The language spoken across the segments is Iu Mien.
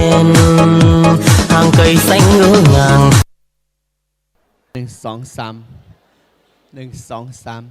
Hnangv ga'naaiv saengv ngongh ngaangc. หนึ่ง สอง สาม หนึ่ง สอง สาม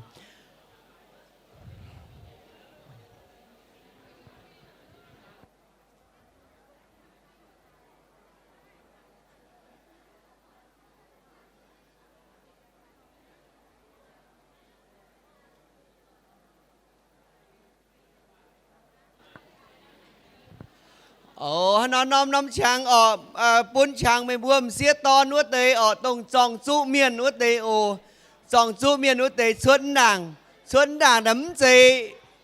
O, hnangv nor norm-norm qangx oc, bun qangx meih mbuo m'sieqv dorn wuov deix oc, dongh zorng zuqv mienh wuov deix oc. Zorng zuqv mienh wuov deix cuotv ndaangc. Cuotv ndaangc naaic mv zeiz,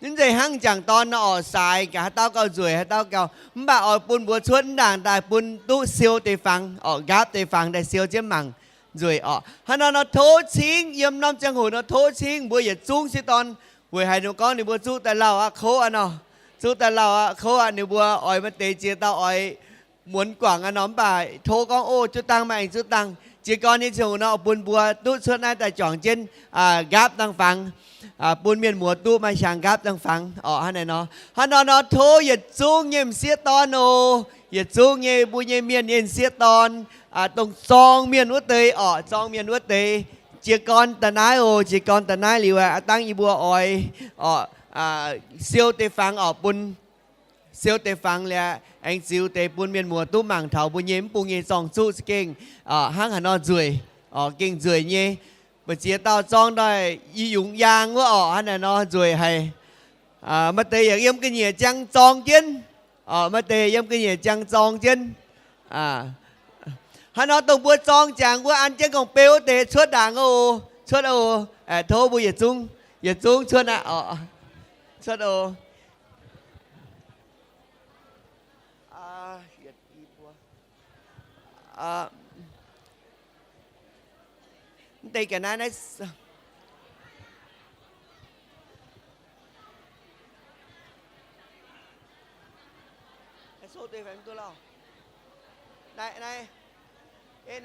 mv zeiz hnangv m'jangc dorn nor oc, saaix gaax haaix dauh gauh nzueic haaix dauh gauh, mv baac oix bun mbuo cuotv ndaangc daaih bun duqv siou deix fangx oc, nqaapv deix fangx daaih siou jienv mangc nzueic oc. Hnangv nor nor tov cingv, yiem norm ziangh hoc nor tov cingv mbuo yietc zungv sieqv dorn weic haaix nyungc gorngv ninh mbuo zuqv daaih lauh aqv, kouv aqv nor. Zuqv daaih lauh aqv, kouv aqv, ninh mbuo oix maaih deix ziex dauh oix muonz guangc aqv nor, mv baac tov gorngv, o, zuqv dangh, maaih aengx zuqv dangh. Jiez gorn nyei ziangh hoc nor bun mbuo duqv cuotv naaiv daaih juangc jienv nqaapv dangh fangx, bun mienh muoz duqv maaih qangx nqaapv dangh fangx oc. Hnangv naaiv nor, hnangv nor nor tov yietc zungv nyei m'sieqv dorn oc, yietc zungv nyei mbuo nyei mienh nyei m'sieqv dorn, dongh zorng mienh wuov deix oc, zorng mienh wuov deix. Jiez gorn daaih naaiv oc, jiez gorn daaih naaiv liuz aqv, dangv yie mbuo oix oc, siou deix fangx oc, bun siou deix fangx liuz aengx ziux deix bun mienh muoz duqv mangc taux mbuo nyei mv bung nyei zorng-zuqv za'gengh hnangv haaix nor nzueic oc, gengh nzueic nyei. Mbu'ziex dauh zorng daaih i yungz yaang wuov oc, hnangv naaiv nor nzueic haic. Maaih deix yaac yiem ga'nyiec ziangh zorng jienv oc, maaih deix yiem ga'nyiec ziangh zorng jienv. Hnangv nor dongh mbuo zorng jangx wuov an jienv gong-beu wuov deix cuotv ndaangc oc, cuotv oc. Tov mbuo yietc zungv, yietc zungv cuotv aqv oc, cuotv oc. Mv deix ga'naaiv naaiv, naaiv souv duqv fai mv duqv lauh? Naaiv, naaiv,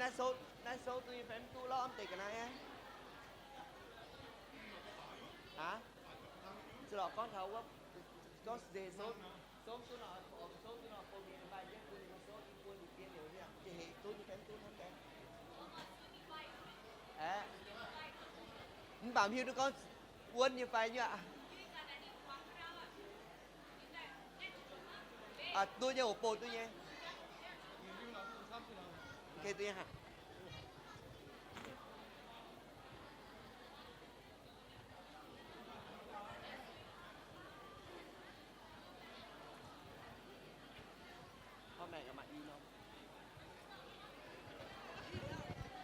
naaiv souv, naaiv souv duqv fai mv duqv lauh? Mv deix ga'naaiv aqv. Aav, se lorqc gorngv taux wuov, gorngv se souv, souv duqv nor, souv duqv nor, bun ninh maaih jienv bun ninh souv, bun ninh biei liuz nyei, jiex hec duqv nyei fai mv duqv hnangv deix. Aeqv, mv baac mv hiuv duqv gorngv wuonv nyei fai nyei aqv. Duqv nyei oc, bouh duqv nyei.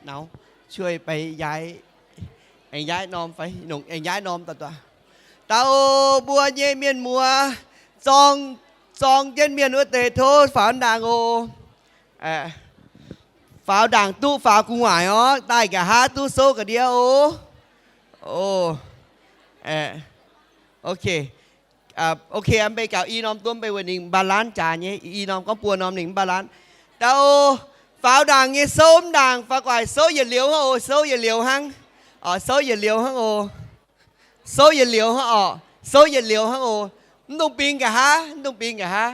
Naux, cuei bei yaaiv, aengx yaaiv norm fai, aengx yaaiv norm daaih duqv. Dauh mbuo nyei mienh muoz, zorng, zorng jienv mienh wuov deix tov faaux ndaangc oc. Faaux ndaangc duqv faaux gu'nguaaic orv, daaih nqa'haav duqv souv ga'ndiev oc. Ok. Ok, mv bei gaux i norm duqv mv bei weic ninh mv baac laanh jaax nyei, i norm gorngv buo norm ninh mv baac laanh. Dauh faaux ndaangc nyei souv mv ndaangc, faaux gu'nguaaic souv yietc liuz hnangv oc, souv yietc liuz hnangv. Souv yietc liuz hnangv oc. Souv yietc liuz hnangv oc. Souv yietc liuz hnangv oc. Mv dungx bingx nqa'haav, mv dungx bingx nqa'haav.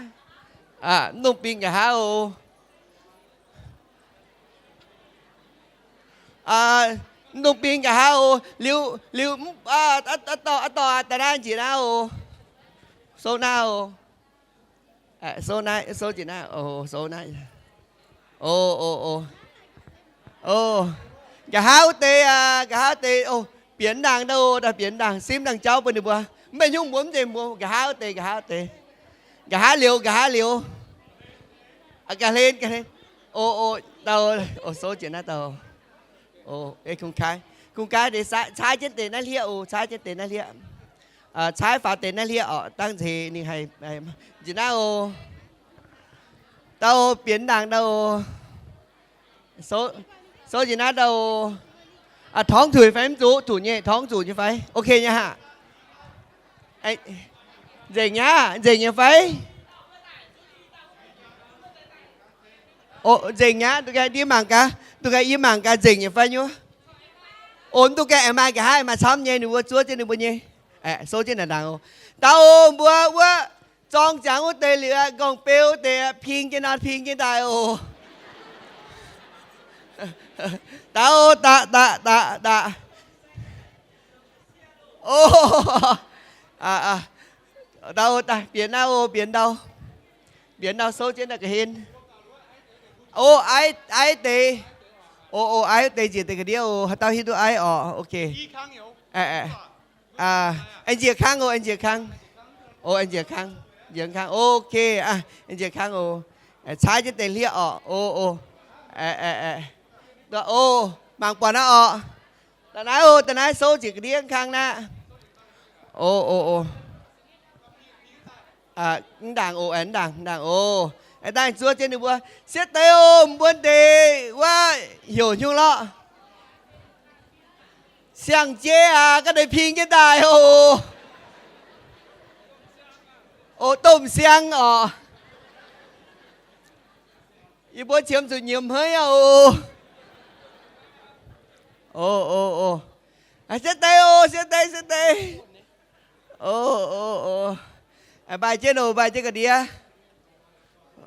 Mv dungx bingx nqa'haav oc. Mv dungx bingx nqa'haav oc. Liuz, liuz, aa, dorh, dorh daaih naaiv njiec naaiv oc. Souv naaiv oc. Souv naaiv, souv njiec naaiv oc, souv naaiv. O, o, o. Nqa'haav wuov deix, nqa'haav deix, bieqc ndaangc daaih oc, daaih bieqc ndaangc, simv ndaangc jauv bun ninh mbuo. Mv baac nyungc mbuo mv zeiz mbuo, nqa'haav wuov deix, nqa'haav wuov deix. Nqa'haav liuz, nqa'haav liuz. Ga'hlen, ga'hlen. O, o, dauh, o, souv njiec naaiv dauh. O, kungx kaaix, kungx kaaix deix caaiv jienv deix naaiv hlieqv oc, caaiv jienv deix naaiv hlieqv. Caaiv faaux deix naaiv hlieqv oc, dangv nzeix ninh haih njiec naaiv oc. Dauh bieqc ndaangc dauh oc. Souv njiec naaiv dauh oc. Torngv zuqc fai mv zuqc? Zuqc nyei, torngv zuqc nyei fai? Ok nyei haic. Nzengc nyei, nzengc nyei fai? Nzengc nyei, duqv gaengh yie mangc gaax, duqv gaengh yie mangc gaax nzengc nyei fai nyuoz. O, mv duqv gaengh aengx maaih nqa'haav maaih camv nyei, ninh mbuo zuov jienv ninh mbuo nyei. Souv jienv naaic ndaangc oc. Dauh mbuo wuov, Zorng ziangx wuov deix liuz, nqorngv-beu wuov deix ping jienv nor, ping jienv daaih oc. Daux, daux, daux, daux, daux. O, daux, daux, bienx naaiv oc, bienx ndau. Bienx ndau souv jienv naaiv ga'hlen. O, aiv, aiv deix. O, o, aiv deix njiec deix ga'ndiev oc. Haaix dauh hiuv duqv aiv oc? Ok. Aengx njiec kangv oc, aengx njiec kangv. O, aengx njiec kangv, njiec kangv. Ok, aengx njiec kangv oc. Caaiv jienv deix hlieqv oc. O, o. O, mangc buatc naaiv oc. Da'naaiv oc, da'naaiv souv njiec ga'ndiev kangv naaiv. O, o, o. Mv ndaangc oc, mv ndaangc, mv ndaangc oc. Daaih zuov jienv ninh mbuo, siepv deix oc, mbuo deix wuov heuc nyungc lorqc. Siang-jeiv aac, ga'deix ping jienv daaih oc. O, domh siang oc. Yie mbuo qiemx zuqc nyiemz hmeiv aqv oc. O, o, o. Siepv deix oc, siepv deix, siepv deix. O, o, o. Mbaih jienv oc, mbaih jienv ga'ndiev.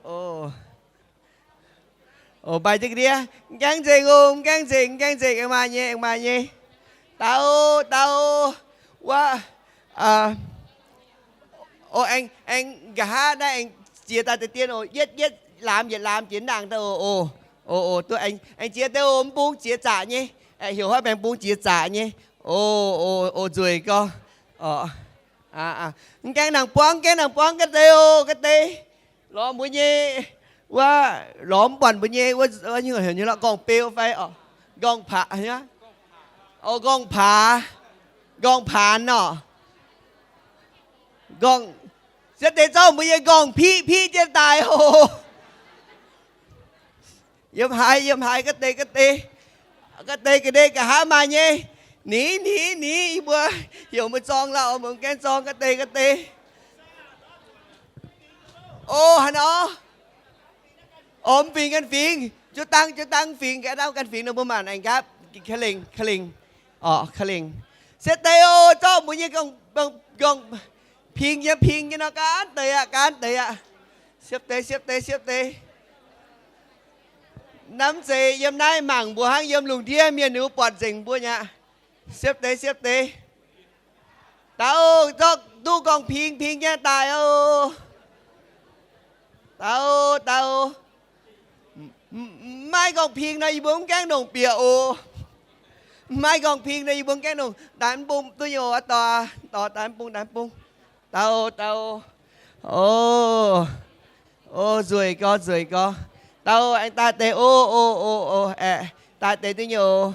O, o, mbaih jienv ga'ndiev. Mv gaengh nzengc oc, mv gaengh nzengc, mv gaengh nzengc, aengx maaih nyei, aengx maaih nyei. Daux, daux. Wuov, o, aengx, aengx nqa'haav naaiv aengx jiex daaih deix dien oc, yietv, yietv laamx yietc laamx jiex ndaangc daaih oc. O, o, duqv aengx jiex deix oc, mv bung jiex zaqc nyei. Heuc huaav maengx bung jiex zaqc nyei. O, o, o, nzueic gorx. Mv gaengh nangc buangv, mv gaengh nangc buangv ga'deix oc, ga'deix. Lorz mbuo nyei, wuov, lorz mv buatc mbuo nyei, wuov, heuc nyei lorqc, nqorngv-beu fai oc, nqorngv-paanx, o, nqorngv-paanx, nqorngv-paanx oc. Nqorngv, siepv deix zorqv mbuo nyei nqorngv-piqv piqv jienv daaih oc. Yiem haaix, yiem haaix, ga'deix, ga'deix, ga'deix, ga'deix nqa'haav maaih nyei. Nix, nix, nix, yie mbuo heuc mbuo zorng lauh, mbuo mv gaengh zorng, ga'deix, ga'deix. O, haaix nor? O, mv fingx ganh fingx, jiuv dangv, jiuv dangv fingx, ga'dauh ganh fingx nor mbuo maanc aengx nqaapv, ka'lengc, ka'lengc, oc, ka'lengc. Siepv deix oc, zorqv mbuo nyei nqorngv, ping nyei, ping nyei nor gaanv deix aqv, gaanv deix aqv. Siepv deix, siepv deix, siepv deix. Hnamv zeiz yiem naaiv mangc mbuox hnangv yiem lungh ndiev mienh ninh mbuo buatc nzengc mbuo nyei aqv. Siepv deix, siepv deix. Daux, zorqv duqv nqorngv-ping ping nyei daaih oc. Daux, daux. Mv maaih nqorngv-ping nor yie mbuo mv gaengh longc bieqc oc. Mv maaih nqorngv-ping nor yie mbuo mv gaengh longc. Daaih mv bung duqv nyei oc, aa, dorh, dorh daaih mv bung, daaih mv bung. Daux, daux. O, o, nzueic gorx, nzueic gorx. Daux, aengx daaih deix, o, o, o, o, aeqv, daaih deix duqv nyei oc.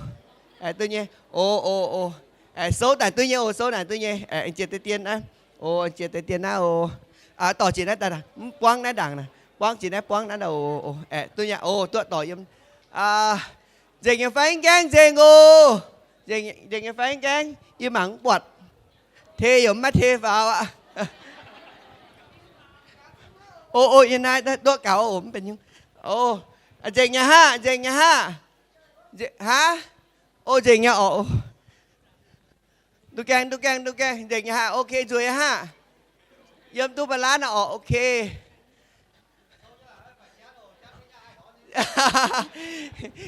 Aeqv, duqv nyei. O, o, o. Aeqv, souv naaic duqv nyei oc, souv naaic duqv nyei. Aeqv, jiex deix dien naaiv. O, jiex deix dien naaiv oc. Dorh jiex naaiv daaih, mv buangv naaiv ndaangc naaic. Buangv jiex naaiv, buangv naaiv oc. Aeqv, duqv nyei oc, duqv dorh yiem. Nzengc nyei fai mv gaengh nzengc oc. Nzengc nyei fai mv gaengh, yie mangc mv buatc. Tei yaac mv maaih tei faaux aqv. O, o, yie naaiv duqv gaux oc, mv benx nyungc. O, nzengc nyei haav, nzengc nyei haav. Aav, o, nzengc nyei oc. Duqv gaengh, duqv gaengh, duqv gaengh, nzengc nyei haav, ok, nzueic nyei haav. Yiem duqv ba'laanv oc, ok.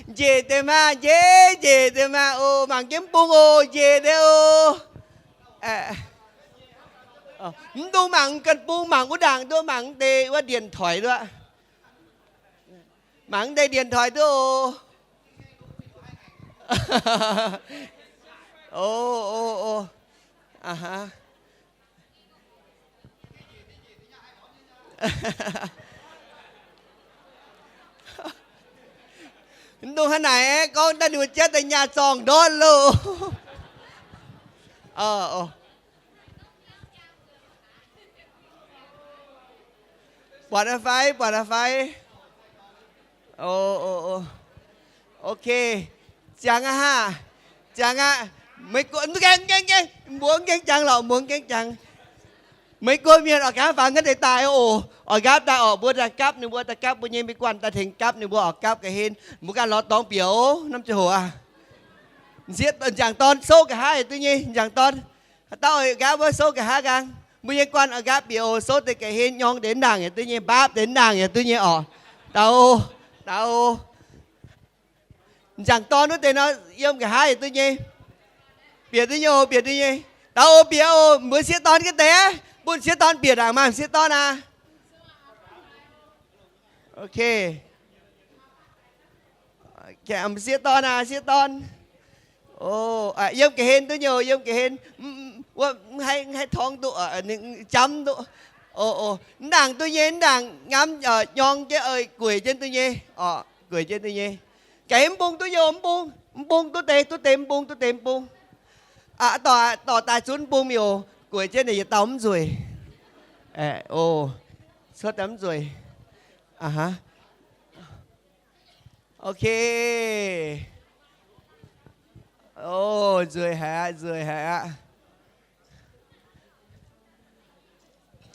Njiec deix maah, njiec, njiec deix maah, o, mangc jienv bung oc, njiec deix oc. Mv dungx mangc ganh bung, mangc wuov ndaangc duqv, mangc deix wuov điện thoại duqv. Mangc deix điện thoại duqv oc. O, o, o. Mv dungx hnangv naaic, gorngv daaih ninh mbuo jatv daaih nyaah zorngh ndortv loh. Buatc aqv fai, buatc aqv fai. Ok. Ziangx aqv haah. Ziangx aqv. Meih gorngv, gaengh, gaengh, gaengh, mbuo gaengh jangx lorqc, mbuo gaengh jangx. Meih gorngv mienh oix gapv faaux naaiv deix daaih oc. Oix gapv daaih oc, mbuo daaih gapv ninh mbuo, daaih gapv mbuo nyei mienh guanh daaih tengx gapv ninh mbuo oc, gapv ga'hlen. Mbuo ganh lorz dorngx bieqc oc, norm ziangh hoc aqv. M'sieqv, m'jangc dorn souv nqa'haav duqv nyei, m'jangc dorn. Haaix dauh gapv wuov souv nqa'haav nqaang. Mbuo nyei guanh a'gapv bieqc oc, souv deix ga'hlen nyorng deix ndaangc yaac duqv nyei, mbaapv deix ndaangc yaac duqv nyei oc. Daux, daux. M'jangc dorn wuov deix nor yiem nqa'haav yaac duqv nyei. Bieqc duqv nyei oc, bieqc duqv nyei. Daux oc, bieqc oc, mbuo sieqv dorn ga'deix, bun sieqv dorn bieqc ndaangc maah, sieqv dorn aac. Ok. Sieqv dorn aac, sieqv dorn. Yiem ga'hlen duqv nyei, yiem ga'hlen. Wuov mv haih torngv duqv, jamv duqv. Mv ndaangc duqv nyei, mv ndaangc ngamv nyorng jienv, gueic jienv duqv nyei. Gueic jienv duqv nyei. Ga'hlen mv bung duqv nyei, mv bung, mv bung duqv deix, duqv deix mv bung, duqv deix mv bung. Dorh daaih zunv mv bung miuc, gueic jienv naaic yietc dauh mv nzueic. Cuotv daaih mv nzueic. Ok. Nzueic haic aqv, nzueic haic aqv.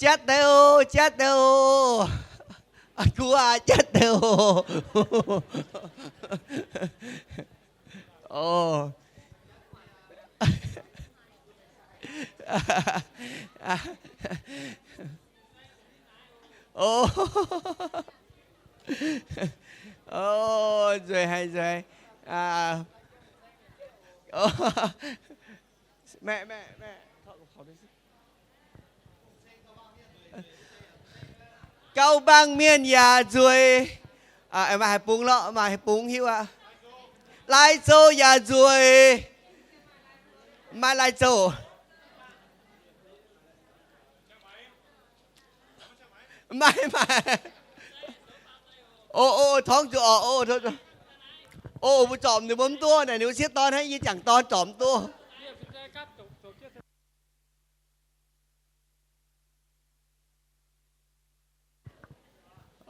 Jatv deix oc, jatv deix oc. Guv aac, jatv deix oc. Nzueic haic, nzueic haic. Gauh mbaang mienh yaac nzueic. Maaih haaix bung lorqc, maaih haaix bung hiuv aqv? Lai Châu yaac nzueic. Maaih Lai Châu. Maaih, maaih. O, o, torngv zuqc oc. O, mbuo zorpc ninh mbuo mv duqv naaic, ninh mbuo sieqv dorn hnangv yie jangc dorn zorpc mv duqv.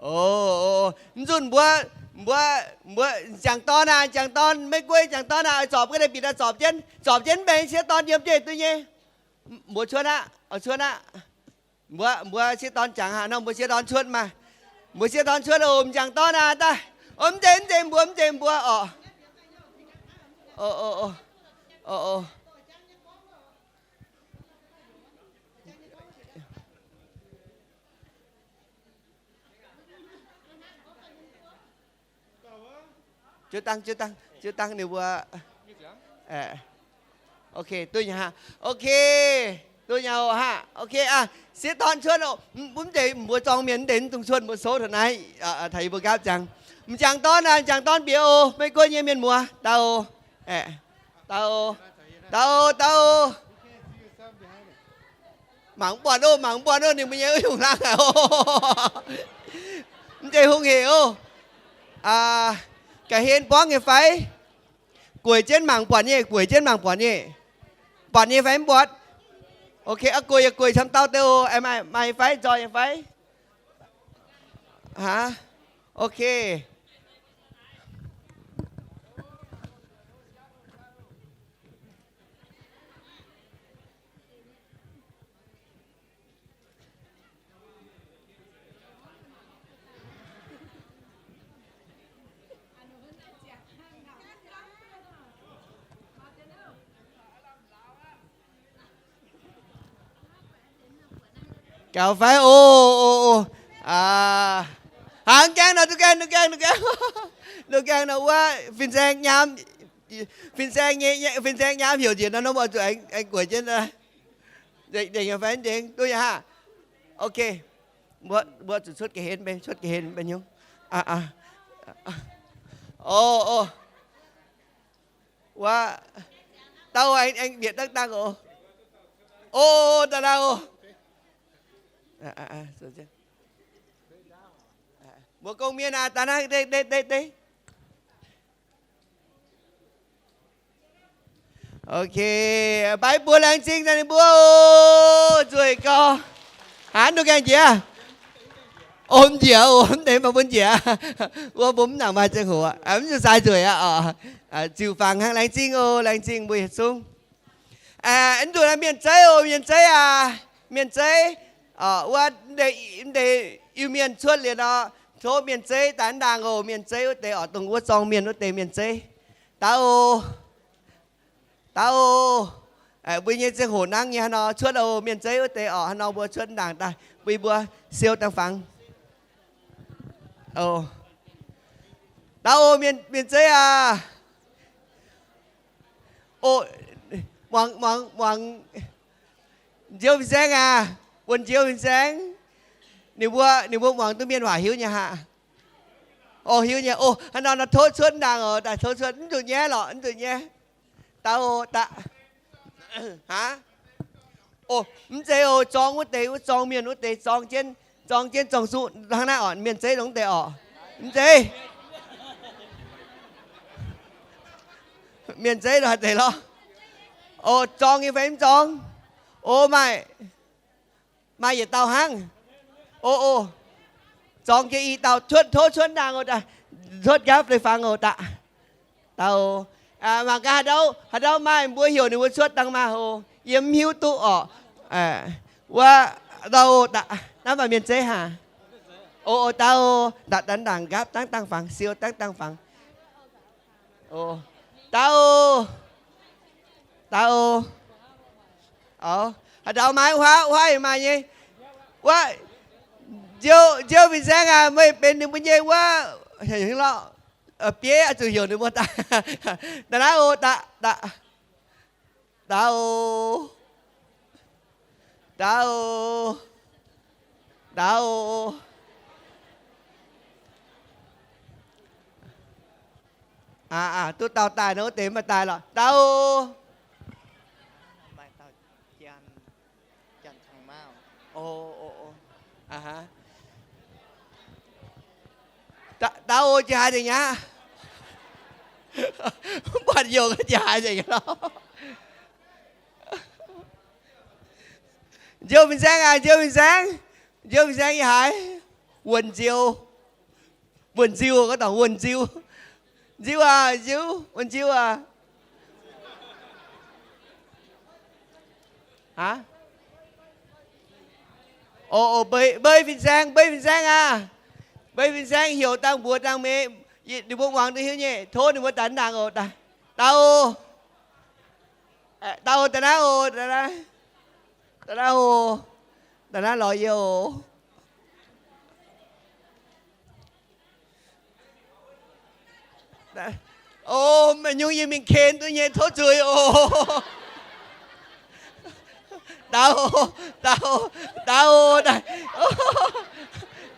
O, mv zunh mbuo, mbuo, mbuo jangc dorn aac, jangc dorn, Meiv Guei jangc dorn aac, oix zorpc ga'naaiv bieqc daaih zorpc jienv, zorpc jienv mv benx sieqv dorn yiem jienv duqv nyei. Mbuo cuotv aqv, oix cuotv aqv. Mbuo, mbuo sieqv dorn jangx haaix nor, mbuo sieqv dorn cuotv maah. Mbuo sieqv dorn cuotv oc, m'jangc dorn aac daaih. Mv zeiz, mv zeiz mbuo, mv zeiz mbuo oc. Jiu dangh, jiu dangh, jiu dangh ninh mbuo. Ok, duqv nyei haav. Ok, duqv nyei haav. Ok aqv, sieqv dorn cuotv oc. Mv deix mbuo zorng mienh mv deix mv dungx cuotv, mbuo souv taux naaiv, taux yie mbuo nqaapv ziangx. M'jangc dorn aac, m'jangc dorn bieqc oc, Meiv Guei nyei mienh muoz, daux. Daux, daux, daux. Mangc mv buatc oc, mangc mv buatc oc, ninh mbuo nyei hungh hlang aqv oc. Mv zeiz hungh hec oc. Ga'hlen buangv nyei fai? Gueic jienv mangc buatc nyei, gueic jienv mangc buatc nyei. Buatc nyei fai mv buatc? Ok, gueic yaac gueic camv dauh deix oc. Maaih fai, nzoih nyei fai? Aav, ok. Gaux fai? O, o, o. Aav, gaengh nor, duqv gaengh, duqv gaengh, duqv gaengh. Duqv gaengh nor wuov fin-saeng nyaam, fin-saeng nyei, fin-saeng nyaam heuc njiec nor, norm oix zuqc aengx gueic jienv. Nzengc, nzengc fai nzengc, duqv nyei haav. Ok. Mbuo zuqc cuotv ga'hlen mbenc, cuotv ga'hlen mbenc nyungc. O, o. Wuov, dauh aengx, aengx mbietc dangv dangh oc. O, da'naaiv oc. Mbuo gong mienh aac, da'naaiv deix, deix, deix, deix. Ok, baaix mbuo laengz zingh daaih ninh mbuo oc, nzueic gau. Hnangv nduqc gaengh njiec. O, mv njiec oc, mv deix maaih mbuo njiec. Wuov mbuo mv nangc maaih ziangh hoc aqv, mv zuqc sai nzueic aqv oc. Ziux fangx hnangv, laengz zingh oc, laengz zingh mbuo yietc zungv. Mv zuqc mienh zeiv oc, mienh zeiv aac, mienh zeiv. Wuov, mv deix Iu-Mienh cuotv liuz nor, tov mienh zeiv daaih ndaangc oc, mienh zeiv wuov deix oc, dongh wuov zorng mienh wuov deix mienh zeiv. Daux oc. Daux oc. Mbuo nyei ziangh hoc nangv nyei haaix nor cuotv oc, mienh zeiv wuov deix orqc, haaix nor mbuo cuotv dangc daaih bun mbuo siou dangh fangx. Daauh oc, mienh zeiv aac. Oc, muangx, muangx, muangx nziouv fin-saeng aac, wuonh nziouv fin-saeng. Ninh mbuo, ninh mbuo muangx duqv mienh waac hiuv nyei haic. Oc, hiuv nyei. Oc, haaix nor nor tov cuotv dangh oc, daaih tov cuotv, mv zuqc nyaiv lorqc, mv zuqc nyaiv. Daauh oc, daaih. Aav, oc, mv zeiz oc, zorng wuov deix, wuov zorng mienh wuov deix, zorng jienv, zorng jienv zorng-zuqv hnangv naaiv orqc, mienh zeiv longx deix orqc. Mv zeiz. Mienh zeiv lorqc deix lorqc. Oc, zorng nyei fai mv zorng? Oc, maaih, maaih yietc dauh hnangv. Oc, oc, zorng jienv i dauh cuotv, tov cuotv dangh oc, cuotv nqaapv deix fangx oc, daaih. Daauh, mangc gaax haaix dauh, haaix dauh maaih mbuo heuc ninh mbuo cuotv dangh maah oc. Yie mv hiuv duqv orqc. Wuov, daauh, naaiv maaih mienh zeiv haic. Oc, daauh, daaih dangh nqaapv dangh dangh fangx, siou dangh dangh fangx. Daauh, daauh, haaix dauh maaih wuov huaav, wuov huaav yaac maaih nyei. Wuov, nziouv, nziouv fin-saeng aac, meih benx ninh mbuo nyei wuov, bieiv oix zuqc heuc ninh mbuo daaih. Daaih naaiv oc, daaih, daaih, daauh oc, daauh oc, daauh oc. Aa, duqv dauh daaih nor, wuov deix mv baac daaih lorqc. Daauh oc. Daauh oc, jiex haaix nzengc aqv? Mv buatc yongc, jiex haaix nzengc lorqc? Nziouv fin-saeng aac, nziouv fin-saeng. Nziouv fin-saeng yiem haaix? Wuonh nziou. Wuonh nziu, gorngv taux wuonh nziu. Nziu aac, nziu, wuonh nziu aac. Aav, oc, oc, mbei, mbei fin-saeng, mbei fin-saeng aac. Mbei fin-saeng heuc dangh mbuox dangh meix, ninh mbuo muangx duqv hiuv nyei, tov ninh mbuo daaih ndaangc oc. Daauh, daauh, daaih naaiv oc, daaih naaiv, daaih naaiv oc, daaih naaiv lorz yie oc. O, maaih nyungc yie mingh ken duqv nyei, tov zuiz oc. Daauh, daauh, daauh,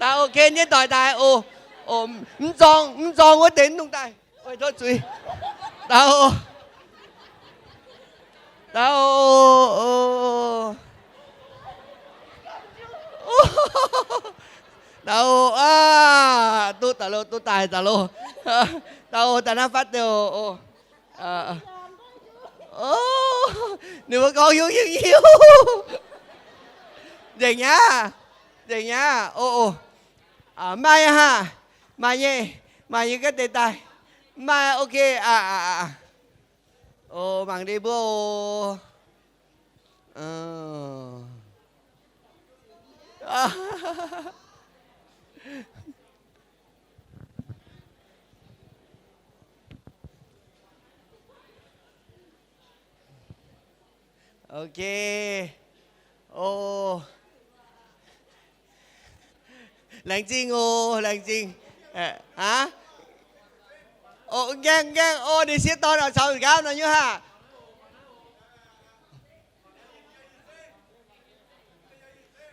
daauh, ken jienv doic daaih oc. Mv zorng, mv zorng wuov deix mv dungx daaih. Tov zuiz. Daauh, daauh, daauh, aav, duqv daaih loh, duqv daaih daaih loh. Daauh, daaih naaiv fatv deix oc. Ninh mbuo gorngv hiuv hiuv hiuv. Nzengc aqv, nzengc aqv. O, o, maaih haah, maaih nyei, maaih nyei gaav deix daaih. Maaih, ok, aa, o, mangc ndie mbuo o. Ok. O, laengz zingh o, laengz zingh. Aav, o, gaengh, gaengh o, ninh sieqv dorn oix caux nqaapv nor nyungc haah.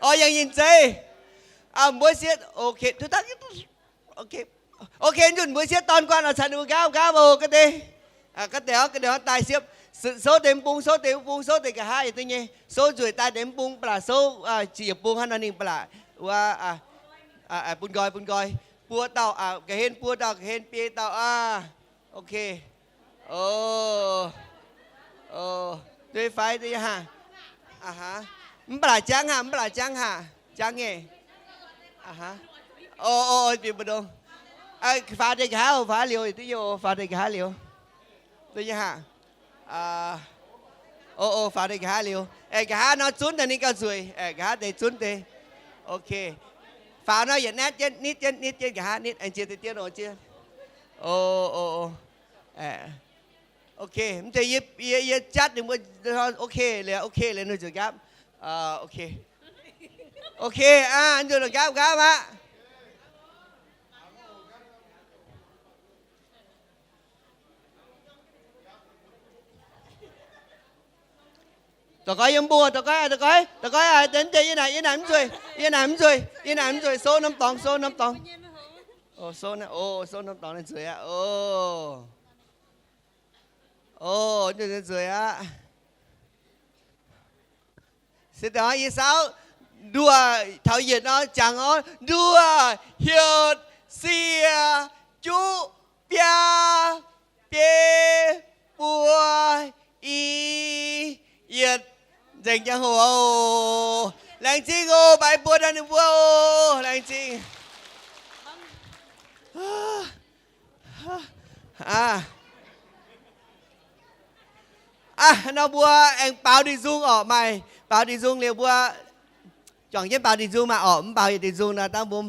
O, yangh nyinh zeiv. Mbuo sieqv, ok, ok, nzunc mbuo sieqv dorn guanh oix caux ninh mbuo nqaapv nqaapv o, gaav deix. Gaav deix orv, gaav deix orv daaih siepv, souv deix mv bung, souv deix mv bung, souv deix nqa'haav yietc deix nyei, souv nzueic daaih deix mv bung, ba'laqc souv ziepc bung hnangv nor ninh ba'laqc wuov, bun nqoi, bun nqoi, buo dauh, ga'hlen buo dauh, ga'hlen biei dauh aqv. Ok. O, o, duqv fai duqv yaac haah. Mv baac jangv haah, mv baac jangv haah, jangv nyei. O, o, bieqc mbu'ndongx. Faaux deix nqa'haav, faaux liuz, duqv nyei, faaux deix nqa'haav liuz. Duqv nyei haah. O, o, faaux deix nqa'haav liuz. Aengx nqa'haav nor zunv daaih ninh gauh nzueic. Aengx nqa'haav deix zunv deix. Ok. Faaux nor yietc naetv jienv, nitv jienv, nitv jienv nqa'haav, nitv aengx ziex deix dien oc, ziex. O, o, o. Ok, mv zeiz yie, yie, yie jatv ninh mbuo, ok liuz, ok liuz ninh zuqc nqaapv. Ok, ok, nzuonx nqaapv nqaapv aqv. Daux gaux yiem mbuo, daux gaux, daux gaux, daux gaux, yie naaic, yie naaic mv nzueic, yie naaic mv nzueic, yie naaic mv nzueic, souv norm dorngx, souv norm dorngx. Souv norm dorngx naaiv nzueic aqv. Nzueic aqv. Se daaih yie saauv nduoh taux yietc nor jangx orv, nduoh hietc sie juqv biaa biei buo i yietc. Nzengc jangx hoc oc. Laengz zingh oc, mbaix buo daaih ninh mbuo oc. Laengz zingh. Aav, nor mbuo aengx baaux ndie-nzung orqc, maaih baaux ndie-nzung liuz mbuo juangc jienv baaux ndie-nzung maah orqc, mv baaux yietc ndie-nzung nor dangv mbuo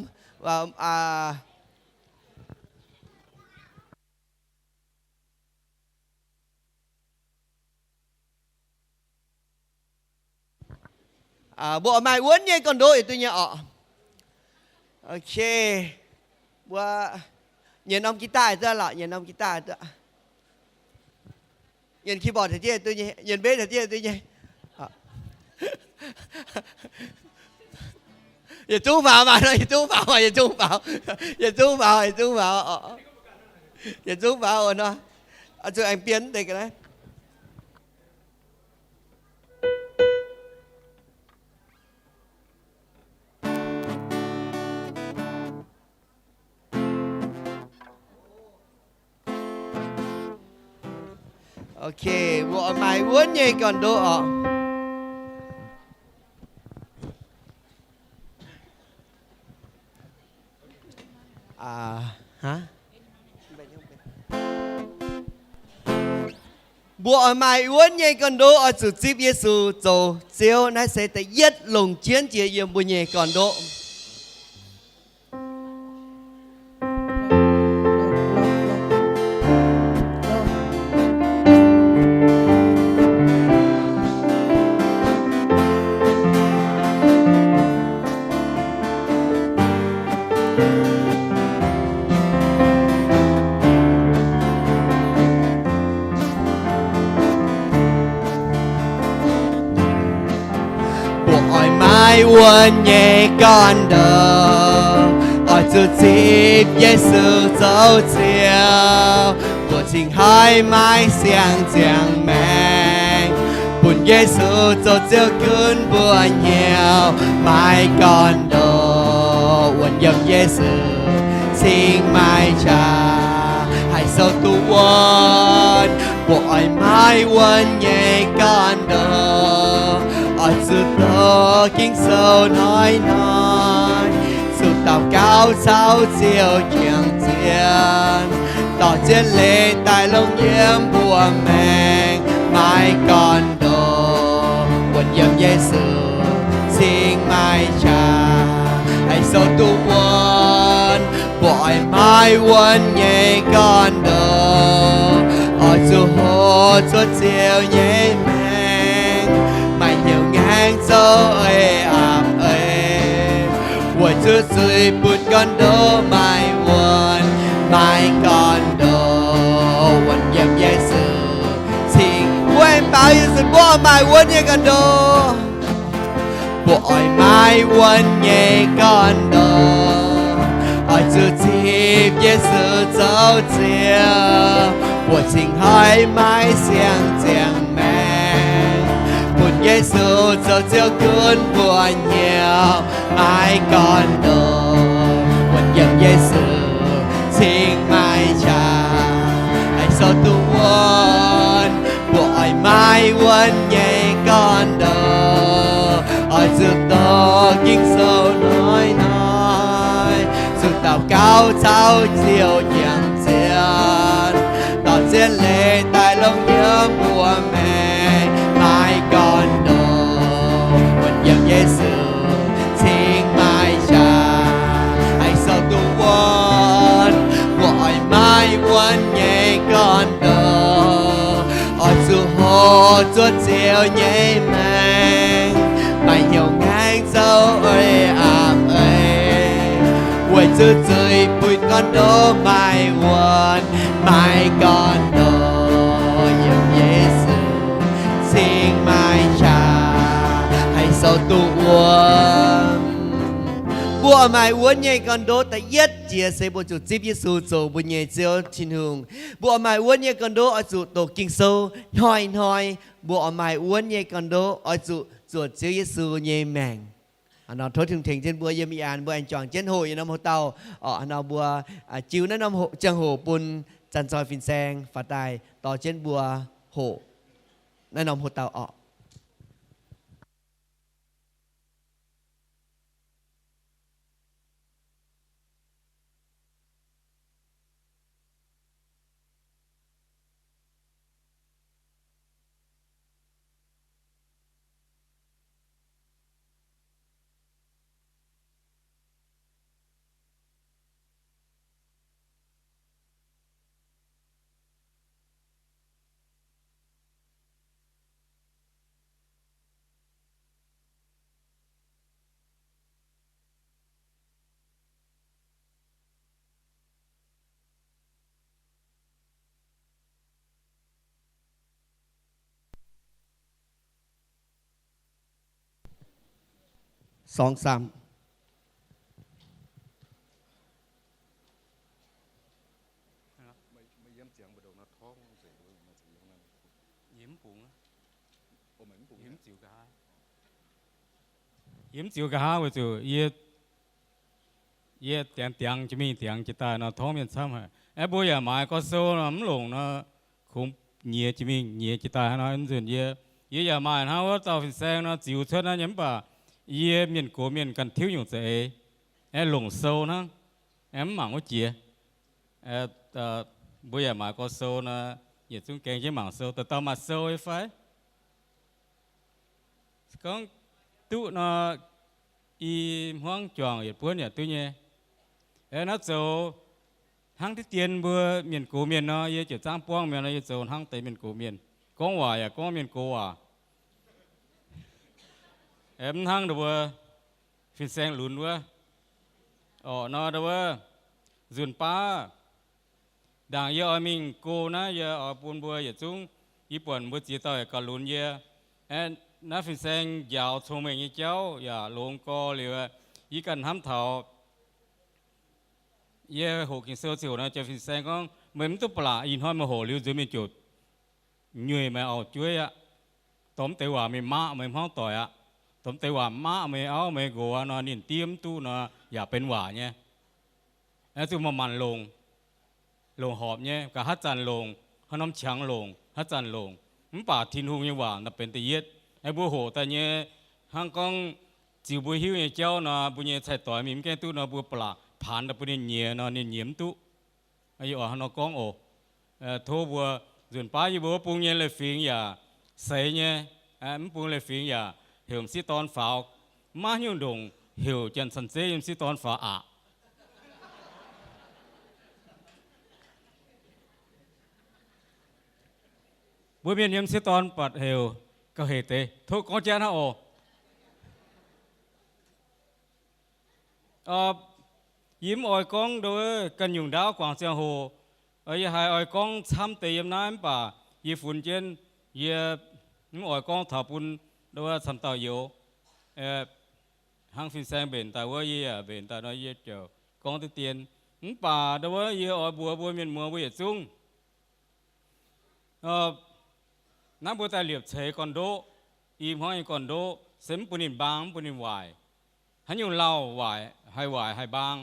mbuo oix maaih wuonv nyei gorn-ndoqv yietc duqv nyei orqc. Ok, mbuo nyienx norm guitar duqv lorqc, nyienx norm guitar duqv. Nyienx keyboard taux jienv duqv nyei, nyienx bass taux jienv duqv nyei. Yietc zungv faaux maah, yietc zungv faaux, yietc zungv faaux, yietc zungv faaux, yietc zungv faaux, yietc zungv faaux nor, zuqc aengx bieqc deix ga'naaiv. Ok, mbuo oix maaih wuonv nyei gorn-ndoqv orqc. Mbuo oix maaih wuonv nyei gorn-ndoqv oix zuqc zipv Yesu zoux Ziouv. Naaiv se da'yietv longc jienv jiex yiem mbuo nyei gorn-ndoqv. Mbuo oix maaih wuonv nyei gorn-ndoqv, oix zuqc zipv Yesu zoux Ziouv. Mbuo cingx haih maaih siang-ziangh maengc, bun Yesu zoux Ziouv gunv mbuo hnyouv. Maaih gorn-ndoqv wuonv yiem Yesu, cingx maaih qaqv haih sou duqv wuonv. Mbuo oix maaih wuonv nyei gorn-ndoqv, oix zuqc doqc Ging-Sou hnoi-hnoi, zuqc daux gaux caux Ziouv jangx zien, dorh zien leiz daaih longc yiem mbuo maengc. Maaih gorn-ndoqv wuonv yiem Yesu, cingx maaih qaqv haih sou duqv wuonv. Mbuo oix maaih wuonv nyei gorn-ndoqv, oix zuqc hoqc cuotv Ziouv nyei maengc, maaih hnyouv ngaengc zoux eix aapv eix, weic zuqc zuiz bun gorn-ndoqv maaih wuonv. Maaih gorn-ndoqv wuonv yiem Yesu, cingx wuov baaux Yesu, mbuo maaih wuonv nyei gorn-ndoqv. Mbuo oix maaih wuonv nyei gorn-ndoqv, oix zuqc zipv Yesu zoux Ziouv. Mbuo cingx haih maaih siang-ziangh maengc, bun Yesu zoux Ziouv gunv mbuo hnyouv. Maaih gorn-ndoqv wuonv yiem Yesu, cingx maaih qaqv haih sou duqv wuonv. Mbuo oix maaih wuonv nyei gorn-ndoqv, oix zuqc doqc Ging-Sou hnoi-hnoi, zuqc daux gaux caux Ziouv jangx zien, dorh zien leiz daaih longc yiem mbuo maengc. Maaih gorn-ndoqv wuonv yiem Yesu, cingx maaih qaqv haih sou duqv wuonv. Mbuo oix maaih wuonv nyei gorn-ndoqv, Zuov Ziouv nyei maengc, maaih hnyouv ngaengc zoux oix aapv eix, weic zuqc zuiz-buic gorn ndoqv maaih wuonx, maaih gorn ndoqv yiem Yesu cingx maaih qaqv haih sou duqv wuonx. Mbuo oix maaih wuonx nyei gorn ndoqv da'yietv jiex se mbuo zuqc zipv Yesu zoux mbuo nyei Ziouv Tin-Hungh. Mbuo oix maaih wuonx nyei gorn ndoqv oix zuqc doqc Ging-Sou hnoi-hnoi. Mbuo oix maaih wuonx nyei gorn ndoqv oix zuqc zuotc Ziouv Yesu nyei maengc. Hnangv nor tov Tin-Hungh tengx jienv mbuo yiem ih an mbuo aengx juangc jienv hoqc yietc norm hoc-dauh. Hnangv nor mbuo jiu naaiv norm ziangh hoc bun Zanc Zoih Fin-Saeng faaux daaih dorh jienv mbuo hoqc naaiv norm hoc-dauh orqc. Song sam. Yie mv ziux nqa'haav weic zuqc yie, yie diangx diangx jiex mingh diangx jiex daaih nor torngv mienh camv haic. Aeqv, mbuo yaac maaiz gorx sou nor mv longc nor, kungx nyiex jiex mingh nyiex jiex daaih hnangv nor. Nzunc yie, yie yaac maaih hnangv wuov dauh fin-saeng nor ziux cuotv naaiv nyei, mv baac yie mienh gox mienh ganh tiuv nyungc za'eix, aeqv, longc sou hnangv, aeqv, mv mangc wuov jiex. Mbuo yaac maaiz gorx sou nor, yietc zungv gaeng jienv mangc sou. Dauh dauh maaih sou nyei fai? Gorngv duqv nor, i hmuangv juangc yietc buonv yaac duqv nyei. Aeqv, naaiv zoux hnangv diqv dien mbuo mienh gox mienh nor, yie ziouc zaangv buangv mienh nor, yie zoux hnangv deix mienh gox mienh. Gorngv waac yaac gorngv mienh gox waac. Aeqv, mv hnangv ndau wuov fin-saeng lunx wuov. Orqc, nor ndau wuov nzunc baav ndaangc yie oix mingh go naaiv, yie oix bun mbuo yietc zungv, yie buatc mbuo ziex dauh yaac gauh lunx yie. Aeqv, naaiv fin-saeng njaaux cong-mengh nyei jauv yaac longx gorx liuz, yie ganh hnamv taux yie hoqc Ging-Sou ziouc nor, jiex fin-saeng gorngv, meih mv duqv ba'laqc, ih hnoi meih hoqc liuz nzuonx mingh ziouc nyueih meih auv-jueiv aqv. Dongh mv deix waac mingh maqv meih hmuangv doic aqv. Dongh mv deix waac maqv meih auv meih nqox nor, ninh diev mv duqv nor, yaac benx waac nyei. Aeqv, zuqc manc-manc longc, longc horpc nyei, gaax haaix zanc longc, haaix norm qangx longc, haaix zanc longc. Mv baac Tin-Hungh nyei waac naaiv benx da'yietv. Aeqv, mbuo hoqc daaih nyei, hnangv gorngv ziux mbuo hiuv nyei jauv nor, mbuo nyei cai-doix mingh mv gaengh duqv nor, mbuo ba'laqc paanx daaih bun ninh nyiex nor, ninh nyiex mv duqv. Yie oix hnangv nor gorngv oc. Tov mbuo, nzunc baav yie mbuo wuov bung nyei leiz-fingx yaac seix nyei, mv bung leiz-fingx yaac heuc m'sieqv dorn faaux. Maiv nyungc ndongc heuc janx-canh zeiv nyei m'sieqv dorn faaux aqc. Mbuo mienh nyei m'sieqv dorn buatc heuc gauh hec deix. Tov gorngv jaav hnangv oc. Yie mv oix gorngv ndau wuov ganh nyungc ndaauv guangc ziangh hoc. Yie haiz oix gorngv camv deix yiem naaiv mv baac yie funx jienv, yie mv oix gorngv taux bun ndau wuov camv dauh youz. Hnangv fin-saeng mbenc daaih wuov, yie yaac mbenc daaih nor, yie ziouc gorngv diqv dien. Mv baac ndau wuov yie oix mbuox mbuo mienh muoz mbuo yietc zungv, naaiv mbuo daaih liepc ceix gorn-ndoqv, i hmuangv nyei gorn-ndoqv se mv bun ninh mbaang, mv bun ninh waaic. Haaix nyungc lauh waaic, haih waaic haih mbaang.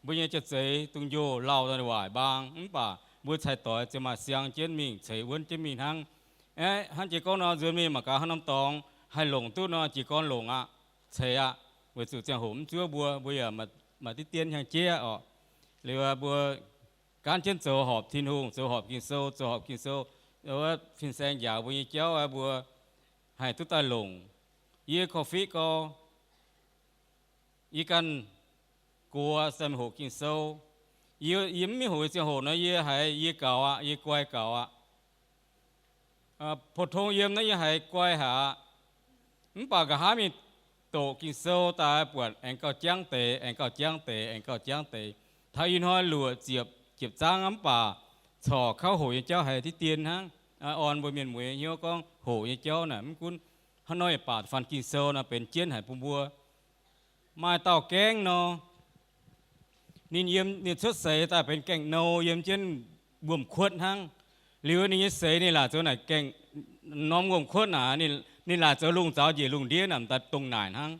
Mbuo nyei jauv-zeiz dungx-njoh lauh waaic mbaang, mv baac mbuo cai-doix ziouc maaih siang jienv mingh, ceix wuonv jienv mingh hnangv. Aeqv, hnangv jiex gorngv nor, nzuonx mingh mangc gaax haaix norm dorngx haih longc duqv nor, jiez gorn longc aqv, ceix aqv. Weic zuqc ziangh hoc mv zuov mbuo, mbuo yaac maaih diqv dien hnyangx-jeiv orqc. Liuz mbuo gaanv jienv zoux horpc Tin-Hungh, zoux horpc Ging-Sou, zoux horpc Ging-Sou, wuov fin-saeng njaaux mbuo nyei jauv aqv, mbuo haih duqv daaih longc. Yie korv-fiqv gau, yie ganh gox se mingh hoqc Ging-Sou. Yie, yie mv mingh hoqc nyei ziangh hoc nor, yie haiz yie gaux aqv, yie guai gaux aqv. Pou-tong yiem naaiv yie haiz guai haic aqv. Mv baac nqa'haav mingh doqc Ging-Sou daaih buatc aengx gauh jangv deix, aengx gauh jangv deix, aengx gauh jangv deix. Taux ih hnoi luoqc ziepc, ziepc zaangv mv baac corc kauv hoqc nyei jauv haiz diqv dien hnangv. Orn mbuo mienh mueiz hnyouv gorngv hoqc nyei jauv naaic mv gunv hnangv nor, yaac baac faanh Ging-Sou naaic benx jienv haic bun mbuo. Maaih dauh gaengh nor, ninh yiem, ninh cuotv seix daaih benx gaengh nou yiem jienv wuom-kuotv hnangv. Liuz ninh nyei seix ninh laaic zoux naaic gaengh norm wuom-kuotv naaic, ninh laaic zoux lungh zaux njiec lungh ndiev naaic m'daaih dongh naaic hnangv.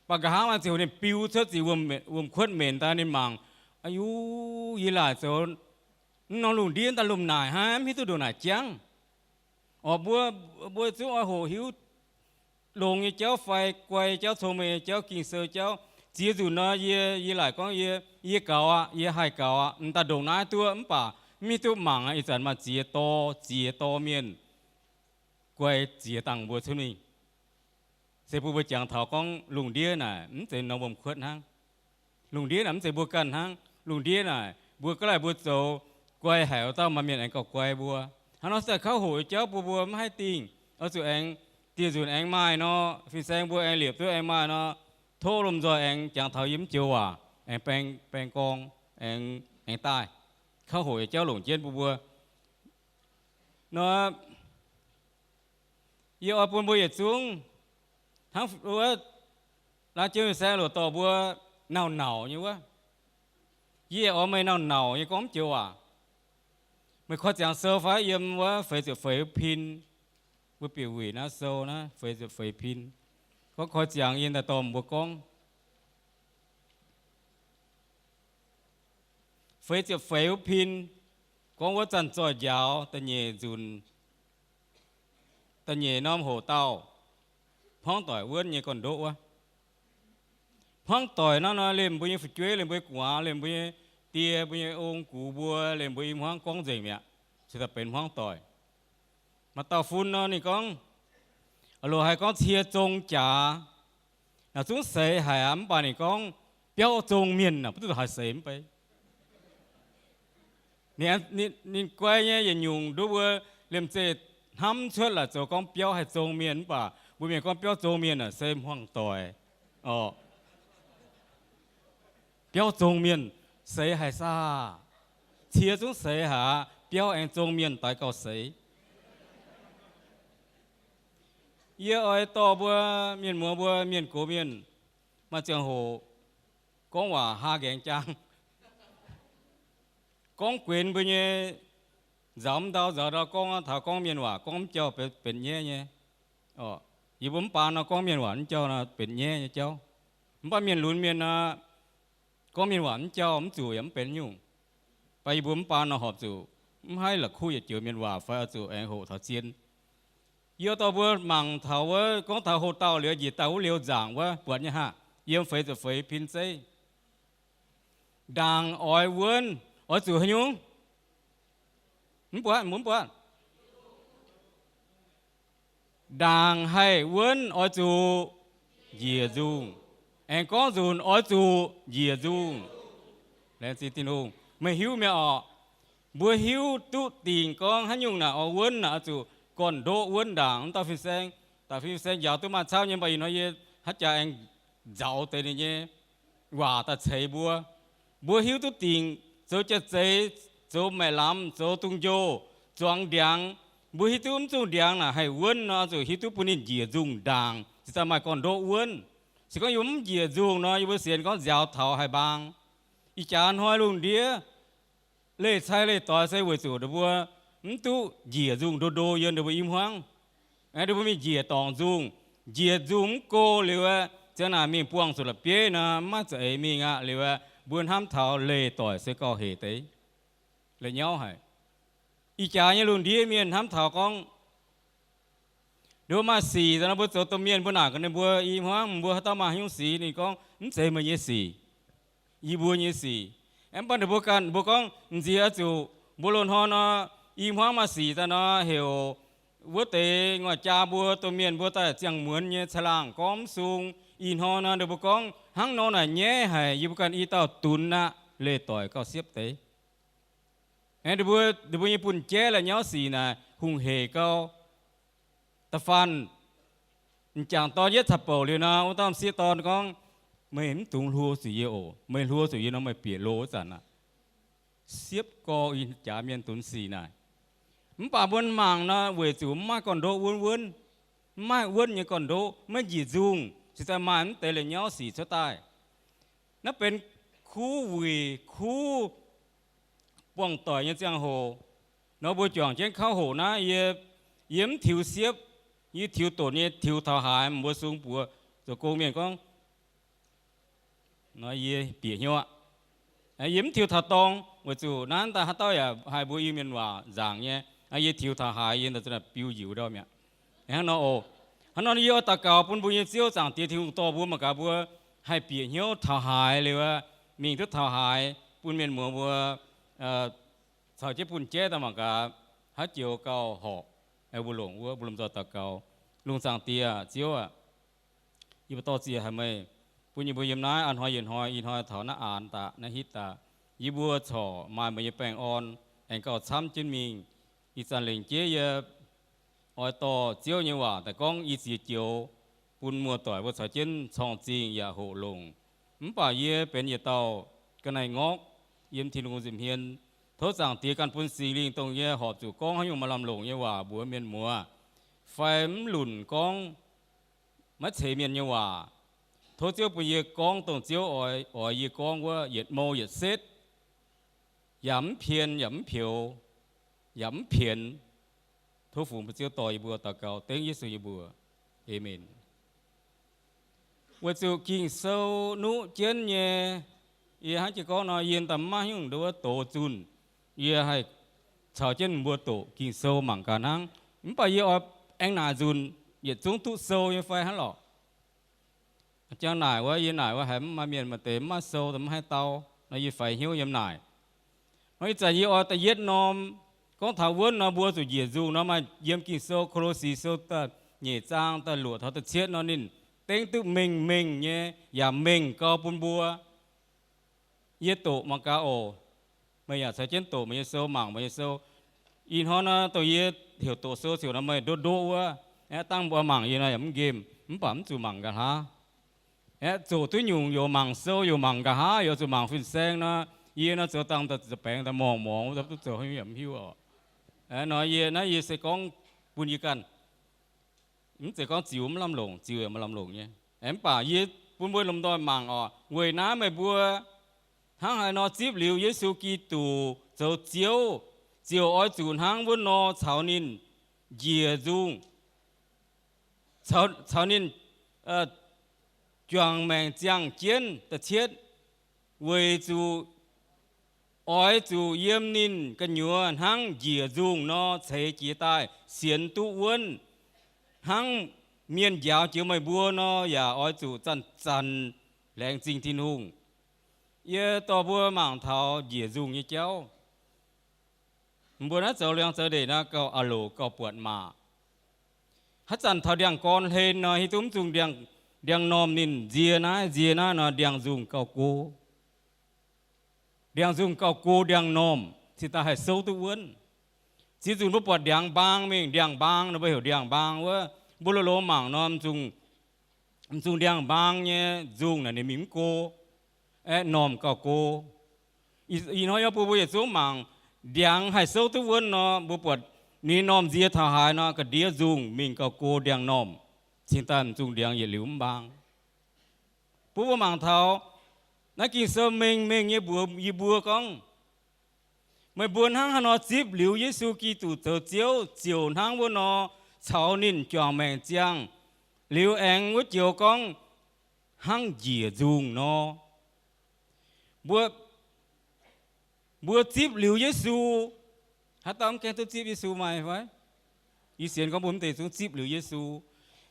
Mv baac nqa'haav maaih ziangh hoc ninh biu cuotv ziqc wuom-kuotv menc daaih, ninh mangc, Aa yu, yie laaic zoux mv norm lungh ndiev daaih lomh naaic hnangv, mv hiuv duqv ndongc naaic jangv. Orqc, mbuo, mbuo zungv oix hoqc hiuv longx nyei jauv fai guai nyei jauv, cong-mengh nyei jauv, Ging-Sou jauv. Ziex nzunc nor yie, yie laaic gorngv yie, yie gaux aqv, yie haih gaux aqv, m'daaih ndongc naaiv duqv, mv baac mv hiuv duqv mangc aqv. Ih zanc maaih ziex dorh, ziex dorh mienh guai ziex dangh mbuo cuotv mingh. Se bun mbuo jangx taux gorngv lungh ndiev naaic mv zeiz norm wuom-kuotv hnangv. Lungh ndiev naaic mv zeiz mbuo ganh hnangv. Lungh ndiev naaic mbuo gaav laaic mbuo zoux guai haic wuov dauh maaih mienh aengx gauh guai mbuo. Hnangv nor se daaih kauv hoqc nyei jauv bun mbuo mv haih dingh. Oix zuqc aengx dieh nzunc aengx maaih nor, fin-saeng mbuo aengx liepc duqv aengx maaih nor, tov lomh nzoih aengx jangx taux yie mv joux waac, aengx baeng, baeng gorng, aengx, aengx daaih. Kauv hoqc nyei jauv longc jienv bun mbuo nor, yie oix bun mbuo yietc zungv hnangv wuov, laanh jiem fin-saeng loc dorh mbuo nauc-nauc nyei wuov. Yie oix meih nauc-nauc nyei gorngv mv joux waac. Meih koi ziangx sou fai yiem wuov feix ziepc feix pin, mbuo bieqc wuic naaiv sou naaiv feix ziepc feix pin. Gorngv koi ziangx yie daaih dorh mbuo gorngv. Feix ziepc feix wuov pin gorngv wuov zanc zoih njaaux da'nyeic nzunc, da'nyeic norm hoc dauh, hmuangv doic wuonv nyei gorn-ndoqv wuov. Hmuangv doic naaiv nor, liemh mbuo nyei fu'jueiv, liemh mbuo nyei gu'nguaaz, liemh mbuo nyei die, mbuo nyei ong, gux mbuo, liemh mbuo i hmuangv gorngv nzengc mi'aqv, cingx daaih benx hmuangv doic. Maaih dauh fun nor, ninh gorngv, loc haiz gorngv cie zong jaax, naaic zungv seix haic aqv, mv baac ninh gorngv biauv zong mienh naaic, mv duqv haaix seix mv bei. Ninh guai nyei yietc nyungc nduov mbuo liemh zeih hnamv cuotv laaic zoux gorngv biauv haih zong mienh, mv baac mbuo mienh gorngv biauv zong mienh naaic se hmuangv doic. Orqc, biauv zong mienh seix haic saah? Cie zungv seix haic aqv, biauv aengx zong mienh daix gauh seix. Yie oix dorh mbuo mienh muoz mbuo mienh gox mienh maaih ziangh hoc gorngv waac haa nqaengx jaang. Gorngv guenx mbuo nyei nzaaux mv ndau nzaaux ndau gorngv taux gorngv mienh waac gorngv mv jauh benx nyaiv nyei. Yie mbuo mv baan nor gorngv mienh waac mv jauh nor benx nyaiv nyei jauv. Mv baac mienh lunx mienh nor, gorngv mienh waac mv jauh mv zuqc yaac mv benx nyungc. Mv baac yie mbuo mv baan nor horpc zuqc mv haih la'kuqv yietc joux mienh waac fai oix zuqc aengx hoqc taux zien. Yie dorh mbuo mangc taux wuov gorngv taux hoc dauh liuz njiec daaih wuov liuz nzaangc wuov buatc nyei haah? Yiem feix ziepc feix pin zeiv. Ndaangc oix wuonv oix zuqc haaix nyungc? Mv buatc, mbuo mv buatc. Ndaangc haih wuonv oix zuqc njiec nzungh. Aengx gorngv nzunc oix zuqc njiec nzungh. Laengz zingh Tin-Hungh. Meih hiuv mi'aqv orqc? Mbuo hiuv duqv dingc gorngv haaix nyungc naaic oix wuonv naaic oix zuqc gorn-ndoqv wuonv ndaangc. Mv dauh fin-saeng, da'fin fin-saeng njaaux duqv maaih camv nyei, mv baac ih hnoi yie haaix jaax aengx nzaaux deix ninh nyei waac daaih ceix mbuo. Mbuo hiuv duqv dingc zoux jaax-zeix, zoux maeqc lamz, zoux dungz-njoh, zuangx ndiangx, mbuo hiuv duqv mv zungh ndiangx naaic haih wuonv nor, zuqc hiuv duqv bun ninh njiec nzungh ndaangc, cingx daaih maaih gorn-ndoqv wuonv. Se gorngv yie mbuo mv njiec nzungh nor, yie mbuo sienx gorngv nziaaux taux haih mbaang. Ih jaax hnoi lungh ndiev leih cai leih doix se weic zuqc ninh mbuo mv duqv njiec nzungh ndo ndo yiem ninh mbuo i hmuangv. Ninh mbuo mingh njiec dorngc nzungh, njiec nzungh mv go liuz, ziang naaic mingh buangh zuqc la'bieiv nor, mv maaih za'eix mingh aqv. Liuz, mbuo hnamv taux leih doic se gauh hec deix, leih nyauv haic. Ih jaax nyei lungh ndiev mienh hnamv taux gorngv, ninh mbuo maaih sic daaih nor, mbuo zoux domh mienh, mbuo naaic gaax ninh mbuo i hmuangv, mbuo haaix dauh maaih haaix nyungc sic? Ninh gorngv, mv zeiz meih nyei sic, yie mbuo nyei sic. Mv baac ninh mbuo ganh mbuo gorngv, m'nziex oix zuqc mbuo loz-hnoi nor, i hmuangv maaih sic daaih nor, heuc wuov deix ngoic jaa mbuo domh mienh mbuo daaih ziangh muonz nyei caangh laangh gorngv mv sung. Ih hnoi nor ninh mbuo gorngv hnangv nor naaic nyaiv haic, yie mbuo ganh i dauh dunx aqv, leih doic gauh siepv deix. Aengx ninh mbuo, ninh mbuo nyei bun jaiv la'nyauv sic naaic hungh heic gau. Da'faanh m'jangc dorn yietv caux bouc liuz nor, wuov dauh m'sieqv dorn gorngv, meih mv dungx hluo zuqc yie oc. Meih hluo zuqc yie nor, meih bieqc loh wuov zanc aqv. Siepv gorx ih jaax mienh dunx sic naaic. Mv baac mbuo mangc nor, weic zuqc mv maaih gorn-ndoqv wuonv wuonv, mv maaih wuonv nyei gorn-ndoqv, maiv njiec nzungh, cingx daaih maaih mv deix la'nyauv sic cuotv daaih. Naaiv benx kuv wuic, kuv buangh doic nyei ziangh hoc nor, mbuo juangc jienv kauv hoqc naaiv, yie, yie mv tiux siepv, yie tiux donc nyei, tiux taux haaix, mbuo sung buoz zoux gong mienh gorngv, nor yie bieqc hnyouv aqv. Yie mv tiux taux dorngx, weic zuqc naaiv daaih haaix dauh yaac haih mbuo Iu-Mienh waac nzaangc nyei. Yie tiux taux haaix, yie daaih biu njiec ndau mi'aqv. Hnangv nor oc. Hnangv nor yie oix daux gaux bun mbuo nyei Ziouv, Zaangc Diex, Tin-Hungh dorh mbuo mangc gaax, mbuo haih bieqc hnyouv taux haaix liuz, mingh duqv taux haaix, bun mienh muoz mbuo caux jienv bun jaiv daaih mangc gaax, haaix joux gauh horpc, mbuo longc wuov, mbuo lomh nzoih daux gaux. Lungh Zaangc Diex, Ziouv aac, yie mbuo dorh ziex haic meih, bun yie mbuo yiem naaiv a'hnoi yietc hnoi, ih hnoi taux naaiv aanx daaih, naaiv hitv daaih, yie mbuo corc maaih meih nyei baengh orn aengx gauh camv jienv mingh. Ih zanc lengc jeiv yie oix dorh Ziouv nyei waac daaih gorngv i ziex joux bun muoz-doic mbuo caux jienv corng zingh yaac hoqc longc. Mv baac yie benx yietc dauh ga'naaiv-ngorqv yiem Tin-Hungh nza'hmien. Tov Zaangc Diex ganh bun Singx Lingh dongh yie horpc zuqc gorngv haaix nyungc maaih lamh longc nyei waac mbuox mienh muoz, fai mv lunc gorngv maiv ceix mienh nyei waac. Tov Ziouv bun yie gorngv dongh Ziouv oix, oix yie gorngv wuov yietc mou yietc setv, yaac mv pien, yaac mv peux, yaac mv pienx. Tov fungx bun Ziouv dorh yie mbuo daux gaux dengv Yesu nyei mbuox. Aamen. Weic zuqc Ging-Sou nuqv jienv nyei, yie hnangv jiex gorngv nor, yie daaih maiv hiuv nduov doz zunh. Yie haih caux jienv mbuo doqc Ging-Sou mangc gaax hnangv. Mv baac yie oix aengx naaic nzunc yietc zungv duqv sou nyei fai hnangv lorqc. Jangx naaic wuov, yie naaic wuov haiz mv maaih mienh maaih deix mv maaih sou, mv haih dau, nor yie faix hnyouv yiem naaic. Nor ih zanc yie oix da'yietv norm gorngv taux wuonv nor, mbuo zuqc njiec nzungh nor, maaih yiem Ging-Sou Ko^lo^si Sou da'nyeic zaang da'luoqc taux da'cietv nor, ninh dengv duqv mengh mengh nyei, yaac mengh gau bun mbuo. Yie doqc mangc gaax oc. Meih yaac caux jienv doqc meih nyei sou, mangc meih nyei sou. Ih hnoi nor, dongh yie heuc doqc sou ziouc nor, meih ndoqv ndoqv wuov, aeqv, dangh mbuo mangc yie nor yaac mv nqemh, mv baac mv zuqc mangc nqa'haav. Aeqv, zoqc duqv nyungc yaac mangc sou, yaac mangc nqa'haav, yaac zuqc mangc fin-saeng nor, yie nor zoux dangh da'baengx daaih morngh morngx, duqv zoux haaix nyungc yaac mv hiuv oc. Aeqv, nor yie naaiv yie se gorngv bun yie ganh. Mv zeiz gorngv ziux mv lamh longc, ziux yaac maaih lamh longc nyei. Aeqv, mv baac yie bun mbuo lomh nzoih mangc oc. Weic naaiv meih mbuo hnangv haaix nor zipv liuz Yesu Giduc zoux Ziouv, ziouc oix zuqc hnangv wuov nor caux ninh njiec nzungh, caux ninh juangc maengc ziangh jienv. Da'cietv, weic zuqc oix zuqc yiem ninh gu'nyuoz hnangv njiec nzungh nor ceix jiez daaih sienx duqv wuonv. Hnangv mienh njaaux jiex meih mbuo nor, yaac oix zuqc zanc-zanc laengz zingh Tin-Hungh. Yie dorh mbuo mangc taux njiec nzungh nyei jauv. Mbuo naaiv zoux liangx zoux ndeic naaiv gauh a'loc gauh buatc maac. Haaix zanc taux ndiangx-gorn hlen nor, hiuv duqv mv zungh ndiangx-normh ninh nzie naaiv nzie naaiv nor, ndiangx-nzungh gauh go. Ndiangx-nzungh gauh go ndiangx-normh, cingx daaih haih souv duqv wuonv. Ziex nzunc mbuo buatc ndiangx-mbaang mingh, ndiangx-mbaang nor mbuo heuc ndiangx-mbaang wuov, mbuo lo lo mangc nor, mv zungh ndiangx-mbaang nyei nzungh naaic ninh mingh mv go, aeqv, normh gauh go. Ih hnoi yie bun mbuo yietc zungv mangc, ndiangx haih souv duqv wuonv nor, mbuo buatc ninh normh nzie taux haaix nor, ga'ndiev nzungh mingh gauh go ndiangx-normh, cingx daaih mv zungh ndiangx yietc liuz mv mbaang. Bun mbuo mangc taux naaiv Ging-Sou mengh mengh nyei mbuox yie mbuo gorngv, meih mbuo hnangv haaix nor zipv liuz Yesu Giduc zoux Ziouv, ziouc hnangv wuov nor caux ninh juangc maengc ziangh. Liuz aengx wuov joux gorngv, hnangv njiec nzungh nor. Mbuo, mbuo zipv liuz Yesu. Haaix dauh mv gaengh duqv zipv Yesu maaih fai? Yie sienx gorngv mbuo mv deix zungv zipv liuz Yesu.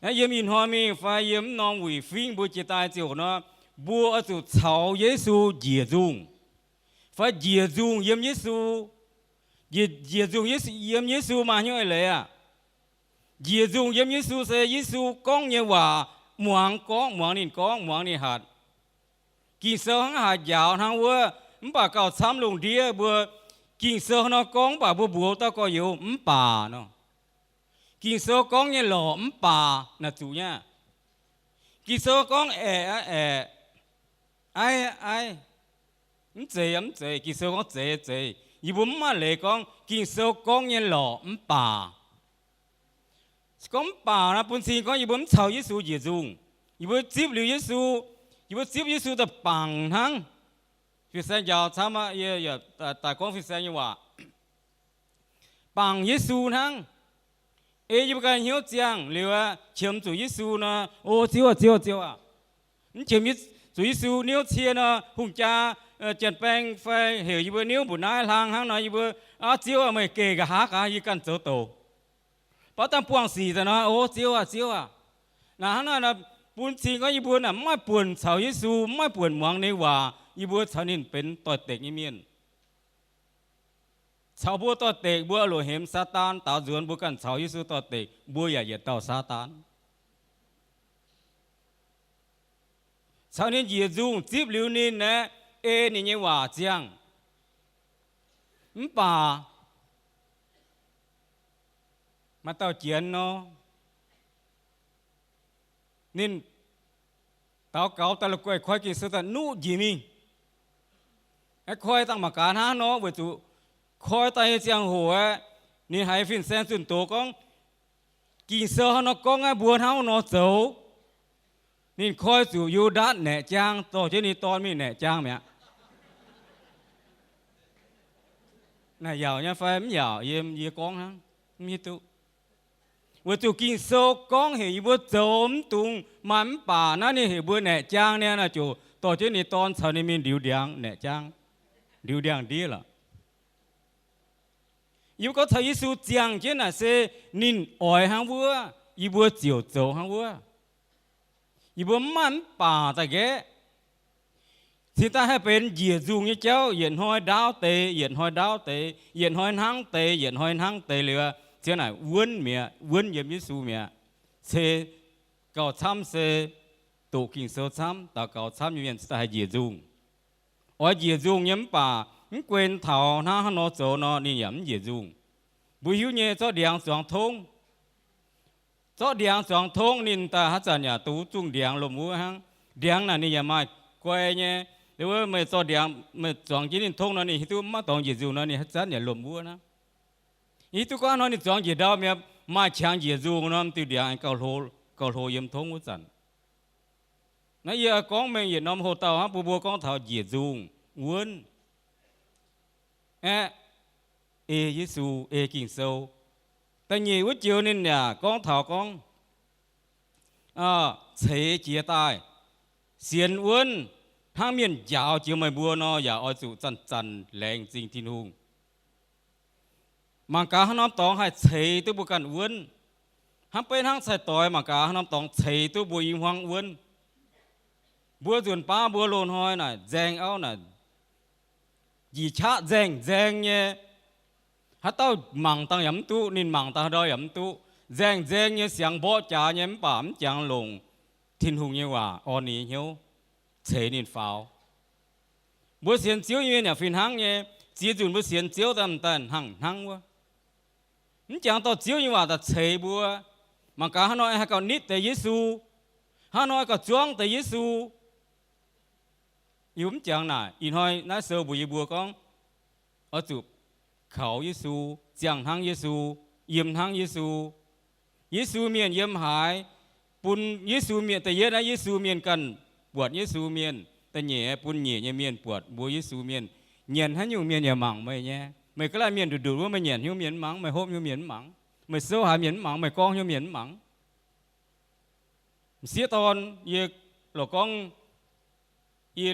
Naaiv yiem ih hnoi mingh fai yiem mv norm wuic fingv mbuo jiex daaih ziouc nor, mbuo oix zuqc caux Yesu njiec nzungh, fai njiec nzungh yiem Yesu. Njiec nzungh yiem Yesu maaih hnyouv eix leiz aqv. Njiec nzungh yiem Yesu se Yesu gorngv nyei waac muangx gorngv, muangx ninh gorngv, muangx ninh hatc. Ging-Sou hnangv haaix njaaux hnangv wuov, mv baac gauh camv lungh ndiev mbuo, Ging-Sou nor gorngv mv baac mbuo mbuox dauh gorx-youz mv baac nor. Ging-Sou gorngv nyei lorqc mv baac naaic zuqc nyei. Ging-Sou gorngv aeqc, aeqc, aiv, aiv, mv zeiz, mv zeiz. Ging-Sou gorngv zeiz, zeiz. Yie mbuo mv maaih leiz gorngv Ging-Sou gorngv nyei lorqc mv baac. Se gorngv mv baac naaic bun cing gorngv yie mbuo mv caux Yesu njiec nzungh. Yie mbuo zipv liuz Yesu, yie mbuo zipv Yesu daaih bangc hnangv. Fin-saeng njaaux camv aqv, yie daaih gorngv fin-saeng nyei waac. Bangc Yesu hnangv. Ei yie mbuo ganh hnyouv ziangh liuz aqv, qiemx zuqc Yesu nor, O Ziouv aac, Ziouv aac, Ziouv aac. Mv qiemx zuqc Yesu, niouv cie nor, hungh jaa, janx-baeng fai heuc yie mbuo niouv mbuoqc naaiv hlang hnangv nor, yie mbuo, Aav, Ziouv aac, meih geh nqa'haav gaax, yie ganh zoux douc. Baav dangh buangh sic daaih nor, O Ziouv aac, Ziouv aac. Naaic hnangv naaic bun cing gorngv yie mbuo naaic mv maaih buonc caux Yesu, mv maaih buonc muangx ninh waac, yie mbuo caux ninh benx doix-dekc nyei mienh. Caux mbuo doix-dekc, mbuo loc hemx Saadaan daaux nzuonx, mbuo ganh caux Yesu doix-dekc, mbuo yaac yietc dauh Saadaan. Caux ninh njiec nzungh, zipv liuz ninh aeqv, ei ninh nyei waac ziangh. Mv baac maaih dauh jienx nor, ninh daux gaux daaih la'guaih koi Ging-Sou daaih nuqv njiec mingh. Aeqv, koi dangh mangc gaax hnangv nor, weic zuqc koi daaih nyei ziangh hoc aeqv, ninh haiz fin-saeng zunh doz gorngv, Ging-Sou hnangv nor gorngv aqv, mbuo hnangv nor zoux. Ninh koi zuqc Yu^ndaatc naeqc jaang, dorh jienv ninh dorn mingh naeqc jaang mi'aqv. Naaic yaauc nyei fai mv yaauc, yie, yie gorngv hnangv, mv hiuv duqv. Weic zuqc Ging-Sou gorngv heuc yie mbuo zoux mv dungx maaih mv baac naaiv ninh heuc mbuo naeqc jaang niaa, naaic ziouc dorh jienv ninh dorn caux ninh mingh ndiux ndiangx naeqc jaang, ndiux ndiangx-ndiev lorqc. Yie mbuo gorngv caux Yesu ziangh jienv naaic se ninh oix hnangv wuov, yie mbuo ziouc zoux hnangv wuov. Yie mbuo mv maaih mv baac daaih nqaeqv. Cingx daaih haih benx njiec nzungh nyei jauv, yietc hnoi ndaauv deix, yietc hnoi ndaauv deix, yietc hnoi hnangv deix, yietc hnoi hnangv deix liuz, ziouc naaic wuonv mi'aqv, wuonv yiem Yesu mi'aqv. Se gauh camv se doqc Ging-Sou camv, daux gaux camv nyei mienh cingx daaih haih njiec nzungh. Oix njiec nzungh nyei mv baac mv guen taux hnangv haaix nor zoux nor, ninh yaac mv njiec nzungh. Mbuo hiuv nyei zorqv ndiangx zuangx tongv. Zorqv ndiangx zuangx tongv ninh daaih haaix zanc yaac duqv zungh ndiangx lomh wuov hnangv. Ndiangx naaic ninh yaac maaih guai nyei. Wuov meih zorqv ndiangx, meih zuangx jienv ninh tongv nor, ninh hiuv duqv maiv dorngx njiec nzungh nor, ninh haaix zanc yaac lomh wuov hnangv. Hiuv duqv gorngv nor ninh zuangx njiec ndau mi'aqv, maaih qangx njiec nzungh nor, m'diuh ndiangx gauh hlo, gauh hlo yiem tongv wuov zanc. Naaiv yie gorngv mengh yietc norm hoc-dauh hnangv bun mbuo gorngv taux njiec nzungh wuonv aeqv, ei Yesu, ei Ging-Sou. Da'nyeic wuov joux ninh yaac gorngv taux gorngv ceix jiez daaih, sienx wuonv hnangv mienh njaaux jiex meih mbuo nor, yaac oix zuqc zanc-zanc laengz zingh Tin-Hungh. Mangc gaax haaix norm dorngx haih ceix duqv mbuo ganh wuonv. Hnangv beiv hnangv cai-doix mangc gaax haaix norm dorngx ceix duqv mbuo i hmuangv wuonv. Mbuo nzunc baav mbuo loz-hnoi naaic nzaeng auv naaic, njiec qaqv nzaeng nzaeng nyei. Haaix dauh mangc dangh yaac mv duqv, ninh mangc dangh haaix ndau yaac mv duqv. Nzaeng nzaeng nyei, siangx mborqv jaax nyei, mv baac mv jangx longc Tin-Hungh nyei waac orn ninh nyei hnyouv, ceix ninh faaux. Mbuo sienx Ziouv nyei mienh yaac fih hnangv nyei, ziex nzunc mbuo sienx Ziouv daaih m'daaih hnangv hnangv wuov. Mv jangx dorh Ziouv nyei waac daaih ceix mbuo. Mangc gaax haaix nor haih gauh nitv deix Yesu, haaix nor gauh zuangv deix Yesu. Yie mv jangx naaic, ih hnoi naaiv sou mbuox yie mbuo gorngv, oix zuqc kaux Yesu, ziangh hnangv Yesu, yiem hnangv Yesu. Yesu mienh yiem haaix, bun Yesu mienh, da'yietv naaiv Yesu mienh ganh buatc Yesu mienh, da'nyeic bun nyeic nyei mienh buatc mbuo Yesu mienh. Nyanc haaix nyungc mienh yaac mangc meih nyei. Meih ga'naaiv mienh nduqc nduqc wuov, meih nyanc hnyouv mienh mv mangc, meih hopv hnyouv mienh mv mangc, meih sou haaix mienh mv mangc, meih gorngv hnyouv mienh mv mangc. M'sieqv dorn, yie lorqc gorngv, yie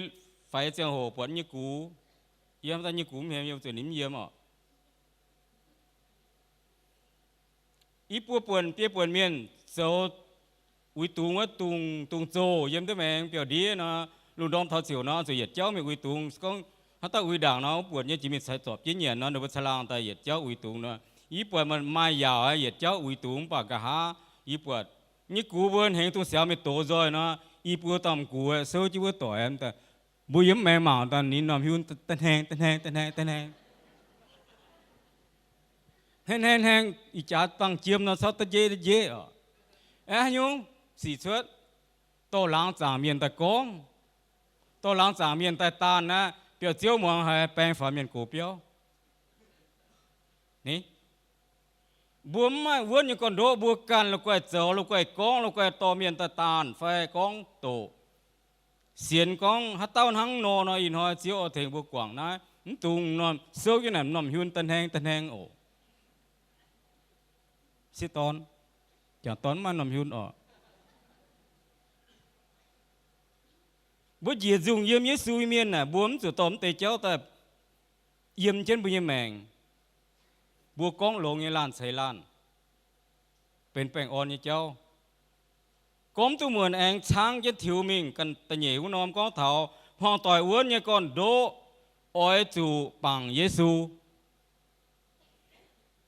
faix ziangh hoc buatc nyei gux, yie haaix dauh nyei gux mv hemx yie zuqc ninh mv yiem oc. I buo buonc, biei buonc mienh zoux uix dungz wuov, dungz zoh yiem duqv maengx biauv-ndiev nor, lungh ndorm taux ziouc nor, zuqc yietc jauv mingh uix dungz. Gorngv haaix dauh uix ndaangc nor, wuov buonc nyei jiex mingh caux zorpc jienv nyanc nor, ninh mbuo caangh laangh daaih yietc jauv uix dungz nor. Yie buatc maaih yaauc yietc jauv uix dungz, mv baac nqa'haav yie buatc nyei gux mbuo hengx dungx siaaux mingh dox nzoih nor, i buo dauh gux souv jienv wuov doic, mbuo yiem mv maengx mangc daaih ninh norm hiuv da'hneng da'hneng da'hneng da'hneng. Hnangv hnangv hnangv ih jaax dangh jiem nor, corc da'njeiv da'njeiv oc. Aeqv, haaix nyungc sic cuotv? Dorh laangz zaangc mienh daaih gorngv, dorh laangz zaangc mienh daaih daanh aqv, biauv-ziouv muangx haiz baeng faaux mienh gox biauv. Ni, mbuo mv maaih wuonv nyei gorn-ndoqv, mbuo ganh la'guaih zoux, la'guaih gorngv, la'guaih dorh mienh daaih daanh fai gorngv doqc, sienx gorngv haaix dauh hnangv nor nor, ih hnoi Ziouv oix tengx mbuo guangc naaiv. Mv dungx norm souv jienv naaic norm hiuv da'hnangv da'hnangv oc. Sieqv dorn, jangc dorn mv maaih norm hiuv oc. Mbuo njiec nzungh yiem Yesu nyei mienh naaic, mbuo mv zuqc dorh mv deix jauv daaih yiem jienv mbuo nyei maengc. Mbuo gorngv longx nyei laanh ceix laanh, benx baengh orn nyei jauv. Gorngv duqv muonc aengx caangv jienv tiux mingh ganh da'nyeic wuov norm gorngv taux hmuangx doic wuonv nyei gorn-ndoqv oix zuqc bangc Yesu.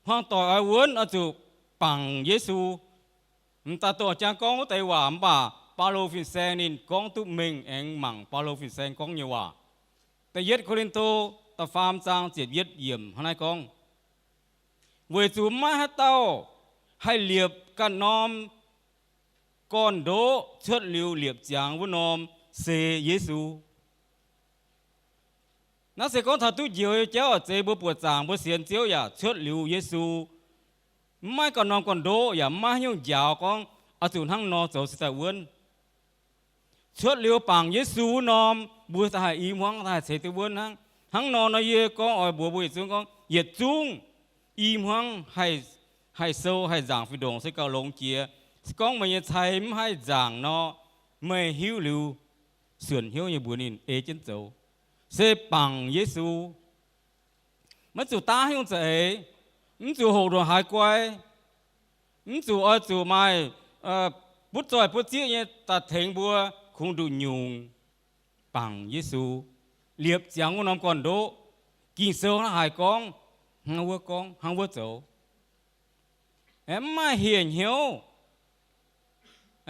Hmuangx doic oix wuonv oix zuqc bangc Yesu. M'daaih dongh jangx gorngv wuov deix waac mv baac Baulo fin-saeng ninh gorngv duqv mengh aengx mangc Baulo fin-saeng gorngv nyei waac. Da'yietv Ko^lin^to da'faam zaang ziepc yietv yiemc hnangv naaiv gorngv, weic zuqc maiv haaix dauh haih liepc ganh norm gorn-ndoqv cuotv liuz liepc ziangx wuov norm se Yesu. Naaiv se gorngv taux duqv njoux nyei jauv aac, zeiz mbuo buoqc zaangc mbuo sienx Ziouv yaac cuotv liuz Yesu. Mv maaih ganh norm gorn-ndoqv yaac mv maaih haaix nyungc njaaux gorngv oix zuqc hnangv nor zoux cingx daaih wuonv. Cuotv liuz bangc Yesu wuov norm, mbuo da'haih i hmuangv da'haih ceix duqv wuonv hnangv. Hnangv nor nor yie gorngv oix mbuox mbuo yietc zungv gorngv, yietc zungv i hmuangv haih sou haih nzaangc fih ndongc se gauh longx jiex. Se gorngv meih nyei cai mv haih nzaangc nor, meih hiuv liuz suonc hnyouv nyei mbuox ninh ei jienv zoux, se bangc Yesu. Maiv zuqc daav haaix nyungc za'eix, mv zuqc hoqc ndongc haaix guai, mv zuqc oix zuqc maaih butv zoih butv zieqv nyei daaih tengx mbuo, kungx nduqc nyungc bangc Yesu, liepc ziangx wuov norm gorn-ndoqv. Ging-Sou hnangv haaix gorngv, hnangv wuov gorngv, hnangv wuov zoux. Aeqv, mv maaih hieh hnyouv,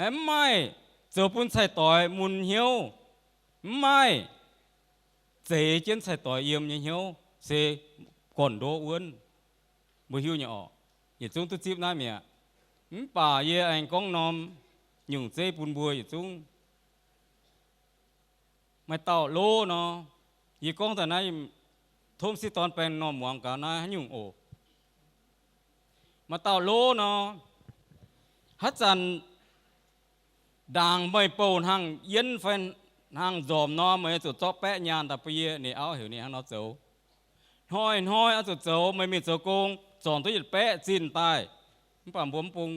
aeqv, mv maaih zoux bun cai-doix mun hnyouv, mv maaih zeix jienv cai-doix yiem nyei hnyouv, se gorn-ndoqv wuonv. Mbuo hiuv nyei orqc, yietc zungv duqv zipv naaiv mi'aqv. Mv baac yie aengx gorngv norm nyungc zeiv bun mbuo yietc zungv. Maaih dauh lov nor, yie gorngv daaih naaiv, tov m'sieqv dorn baeng norm muangx gaax naaiv haaix nyungc oc. Maaih dauh lov nor, haaix zanc ndaangc meih bouh hnangv yienv fai hnangv nzormc nor, meih zuqc zorqv baeqv nyaanh daaih bun yie. Ninh auv heuc ninh hnangv nor zoux. Hnoi-hnoi oix zuqc zoux, meih mingh zoux gong, zornc duqv yietc baeqv zinh daaih. Mv baac mbuo mv bung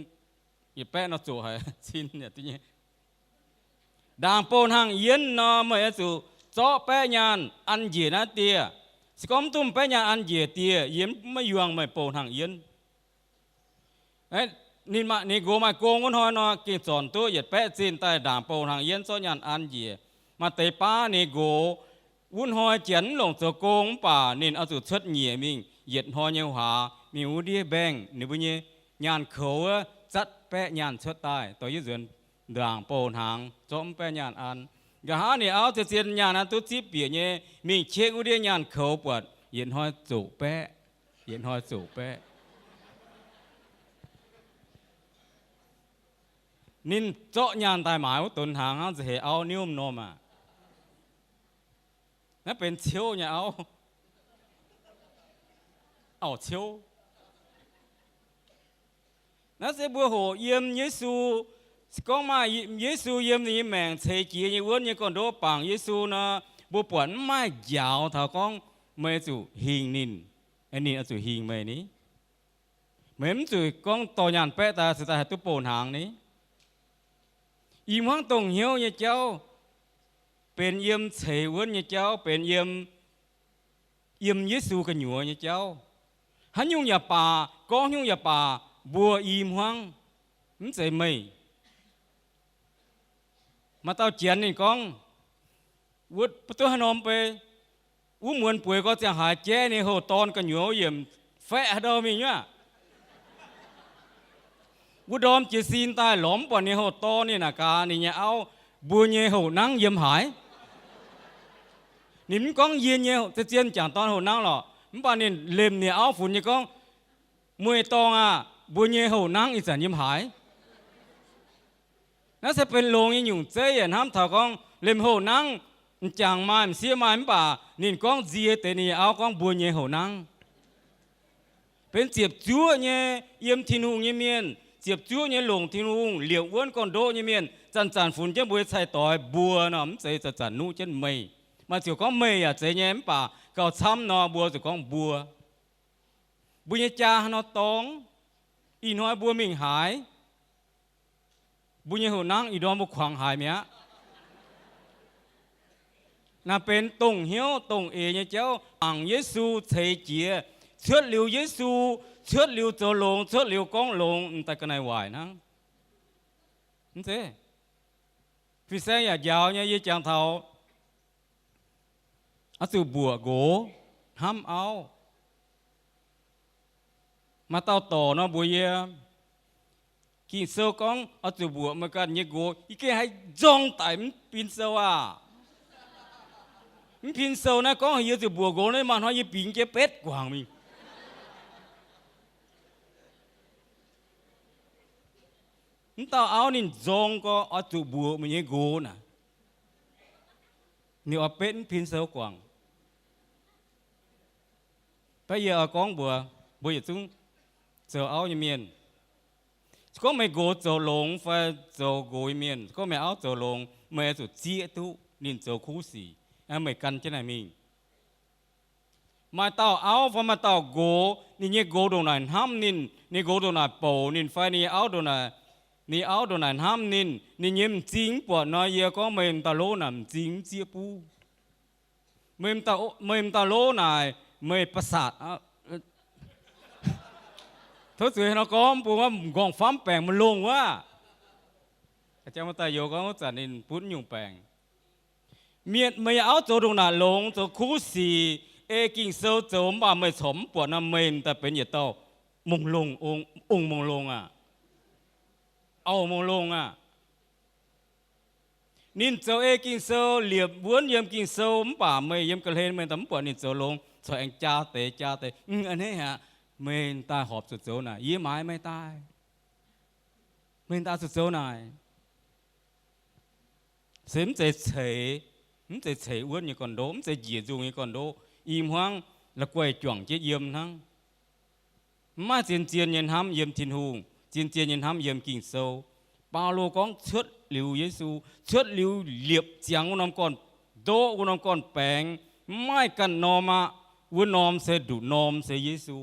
yietc baeqv nor zoqc haic, zinh yaac duqv nyei. Ndaangc bouh hnangv yienv nor, meih oix zuqc zorqv baeqv nyaanh an njiec naaiv dieh. Se gorngv mv duqv baeqv nyaanh an njiec dieh, yie maiv yuangx meih bouh hnangv yienv. Ninh, ninh nqox maaih gong wuov hnoi nor, gengh zornc duqv yietc baeqv zinh daaih ndaangc bouh hnangv yienv zorqv nyaanh an njiec. Maaih deix baav ninh nqox wuov hnoi janx mv longc zoux gong mv baac ninh oix zuqc cuotv nyiec mingh yietc hnoi nyei huaax mingh wuov ndiev mbaengx ninh mbuo nyei nyaanh koux wuov zatv baeqv nyaanh cuotv daaih dorh yietv nzuonx ndaangc bouh hnaangx zorqv mv baeqv nyaanh an. Nqa'haav ninh auv zien-zien nyaanh naaiv duqv zipv bieqc nyei, mingh qieqv wuov ndiev nyaanh koux buatc yietc hnoi zoqc baeqv, yietc hnoi zoqc baeqv. Ninh zorqv nyaanh daaih maaiz wuov donx hnaangx hnangv nza'heix auv niouv m'normh aac. Naaiv benx ciouv nyei auv. Auv-ciouv. Naaiv se mbuo hoqc yiem Yesu, se gorngv maaih Yesu yiem ninh nyei maengc ceix jiez nyei wuonv nyei gorn-ndoqv bangc Yesu nor, mbuo buatc mv maaih njaaux taux gorngv meih zuqc hingh ninh, ninh oix zuqc hingh meih ni. Meih mv zuqc gorngv dorh nyaanh baeqv daaih cingx daaih haih duqv bouh hnaangx ni. I hmuangv dongh hnyouv nyei jauv benx yiem ceix wuonv nyei jauv, benx yiem, yiem Yesu gu'nyuoz nyei jauv. Haaix nyungc yaac baac, gorngv haaix nyungc yaac baac, mbuo i hmuangv, mv zeiz meih. Maaih dauh Janx ninh gorngv, wuov duqv haaix norm bei, wuov muonz bueix gorx ziangh haaix jaiv ninh houh dorn gu'nyuoz yiemc faeqv haaix ndau mingh nyuav. Wuov ndorm jiez sin daaih lorz mv buatc ninh houh dorn, ninh naaic gaax ninh nyei auv, mbuo nyei houh nangv yiem haaix? Ninh mv gorngv yie nyei, zien-zien jangc dorn houh nangv lorqc, mv baac ninh lemh ninh auv funx nyei gorngv, Mueiz-dorngh aah! Mbuo nyei houc nangv ih zanc yiem haaix? Naaiv se benx longx nyei nyungc zeiv yaac hnamv taux gorngv liemh houc nangv m'jangc maaih m'sieqv maaih mv baac ninh gorngv nzie deix ninh nyei auv gorngv mbuo nyei houc nangv. Benx ziepc zuoqv nyei yiem Tin-Hungh nyei mienh, ziepc zuoqv nyei longc Tin-Hungh liepc wuonv gorn-ndoqv nyei mienh, zanc-zanc funx jienv mbuo nyei cai-doix mbuo nor, mv zeiz zanc-zanc nuqv jienv meih. Maaih ziouc gorngv meih yaac zeiz nyei, mv baac gauh camv nor mbuo ziouc gorngv mbuo. Mbuo nyei jaa haaix nor dorngx? Ih hnoi mbuo mingh haaix? Mbuo nyei houc nangv ih ndorm mbuo kuangx haaix mi'aqv? Naaiv benx dongh hnyouv dongh eix nyei jauv, mangc Yesu ceix jiez, cuotv liuz Yesu, cuotv liuz zoux longx, cuotv liuz gorngv longx, m'daaih ga'naaiv waaic hnangv. Mv zeiz? Fin-saeng yaac njaaux nyei, yie jangx taux oix zuqc mbuoqc nqox hnamv auv. Maaih dauh dorc nor mbuox yie, Ging-Sou gorngv oix zuqc mbuoqc meih ganh nyei nqox. Yie gengh haiz nzorng daic mv pin sou aah! Mv pin sou naaiv gorngv heuc yie zuqc mbuoqc nqox naaiv, maaih hnoi yie bingx jienv betv guangc mingh. Mv dauh auv ninh nzorng gorx oix zuqc mbuoqc meih nyei nqox naaic. Ninh oix betv mv pin sou guangc. Baac yie oix gorngv mbuox mbuo yietc zungv zoux auv nyei mienh, se gorngv meih nqox zoux longx fai zoux nqox nyei mienh, se gorngv meih auv zoux longx, meih oix zuqc zieqv duqv ninh zoux kuv sic, meih gan jienv naaic mingh. Maaih dauh auv fai maaih dauh nqox, ninh nyei nqox ndongc naaic hnamv ninh, ninh nqox ndongc naaic bouc ninh fai ninh nyei auv ndongc naaic, ninh auv ndongc naaic hnamv ninh, ninh nyei m'zing mv buatc nor, yie gorngv meih m'dauh lov naaic m'zing mv zieqv buv. Meih m'dauh lov naaic meih ba'satc. Tov zuiz nor gorngv bun wuov m'nqorngv-famv baengc maiv longh wuov. Jang maaih daaih youz gorngv wuov zanc ninh butv nyungc baengc. Mietc meih nyei auv zoux ndongc naaic longx, zoux kuv sic, ei Ging-Sou zoux mv baac meih corc mv buatc nor, meih m'daaih benx yietc dauh mongh longh, ong mongh longh aah! Auv mongh longh aah! Ninh zoux ei Ging-Sou, liepc wuonv yiem Ging-Sou, mv baac meih yiem ga'hlen meih daaih mv buatc ninh zoux longx, corc aengx jaa deix jaa deix. Hnangv a'hneiv aqv, meih daaih horpc zuqc zoux naaic, yie maaiz meih daaih, meih daaih zuqc zoux naaic. Se mv zeiz ceix, mv zeiz ceix wuonv nyei gorn-ndoqv, mv zeiz njiec nzungh nyei gorn-ndoqv. I hmuangv la'guaih juangc jienv yiem hnangv. Mv maaih zien-zien nyei hnamv yiem Tin-Hungh, zien-zien nyei hnamv yiem Ging-Sou. Baulo gorngv cuotv liuz Yesu, cuotv liuz liepc ziangx wuov norm gorn-ndoqv, wuov norm gorn-baengx, mv maaih ganh norm aqv. Wuov norm se nduqc norm se Yesu.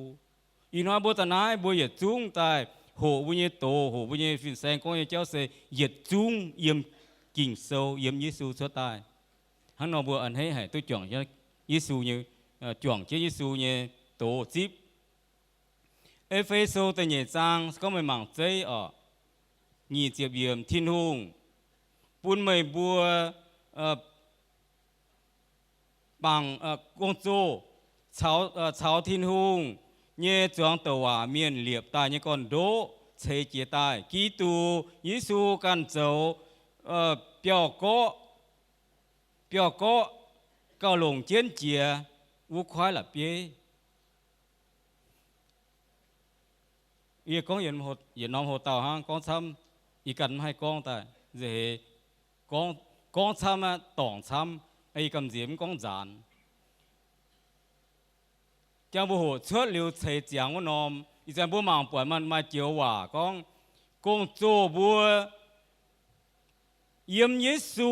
Ih hnoi mbuo daaih naaiv mbuo yietc zungv daaih hoqc mbuo nyei doz, hoqc mbuo nyei fin-saeng gorngv nyei jauv se yietc zungv yiem Ging-Sou, yiem Yesu cuotv daaih. Hnangv nor mbuo a'hneiv haic duqv juangc Yesu nyei, juangc jienv Yesu nyei doz zipv. E^fe^so da'nyeic zaang, se gorngv meih mangc zeiv oc, nyic ziepc yiemc, Tin-Hungh bun meih mbuo bangc gong-zoh caux Tin-Hungh nyei zuangx douc waac mienh liepc daaih nyei gorn-ndoqv ceix jiez daaih. Giduc Yesu ganh zoux biauv-gorqv, biauv-gorqv gauh longc jienv jiex wuov kuaaiv la'bieiv. Yie gorngv yietc norm hoc-dauh hnangv, gorngv camv, yie ganh mv haih gorngv daaih, nza'heix gorngv camv aqv, dorngc camv, yie gamh nziex mv gorngv nzaanx. Jangx mbuo hoqc cuotv liuz ceix ziangx wuov norm, ih zanc mbuo mangc buatc maaih joux waac gorngv, gong-zoh mbuo yiem Yesu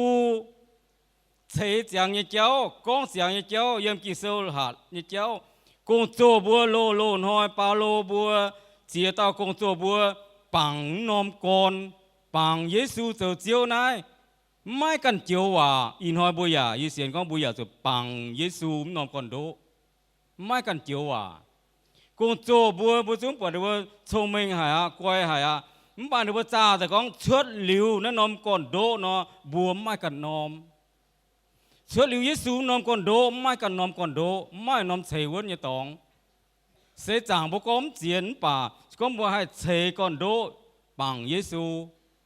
ceix ziangx nyei jauv, gorngv ziangx nyei jauv, yiem Ging-Sou hatc nyei jauv. Gong-zoh mbuo loz-loz hnoi, Baulo mbuo, ziex dauh gong-zoh mbuo bangc wuov norm gorn, bangc Yesu zoux Ziouv naaiv. Mv maaih ganh joux waac. Ih hnoi mbuo yaac, yie sienx gorngv mbuo yaac zuqc bangc Yesu wuov norm gorn-ndoqv. Mv maaih ganh joux waac. Gong-zoh mbuo, mbuo zungv buatc ninh mbuo cong-mengh haic aqv, guai haic aqv. Mv baac ninh mbuo zaah daaih gorngv cuotv liuz naaiv norm gorn-ndoqv nor, mbuo mv maaih ganh norm. Cuotv liuz Yesu wuov norm gorn-ndoqv, mv maaih ganh norm gorn-ndoqv, mv maaih norm ceix wuonv nyei dorngx. Seix zaangc mbuo gorngv mv ziex, mv baac se gorngv mbuo haih ceix gorn-ndoqv bangc Yesu,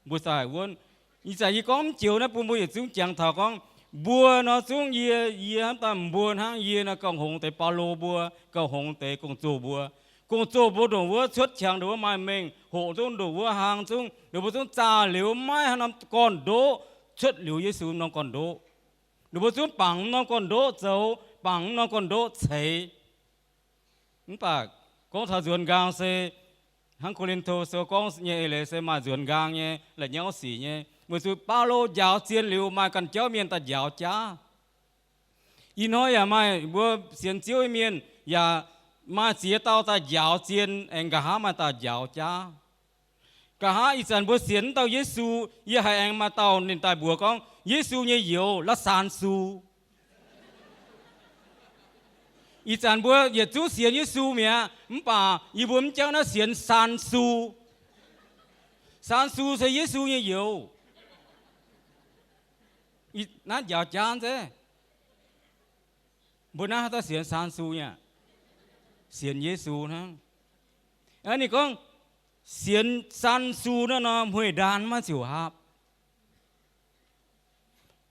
mbuo sai haic wuonv. Ih zanc yie gorngv mv joux naaiv bun mbuo yietc zungv jangx taux gorngv, mbuo nor zungv yie, yie hnamv daaih mbuo hnangv, yie nor gauh hngongx deix Baulo mbuo, gauh hngongx deix gong-zoh mbuo. Gong-zoh mbuo ndongc wuov cuotv qangx, ndongc wuov maaih mengh hoqc zungv, ndongc wuov hlang zungv, ninh mbuo zungv zaah liuz maiv haaix norm gorn-ndoqv cuotv liuz Yesu norm gorn-ndoqv. Ninh mbuo zungv bangc norm gorn-ndoqv zoux, bangc norm gorn-ndoqv ceix. Mv baac gorngv taux nzuonx nqaang se, hnangv Ko^lin^to Sou gorngv nyei eix leiz se maaih nzuonx nqaang nyei la'nyauv sic nyei. Weic zuqc Baulo njaaux zien liuz maaih ganh jauv mienh daaih njaaux jaav. Ih hnoi yaac maaih mbuo sienx Ziouv nyei mienh yaac maaih ziex dauh daaih njaaux zien, aengx nqa'haav maaih dauh njaaux jaav. Nqa'haav ih zanc mbuo sienx wuov dauh Yesu, yie haiz aengx maaih dauh ninh daaih mbuox gorngv Yesu nyei youz la'saan su. Ih zanc mbuo yietc zungv sienx Yesu mi'aqv, mv baac yie mbuo mv jangv naaiv sienx saan su. Saan su se Yesu nyei youz. Naaiv njaaux jaav se mbuo naaiv haaix dauh sienx saan su nyei? Sienx Yesu hnangv. Ninh gorngv sienx saan su naaiv nor, hmeiv ndaan maiv ziouc haapv.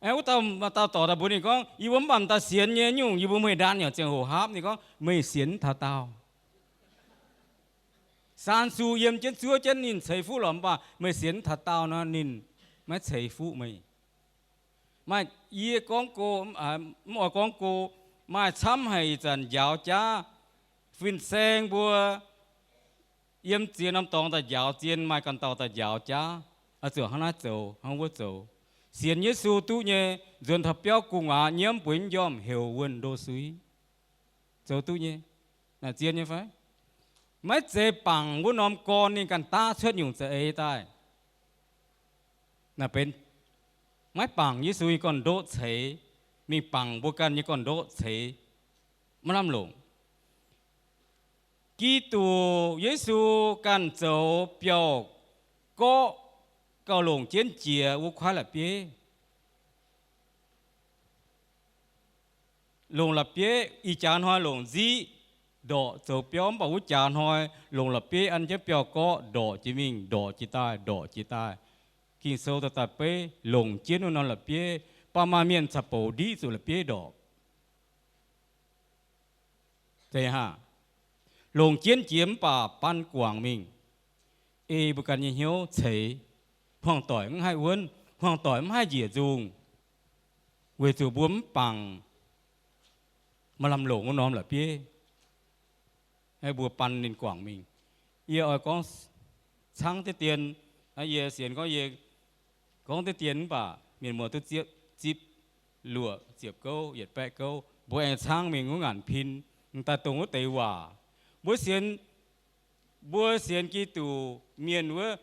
Wuov dauh dorc daaih mbuox ninh gorngv, yie mbuo mv baac m'daaih sienx nyei nyungc, yie mbuo hmeiv ndaan yaac ziangh hoc haapv. Ninh gorngv, meih sienx taux daauh. Saan su yiem jienv zuov jienv ninh ceix fuqv lorqc, mv baac meih sienx taux daauh nor, ninh maiv ceix fuqv meih. Maaih, yie gorngv go, mv oix gorngv go, maaih camv haic ih zanc njaaux jaav. Fin-saeng mbuo yiem ziex norm dorngx daaih njaaux zien, maaih ganh dauh daaih njaaux jaav. Oix zuqc hnangv naaiv zoux, hnangv wuov zoux. Sienx Yesu duqv nyei, nzuonx taux biauv gu'nguaaz nyiemv bueix njormh heuc wuonh ndo suiv. Zoux duqv nyei. Naaic zien nyei fai? Maiv zeiz bangc wuov norm gorn ninh ganh daav cuotv nyungc za'eix daaih. Naaic benx maiv bangc Yesu nyei gorn-ndoqv ceix, mingh bangc mbuo ganh nyei gorn-ndoqv ceix, maiv lamh longc. Giduc Yesu ganh zoux biauv-gorqv gauh longc jienv jiex wuov kuaaiv la'bieiv. Longc la'bieiv, ih jaax hnoi longc nziqv ndorqc zoux biauv, mv baac wuov jaax hnoi longc la'bieiv an jienv biauv-gorqv ndorqc jiex mingh, ndorqc jiex daaih, ndorqc jiex daaih. Ging-Sou daaih daaih beiv longc jienv wuov norm la'bieiv, baac maaih mienh caux bouc ndiqv zuqc la'bieiv ndorqc. Zeiz haah? Longc jienv jiex mv baac ban guangc mingh, ei mbuo ganh nyei hnyouv ceix. Hmuangx-doic mv haih wuonv, hmuangx-doic mv haih njiec nzungh, weic zuqc mbuo mv bangc maaih lamh longc wuov norm la'bieiv, mbuo ban ninh guangc mingh. Yie oix gorngv cangv deix dien, yie sienx gorngv yie gorngv deix dien mv baac mienh muoz duqv zipv, zipv luoqc ziepc gouv, yietc baeqv gouv, mbuo aengx cangv mingh wuov ngaanc pin, daaih dongh wuov deix waac. Mbuo sienx, mbuo sienx Giduc mienh wuov,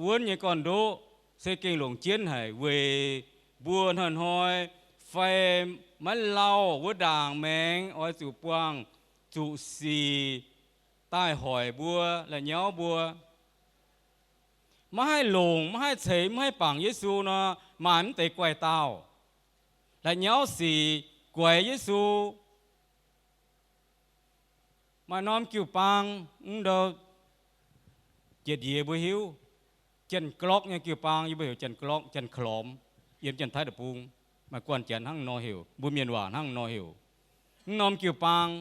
wuonv nyei gorn-ndoqv se gengh longc jienv haic weic mbuo hnoi-hnoi fai maiv lauh wuov ndaangc maengx oix zuqc buangh zuqc sic daaih hoic mbuo, la'nyauv mbuo. Maiv haih longc, maiv haih ceix, maiv haih bangc Yesu nor, maaih mv deix guaih dauh la'nyauv sic guaix Yesu. Maaih norm jiu-baang, mv ndou, jiex ndiex mbuo hiuv, Janx-Glorqv nyei jiu-baang, yie mbuo heuc Janx-Glorqv, Janx-Klormx, yiem Janx-Taiv Deic-Bung. Maaih guanh Janx hnangv nor heuc, mbuo Mienh waac hnangv nor heuc. Mv norm jiu-baang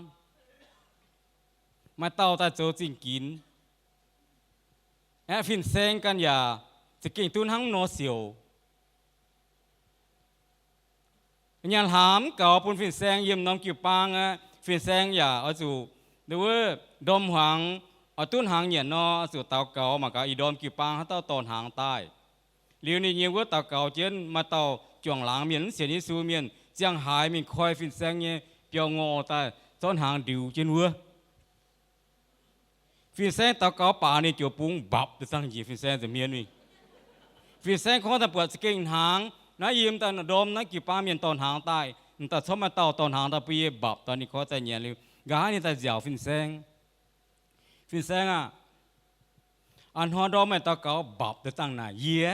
maaih dauh daaih zoux zingh ginx. Aeqv, fin-saeng ganh yaac za'gengh duqv hnangv nor siouc. Nyaanh hlaax mv gaux bun fin-saeng yiem norm jiu-baang aqv. Fin-saeng yaac oix zuqc wuov ndorm hmuangx, oix duqv hnaangx nyanc nor, oix zuqc daux gaux mangc gaax ih ndorm jiu-baang haaix dauh dorh hnaangx daaih. Liuz ninh nyei wuov daux gaux jienv, maaih dauh juangc laangz mienh mv sienx Yesu mienh ziangh haaix mingh koi fin-saeng nyei biauv-ngorh daaih zorqv hnaangx ndiux jienv wuov. Fin-saeng daux gaux baac ninh joux bung mbapc deix zangh njiec fin-saeng nza'hmien mingh. Fin-saeng koi daaih buatc za'gengh hnaangx. Naaiv yie m'daaih ndorm naaiv jiu-baang mienh dorh hnaangx daaih, m'daaih corc maaih dauh dorh hnaangx daaih bun yie mbapc daaih, ninh koi daaih nyanc liuz, nqa'haav ninh daaih nziaauc fin-saeng. Fin-saeng aah, a'hnoi ndorm meih daux gaux mbapc deix zangh naaic yie,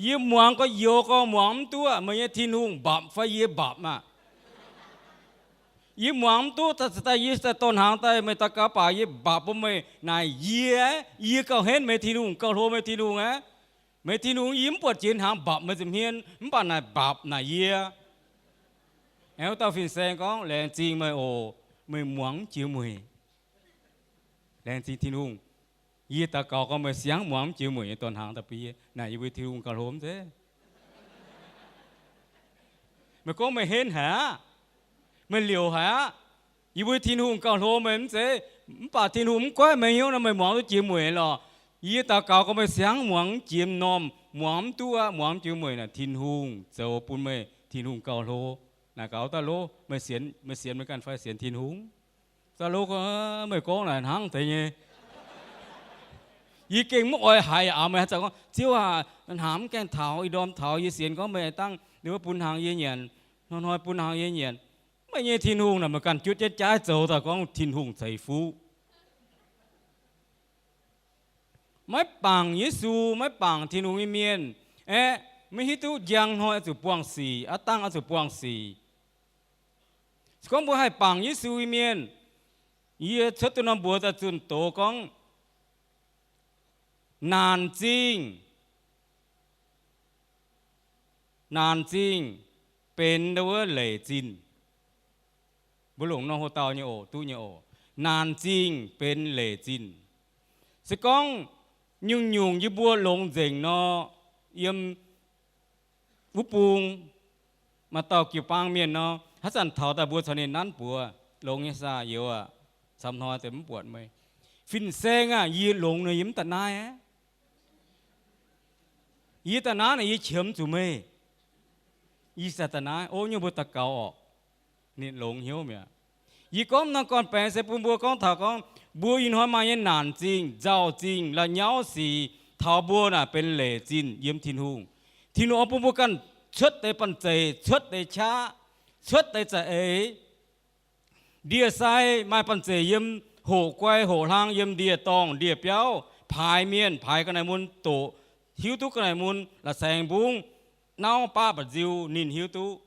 yie muangx gorx-youz gorx muangx mv duqv. Meih nyei Tin-Hungh mbapc fai yie mbapc maah? Yie muangx mv duqv. Daaih yie daaih dorh hnaangx daaih meih daux gaux baac yie mbapc bun meih naaic yie, yie gauh henv meih Tin-Hungh, gauh hlo meih Tin-Hungh aqv. Meih Tin-Hungh, yie mv buatc jiex hnaangx mbapc meih nza'hmien, mv baac naaic mbapc naaic yie. Aengx wuov dauh fin-saeng gorngv, Laengz zingh meih oc. Meih muangx mv jiex mueic. Laengz zingh Tin-Hungh. Yie daux gaux gorngv meih siangv muangx mv jiex mueic nyei dorn hnaangx daaih bun yie. Naaic yie mbuo Tin-Hungh gauh hlo mv zeiz? Meih gorngv meih henv haic aqv, meih liouc haic aqv. Yie mbuo Tin-Hungh gauh hlo meih mv zeiz? Mv baac Tin-Hungh mv goiv meih hnyouv nor, meih muangx duqv jiex mueic lorqc. Yie daux gaux gorngv meih siangv muangx mv jiex m'normh, muangx mv duqv aqv, muangx mv jiex mueic naaic, Tin-Hungh zoux bun meih, Tin-Hungh gauh hlo. Naaic gaux daaih lov, meih sienx, meih sienx meih ganh fai sienx Tin-Hungh? Daaih lov, meih gorngv naaic hnangv deix nyei. Yie gengh mv oix haiz aqv. Meih haaix zanc gorngv, Ziouv aac, hnaangx mv gaengh taux, ih ndorm taux, yie sienx gorngv meih dangh ninh mbuo bun hnaangx yie nyanc, hnoi-hnoi bun hnaangx yie nyanc. Meih nyei Tin-Hungh naaic, meih ganh juotv jienv jaaiv zoux daaih gorngv Tin-Hungh ceix fuqv. Maiv bangc Yesu, maiv bangc Tin-Hungh nyei mienh aeqv, maiv hiuv duqv njang hnoi oix zuqc buangh sic, aav dangh oix zuqc buangh sic. Se gorngv mbuo haih bangc Yesu nyei mienh, yie cuotv duqv norm mbuox daaih zunh doz gorngv, naanc zingh, naanc zingh benx ndau wuov leic zinh. Mbuo longc nor ho dauh nyei oc, duqv nyei oc. Naanc zingh benx leic zinh. Se gorngv nyungc-nyungc yie mbuo longx nzengc nor, yiem wuov bung maaih dauh jiu-baang mienh nor, haaix zanc taux daaih mbuo caux ninh nanv buoz, Longx nyei saah, youz aac, camv hnoi deix mv buatc meih. Fin-saeng aah, yie longx nor yie mv daaih naaiv aqv. Yie daaih naaiv naaic yie qiemx zuqc meih. Yie daaih naaiv, o, nyungc mbuo daux gaux orqc. Ninh longx hnyouv mi'aqv. Yie gorngv norm gorn-baengx se bun mbuo gorngv taux gorngv, mbuo ih hnoi maaih nyei naanc zingh, nzauh zingh, la'nyauv sic, taux mbuo naaic benx leic zinh yiem Tin-Hungh. Tin-Hungh oix bun mbuo ganh cuotv deix banh zeic, cuotv deix qaqv, cuotv deix za'eix. Ndie-sai maaih banh zeic yiem hoqc guai hoqc hlang, yiem ndie-dorngh ndie-biauv, paaix mienh paaix ga'naaiv mun doqc, hiuv duqv ga'naaiv mun la'saengx mbungv, nauv baqv mba'nziu ninh hiuv duqv.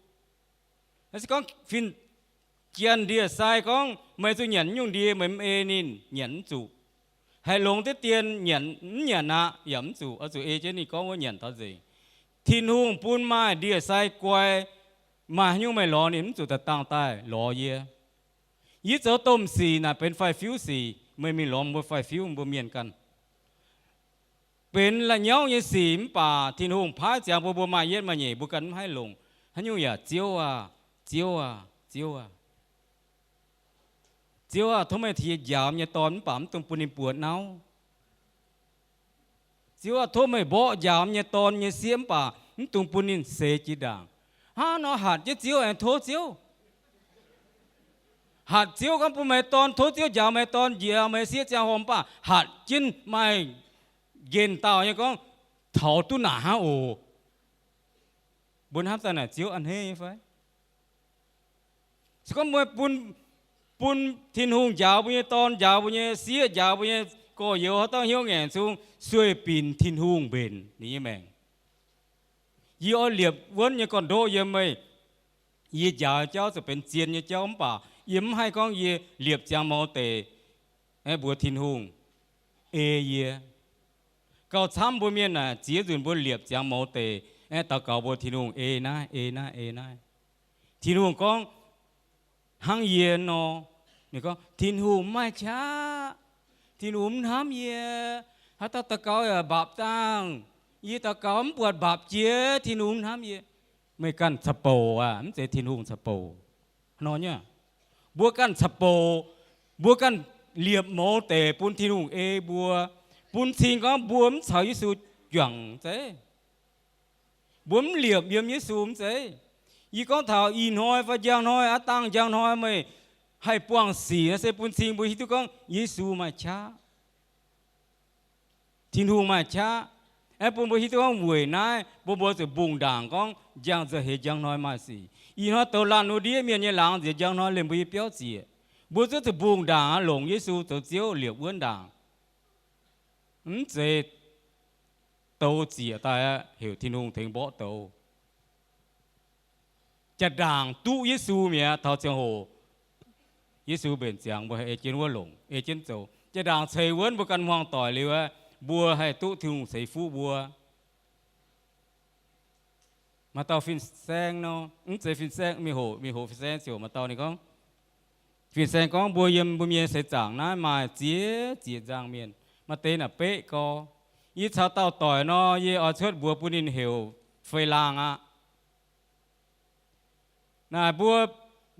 Naaiv se gorngv fin-jien ndie-sai gorngv, meih zuqc nyanc nyungc ndie, meih mv ei ninh nyanc mv zuqc. Haih longx diqv dien nyanc mv nyanc aqv, yaac mv zuqc, oix zuqc ei jienv ninh gorngv wuov nyanc taux nzengc. Tin-Hungh bun maaih ndie-sai guai, maaih haaix nyungc meih lorz ninh mv zuqc daaih dangh daaih lorz yie. Yie zoux domh sic naaic benx faix-fiuv sic, meih mingh lorz mbuo faix-fiuv, mbuo mienh ganh. Benx la'nyauv nyei sic mv baac Tin-Hungh paaiv ziangx bun mbuo maaih yietv maaih nyeic, mbuo ganh mv haih longc. Haaix nyungc yaac, Ziouv aah, Ziouv aah, Ziouv aah, Ziouv aah, tov meih tengx yie njaaux yie nyei dorn mv baac mv dungx bun ninh buoz nauv. Ziouv aah, tov meih mborqv njaaux yie nyei dorn nyei sieqv mv baac mv dungx bun ninh seix jiex ndaangc. Hnangv nor hatc jienv Ziouv aengx tov Ziouv. Hatc Ziouv gorngv bun meih dorn, tov Ziouv njaaux meih dorn, njaaux meih sieqv ziangh hoc mv baac hatc jienv maaih nqemh dauh nyei gorngv, taux duqv naaic hnangv oc. Mbuo hnamv daaih naaic Ziouv a'hneiv nyei fai? Se gorngv mbuo bun, bun Tin-Hungh njaaux mbuo nyei dorn, njaaux mbuo nyei sieqv, njaaux mbuo nyei gorx-youz, haaix dauh hnyouv ngaengc zung, sueih binc Tin-Hungh mbenc ninh nyei maengc. Yie oix liepc wuonv nyei gorn-ndoqv yiem meih. Yie njaaux jauv zuqc benx zien nyei jauv mv baac yie mv haih gorngv yie liepc ziangx mouz deic mbuox Tin-Hungh ei yie. Gauh camv mbuo mienh naaic ziex nzunc mbuo liepc ziangx mouz deic aeqv, daux gaux mbuox Tin-Hungh ei naaiv, ei naaiv, ei naaiv. Tin-Hungh gorngv, hnangv yie nor. Ninh gorngv, Tin-Hungh mv maaih qaqv. Tin-Hungh mv hnamv yie. Haaix dauh daux gaux yaac mbapc dangh. Yie daux gaux mv buatc mbapc jiex, Tin-Hungh mv hnamv yie. Meih ganh caux bouc aqv, mv zeiz Tin-Hungh caux bouc. Nor nyei, mbuo ganh caux bouc, mbuo ganh liepc mouz deic bun Tin-Hungh ei mbuo, bun cing gorngv mbuo mv caux Yesu juangc zeiv. Mbuo mv liepc yiem Yesu mv zeiz. Yie gorngv taux ih hnoi fai njang hnoi, aav dangh njang hnoi meih haih buangh sic nor se bun cing mbuo hiuv duqv gorngv Yesu maaih qaqv. Tin-Hungh maaih qaqv. Aeqv, bun mbuo hiuv duqv gorngv weic naaiv bun mbuo zuqc mbungh ndaangc gorngv njang nzauh heix njang hnoi maaih sic. Ih hnoi douz laanh wuov ndiev mienh nyei laangz nziex njang hnoi liemh mbuo nyei biauv ziec. Mbuo zuqc zuqc mbungh ndaangc aqv, longc Yesu zoux Ziouv liepc wuonv ndaangc. Mv zeiz douz ziec daaih aqv, heuc Tin-Hungh tengx mborqv douz. Jaa-ndaangc duqv Yesu mi'aqv, taux ziangh hoc Yesu mbenc ziangx mbuo haih ei jienv wuov longc, ei jienv zoux. Jaa-ndaangc ceix wuonv mbuo ganh hmuangx doic liuz aqv, mbuo haih duqv Tin-Hungh ceix fuqv mbuo. Maaih dauh fin-saeng nor, mv zeiz fin-saeng, mingh hoqc, mingh hoqc fin-saeng ziouc maaih dauh ninh gorngv, Fin-saeng gorngv, mbuo yiem mbuo mienh seix zaangc naaiv maaih ziex ziex nzangc mienh, maaih deix naaic beqv gorx. Yie caux dauh doic nor, yie oix cuotv mbuox bun ninh heuc Fei-Laangh aqv. Naaic mbuo,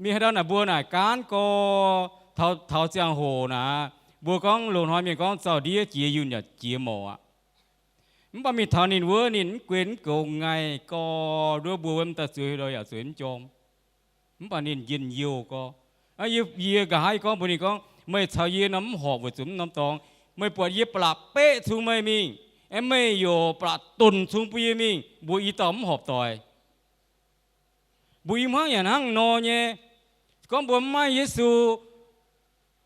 mingh haaix ndau naaic mbuo naaic gaanv gorx, taux, taux ziangh hoc naaic, mbuo gorngv loz-hnoi mienh gorngv zaux ndiev jiex yunh yaac jiex mouc aqv. Mv baac mingh taux ninh wuov, ninh mv guen mv goux ngaih gorx, nduov mbuo wuov m'daaih zueiz hlo yaac zueiz mv jorm. Mv baac ninh njien-youh gorx. Yie, yie nqa'haav yie gorngv mbuox ninh gorngv, meih caux yie nor mv horpc weic zuqc mv norm dorngx. Meih buatc yie ba'laqc beqv cunx meih mingh, aeqv, meih youc ba'laqc donc cunx bun yie mingh, mbuo i dauh mv horpc doic. Mbuo i hmuangv yaac hnangv nor nyei. Gorngv mbuo mv maaih Yesu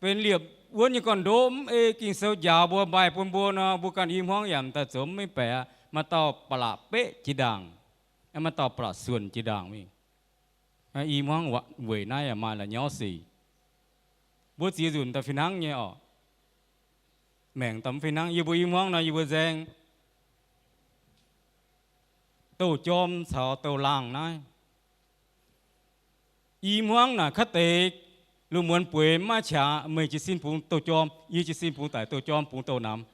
benx liepc wuonv nyei gorn-ndoqv, mv ei Ging-Sou njaaux mbuo, maaih bun mbuo nor, mbuo ganh i hmuangv yaac m'daaih zoux mv mengh baeqc aqv. Maaih dauh ba'laqc beqv jiex ndaangc, maaih dauh ba'laqc suonc jiex ndaangc mingh. I hmuangv weic naaiv yaac maaih la'nyauv sic. Mbuo ziex nzunc daaih fih hnangv nyei orqc. Maengc daaih mv fih hnangv. Yie mbuo i hmuangv nor, yie mbuo nzaeng douh jorm caux douh laangh naaiv. I hmuangv naaic kaav deix lungh muonz bueix mv maaih qangx, meih jiez sin bungx douh jorm, yie jiez sin bungx daic douh jorm, bungx douh namx.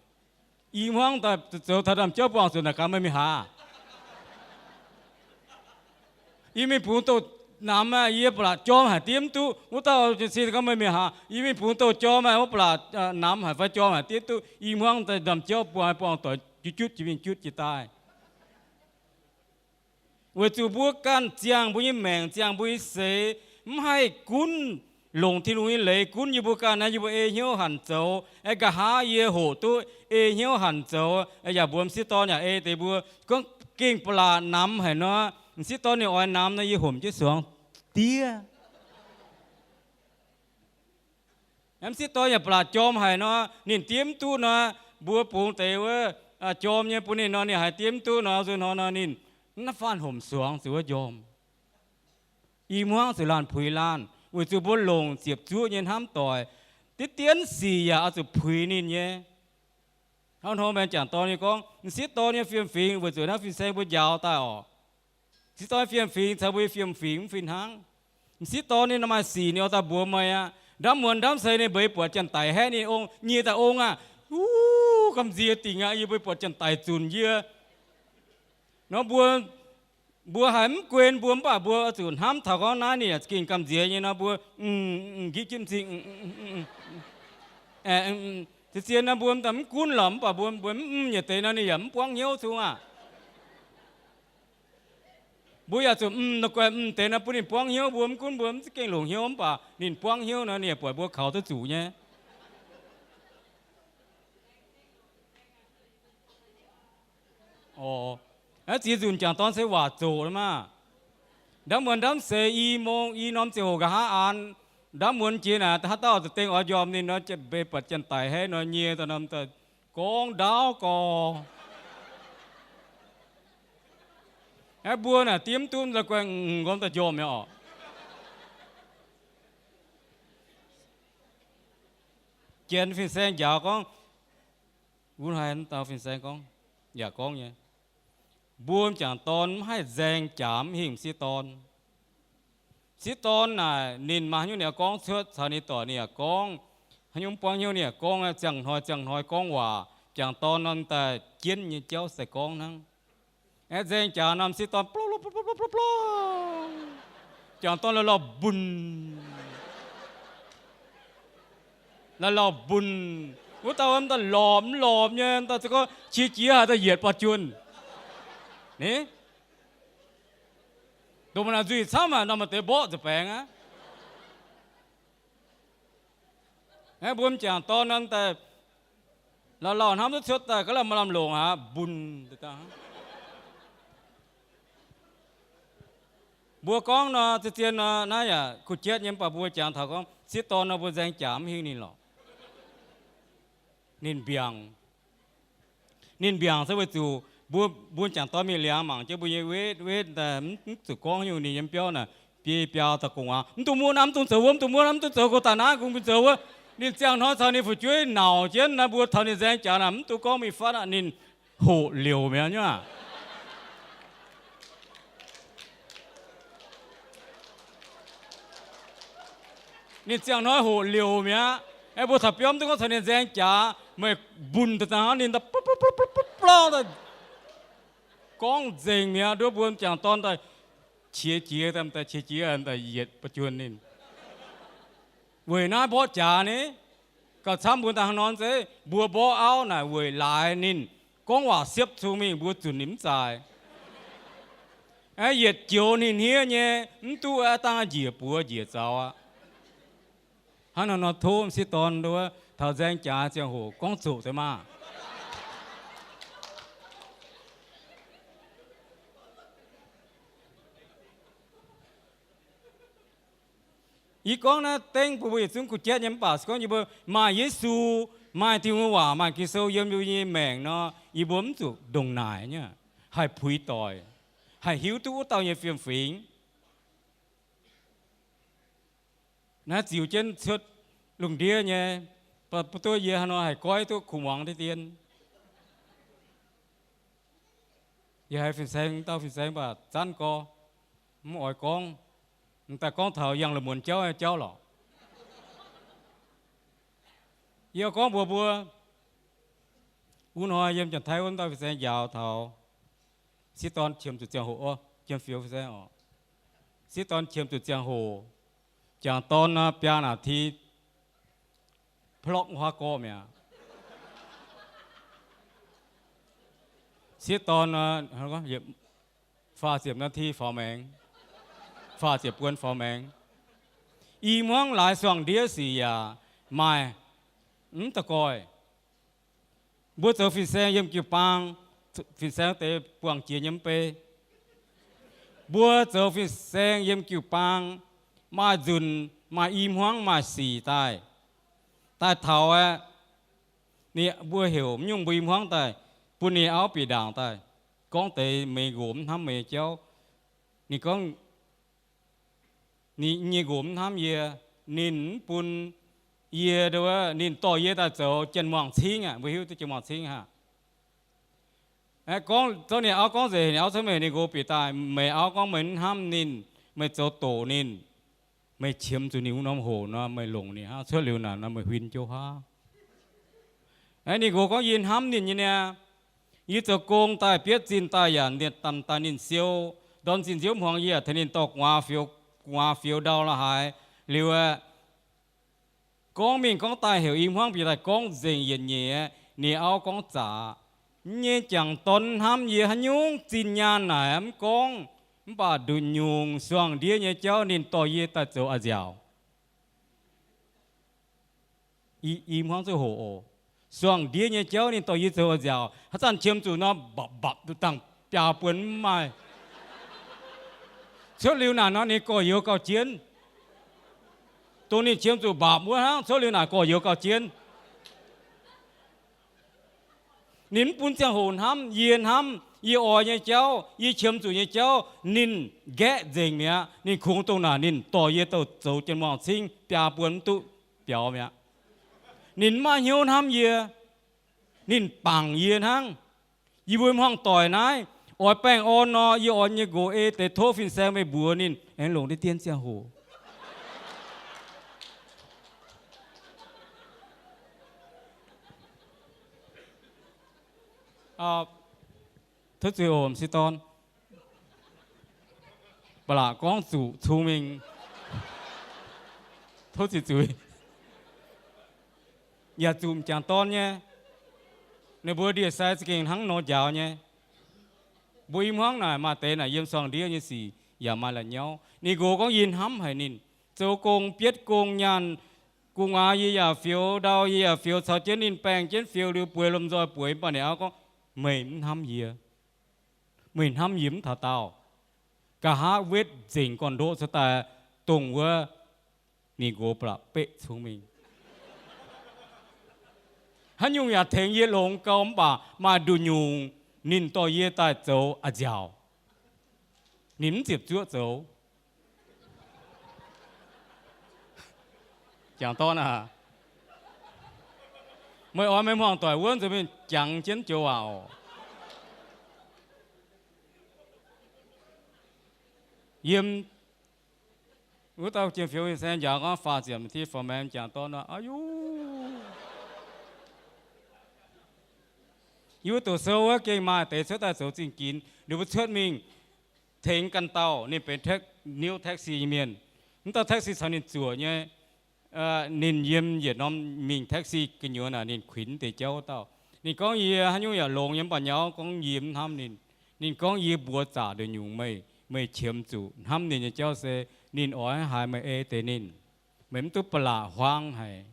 I hmuangv daaih zoux taux ndaamv-jauv buangh zuqc naaic gaax meih mingh haaz. Yie mingh bungx douh namx aeqv, yie ba'laqc jorm haic diev mv duqv. Wuov dauh jiez sin gorngv meih mingh haaz. Yie mingh bungx douh jorm aeqv, wuov ba'laqc namx haic fai jorm haic diev duqv. I hmuangv daaih ndaamv-jauv buangh, buangh doic jutv jutv jiex mingh jutv jiex daaih. Weic zuqc mbuo ganh ziangh mbuo nyei maengc, ziangh mbuo nyei seix, mv haih gunv longc Tin-Hungh nyei leiz gunv yie mbuo ganh naaiv, yie mbuo ei hnyouv hanc zoux. Aeqv, nqa'haav yie hoqc duqv ei hnyouv hanc zoux, yaac mbuox m'sieqv dorn yaac ei deix mbuo. Gorngv gengh ba'laqc namx haic nor, m'sieqv dorn ninh oix namx nor, yie homc jienv suangx diev. M'sieqv dorn yaac ba'laqc jorm haic nor, ninh diev mv duqv nor, mbuo bungx deix wuov jorm nyei bun ninh nor, ninh haiz diev mv duqv nor, nzunc hnoi nor ninh naaiv faanh homc suangx ziouc wuov njormh. I hmuangv zuqc laanh puix laanh, weic zuqc mbuo longc ziepc zuoqv nyei hnamv doic, diqv dienv sic yaac oix zuqc puix ninh nyei. Hnangv nor meih jangc dorn nyei gorngv, m'sieqv dorn nyei fiem-fingx weic zuqc naaiv fin-saeng mbuo njaaux daaih orqc. M'sieqv dorn fiem-fingx caux mbuo nyei fiem-fingx mv fih hnangv. M'sieqv dorn ninh maaih sic ninh oix daaih mbuox meih aqv. Ndaamv muonz ndaamv seix ninh mbeix buatc janx-daic haeqv ninh ong, nyie daaih ong aqv. Uv, gamh nziex dingc aqv, yie mbeix buatc janx-daic zunc yie. Nor mbuo, mbuo haiz mv guen mbuo mv baac mbuo oix zuqc hnamv taux gorngv naaiv ninh yaac za'gengh gamh nziex nyei nor mbuo, m'nqipv jienv m'zing. Zien-zien nor mbuo mv gunv lorqc mv baac mbuo, mbuo mv m'nyiec deix nor ninh yaac mv buangv hnyouv zungv aqv. Mbuo yaac zuqc m'nguaih m'deix nor bun ninh buangv hnyouv, mbuo mv gunv mbuo mv za'gengh longc hnyouv mv baac ninh buangv hnyouv nor ninh yaac buatc mbuo kaux duqv zuqc nyei. Naaiv ziex nzunc jangc dorn se waac zoqc maah. Ndaamv muonz ndaamv seix i mong i norm ziangh hoc nqa'haav aan, ndaamv muonz jiex naaic haaix dauh za'dengh oix njormh ninh nor, mbeix buatc janx-daic haeqv nor nyie daaih norm daaih gorngv ndaauv gorx. Aeqv, mbuo naaic diev mv duqv daaih guaih m'nqormh daaih njormh nyei orqc. Janx fin-saeng njaaux gorngv, wuov haaix dauh fin-saeng gorngv, yaac gorngv nyei, mbuo m'jangc dorn mv haih nzaeng jaax mv hingh m'sieqv dorn. M'sieqv dorn naaic ninh maaih haaix nyungc ninh yaac gorngv cuotv caux ninh doic ninh yaac gorngv, haaix nyungc mv buangv hnyouv ninh yaac gorngv, ziangh hnoi ziangh hnoi gorngv waac. M'jangc dorn nor daaih jienv nyei jauv se gorngv hnangv. Aeqv, nzaeng jaax nor m'sieqv dorn, jangc dorn lauh lauh mbunh, lauh lauh mbunh. Wuov dauh mv daaih lorpc mv lorpc nyei, daaih za'gengh qiex jiez haic daaih yietc buatc juonh. Ni, dongh maaih naaic nzuih camv haic nor maaih deix mborqv nza'baengx aqv. Aeqv, mbuo m'jangc dorn nor daaih lauh lauh hnamv duqv cuotv daaih gaax lamh maaih lamh longc aqv, mbunh. Mbuo gorngv nor, zien-zien nor, naaiv yaac kuh jatv nyei, mv baac mbuo jangx taux gorngv m'sieqv dorn nor mbuo nzaeng jaax mv hingh ninh lorqc. Ninh mbiaangc. Ninh mbiaangc se weic zuqc mbuo, mbuo m'jangc dorn mingh liangx mangc jienv mbuo nyei wetv, wetv daaih mv zuqc gorngv nyungc, ninh yiem biauv naaic biei biaa daaih gu'nguaaz, mv dungx muoqv naaiv, mv dungx zoux wuov, mv dungx muoqv naaiv, mv dungx zoux, go daaih naaiv, gong mingh zoux wuov. Ninh ziangh hnoi caux ninh fu'jueiv nauc jienv naaiv, mbuo taux ninh nzaeng jaax naaic mv dungx gorngv mingh fatv aqv, ninh hoqc liouc mi'aqv nyei aqv. Ninh ziangh hnoi hoqc liouc mi'aqv. Aeqv, mbuo taux biauv mv duqv gorngv caux ninh nzaeng jaax, meih mbunc daaih hnangv ninh daaih blouv, gorngv nzengc mi'aqv. Nduov mbuo m'jangc dorn daaih qiex jiez, daaih qiex jiez daaih yietc ba'juonh ninh. Weic naaiv mborqv jaax ni, gauh camv mbuo daaih hnangv nor zeiv, mbuo mborqv auv naaic weic laaix ninh gorngv waac siepv cong mingh, mbuo zunc ninh mv zaaix. Aeqv, yietc joux ninh hniev nyei, mv duqv aeqv, dangh njiec buoz njiec zaux aqv. Hnangv nor nor tov m'sieqv dorn nduov taux nzaeng jaax ziangh hoc gorngv zoqc deix maah. Yie gorngv naaiv dengv bun mbuo yietc zungv gu'jatv nyei, mv baac se gorngv yie mbuo maaih Yesu, maaih Tin-Hungh waac, maaih Ging-Sou yiem yie mbuo nyei maengc nor, yie mbuo mv zuqc ndongc naaic nyei, haih puix doic, haih hiuv duqv wuov dauh nyei fiem-fingx. Naaiv ziux jienv cuotv lungh ndiev nyei, ba'duov yie haaix nor haih goiv duqv kuv muangx deix dien. Yie haiz fin-saeng, dauh fin-saeng mv baac zanv gorx, mv oix gorngv, m'daaih gorngv taux yangh la'muonz jauv nyei jauv lorqc. Yie gorngv mbuox mbuo, wuov hnoi yiem Janx-Taiv wuov dauh fin-saeng njaaux taux sieqv dorn qiemx zuqc ziangh hoc, jiem fioux fin-saeng oc. Sieqv dorn qiemx zuqc ziangh hoc, jangc dorn nor biaa naaic ti, plorqv huaav gorqv mi'aqv. Sieqv dorn faah ziepc naaiv ti faaux maengx, faah ziepc buon faaux maengx. I hmuangv laaix suangx ndiev sic yaac maaih mv da'goih. Mbuo zoux fin-saeng yiem jiu-baang, fin-saeng deix buangh jiex nyei mv bei. Mbuo zoux fin-saeng yiem jiu-baang, maaih nzunc maaih i hmuangv maaih sic daaih, daaih taux aeqv, ninh mbuo heuc mv nyungc mbuo i hmuangv daaih, bun ninh auv bieqc ndaangc daaih, gorngv deix meih nqox mv hnamv meih nyei jauv. Ninh gorngv, ninh nyei nqox mv hnamv yie, ninh mv bun yie, ninh dorh yie daaih zoux janx-muangh cingv aqv. Mbuo hiuv duqv janx-muangh cingv haic. Gorngv, zorqv ninh auv gorngv nzengc, ninh auv cuotv mengh, ninh nqox bieqc daaih, meih auv gorngv meih mv hnamv ninh, meih zoux doqc ninh, meih qiemx zuqc ninh wuov norm hoc nor, meih longc ninh hnangv, cuotv liuz naaic nor meih huin jiouv huaav. Ninh nqox gorngv, yie hnamv ninh nyei niaa. Yie zoux gong daaih, bietv zinh daaih yaac daaih ninh siou, ndorm zinh nziouv hmuangx yie yaac tengx ninh dorh gu'nguaaz fioux, gu'nguaaz fioux ndau la'haaix. Liuz aeqv, gorngv mingh gorngv daaih heuc i hmuangv bieqc daaih gorngv nzengc yietc nyeic aeqv, ninh auv gorngv zaqc, nyei jangc dorn hnamv yie haaix nyungc zinh nyaanh naaic mv gorngv, mv baac nduqc nyungc suangx ndiev nyei jauv ninh dorh yie daaih zoux a'nziaauc. I hmuangv zuqc hoqc oc. Suangx ndiev nyei jauv ninh dorh yie zoux a'nziaauc. Haaix zanc qiemx zuqc nor, mbapc mbapc duqv dangh biaa buonc mv maaih. Cuotv liuz naaic nor ninh gorx-youz gauh jienv. Dongh ninh qiemx zuqc mbapc wuov hnangv, cuotv liuz naaic gorx-youz gauh jienv. Ninh mv bun ziangh hoc hnamv yie hnamv yie oix nyei jauv, yie qiemx zuqc nyei jauv, ninh nqaeqv nzengc mi'aqv. Ninh kungx dongh naaic ninh dorh yie douh zoux janx-muangh cingv biaa buonc mv duqv biaux mi'aqv. Ninh mv maaih hnyouv hnamv yie. Ninh bangc yie hnangv. Yie mbuo hmuangx-doic naaiv oix baengh orn nor, yie oix nyei nqox ei deix tov fin-saeng meih mbuox ninh aengx longc deix dien ziangh hoc. Tov zuiz oc, m'sieqv dorn. Ba'laqc gorngv zuqc cong-mengh. Tov zuiz zuiz. Yaac zuqc m'jangc dorn nyei. Ninh mbuo ndie-sai za'gengh hnangv nor njaaux nyei. Mbuo i hmuangv naaic maaih deix naaic yiem suangx ndiev nyei sic yaac maaih la'nyauv. Ninh nqox gorngv yie hnamv haic ninh. Zoux gong bietv gong nyaanh, gu'nguaaz yie yaac fioux, ndau yie yaac fioux, caux jienv ninh baeng jienv fioux liuz bueix lomh nzoih bueix, mv baac ninh auv gorngv, meih mv hnamv yie. Meih hnamv yie mv taux daauh. Nqa'haav wetv nzengc gorn-ndoqv cuotv daaih, dongh wuov ninh nqox ba'laqc beqv cong-mengh. Haaix nyungc yaac tengx yie longx gau, mv baac maaih nduqc nyungc ninh dorh yie daaih zoux a'nziaauc. Ninh mv ziepc zuoqv zoux. Jangx dorn aac, meih oix meih hmuangx-doic wuov nzuonx mingh jangx jienv joux waac oc. Yiem Wuov dauh jiem-fioux fin-saeng njaaux gorngv faah ziepc naaiv ti for man m'jangc dorn nor, aa yu, yie mbuo doqc sou wuov gengh maaih deix cuotv daaih zoux zingh ginx. Ninh mbuo cuotv mingh tengx ganh dauh, ninh benx niouv taxi nyei mienh. Wuov dauh taxi caux ninh zuoqc nyei. Ninh yiem yietc norm mingh taxi gu'nyuoz naaic, ninh kuinx deix jauv wuov dauh. Ninh gorngv, yie haaix nyungc yaac longx nyei, mv baac nyauv gorngv yie mv hnamv ninh. Ninh gorngv, yie mbuox zaqc nduqc nyungc meih, meih qiemx zuqc hnamv ninh nyei jauv se ninh oix haaix meih ei deix ninh. Meih mv duqv ba'laqc huaang haic.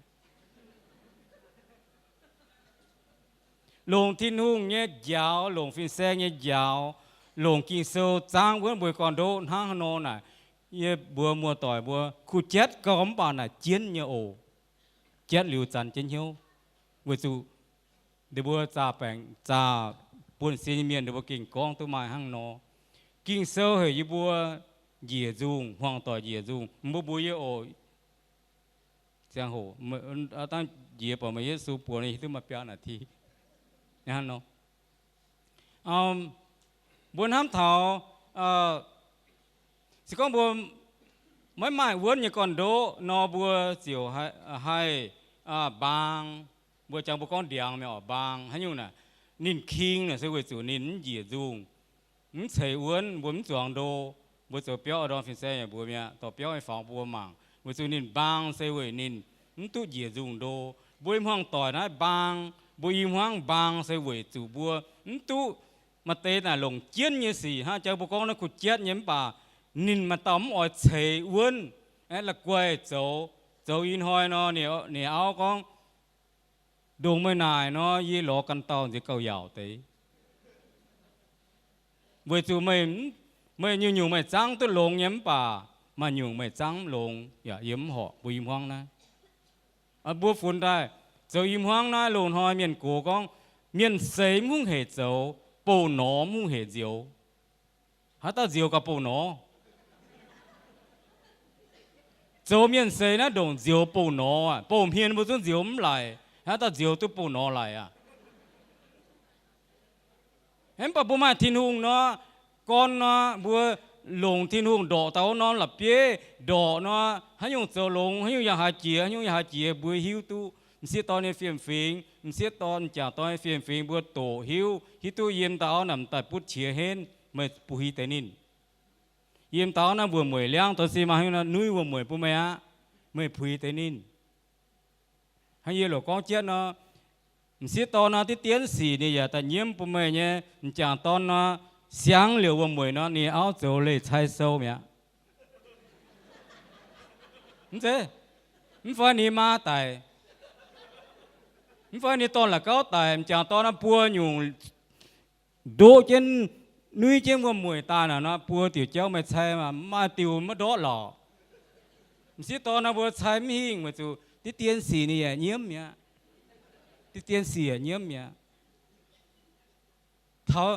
Longc Tin-Hungh nyei njaaux, longc fin-saeng nyei njaaux, longc Ging-Sou zaangv wuonv mbuo nyei gorn-ndoqv hnangv haaix nor naaic, yie mbuox muoz-doic mbuo, kuh jatv gauh mv baac naaic jienv nyei oc. Jatv liuz zanc jienv hnyouv, weic zuqc ninh mbuo zaah baengc zaah buonv-sin nyei mienh, ninh mbuo gengh gorngv duqv maaih hnangv nor. Ging-Sou heuc yie mbuo njiec nzungh, hmuangx doic njiec nzungh. Mbuo mbuox yie oc. Ziangh hoc dangh njiec buatc meih Yesu buoz, hiuv duqv maaih biaa naaic ti. Mbuo hnamv taux, se gorngv mbuo maiv maaih wuonv nyei gorn-ndoqv nor, mbuo ziouc haih mbaang. Mbuo jangx mbuo gorngv ndiangx mi'aqv, mbaang haaix nyungc naaic. Ninh king naaic se weic zuqc ninh mv njiec nzungh, mv ceix wuonv, mbuo mv zuangx ndo. Mbuo zoux biauv, a'ndorm fin-saeng yaac mbuox mi'aqv, dorh biauv nyei faaux mbuo mangc, weic zuqc ninh mbaang se weic ninh mv duqv njiec nzungh ndo. Mbuo i hmuangv doic naaiv mbaang, mbuo i hmuangv mbaang se weic zuqc mbuo mv duqv, maaih deix naaic longc jienv nyei sic hnangv jangx mbuo gorngv naaiv kuh jatv nyei mv baac ninh maaih dauh mv oix ceix wuonv, aeqv, la'guaih zoux. Zoux ih hnoi nor, ninh auv gorngv, ndongc meih naaic nor, yie lorz ganh dauh nziex gauh yaauc deix. Weic zuqc meih nyungc-nyungc meih zangv duqv longx nyei mv baac maaih nyungc meih zangv mv longx yaac yie mv horpc mbuo i hmuangv naaiv. Mbuo funx daaih zoux i hmuangv naaiv loz-hnoi mienh gox gorngv, mienh seix mv hungh hec zoux, bouh norx mv hungh hec nzioux. Haaix dauh nzioux gauh bouh norx? Zoux mienh seix naaiv ndongc nzioux bouh norx aqv. Bouh hmien mbuo zungv nzioux mv laic, haaix dauh nzioux duqv bouh norx laic aqv? Mv baac mbuo maaih Tin-Hungh nor, gorn nor, mbuo longc Tin-Hungh ndorqc daaih wuov norm la'bieiv, ndorqc nor, haaix nyungc zoux longx, haaix nyungc yaac haiz jiex, haaix nyungc yaac haiz jiex, mbuo hiuv duqv m'sieqv dorn nyei fiem-fingx, m'sieqv dorn, m'jangc dorn nyei fiem-fingx mbuo doqc hiuv, hiuv duqv yiem dauh auv naaic m'daaih butv qiex henv, meih puix deix ninh. Yiem dauh auv naaiv mbuoqc mueic liangv, dorh sin maaih haaix nyungc nuiv wuom-mueic bun meih aqv, meih puix deix ninh. Hnangv yie loc gorngv jienv nor, m'sieqv dorn nor, diqv dienv sic ninh yaac daaih nyiemv bun meih nyei. M'jangc dorn nor, siangx liouc wuom-mueic nor, ninh auv zoux leih cai sou mi'aqv. Mv zeiz, mv fai ninh maa daic, mv fai ninh dorn-la'gauv daic, m'jangc dorn nor buo nyungc ndoqv jienv, nuiv jienv wuom-mueic daaih naaic nor, buo diuc jauv meih cai maaih diuc maiv ndortv lorqc. M'sieqv dorn nor mbuo cai mv hingh, weic zuqc diqv dienv sic ninh yaac nyiemv mi'aqv. Diqv dienv sic yaac nyiemv mi'aqv. Taux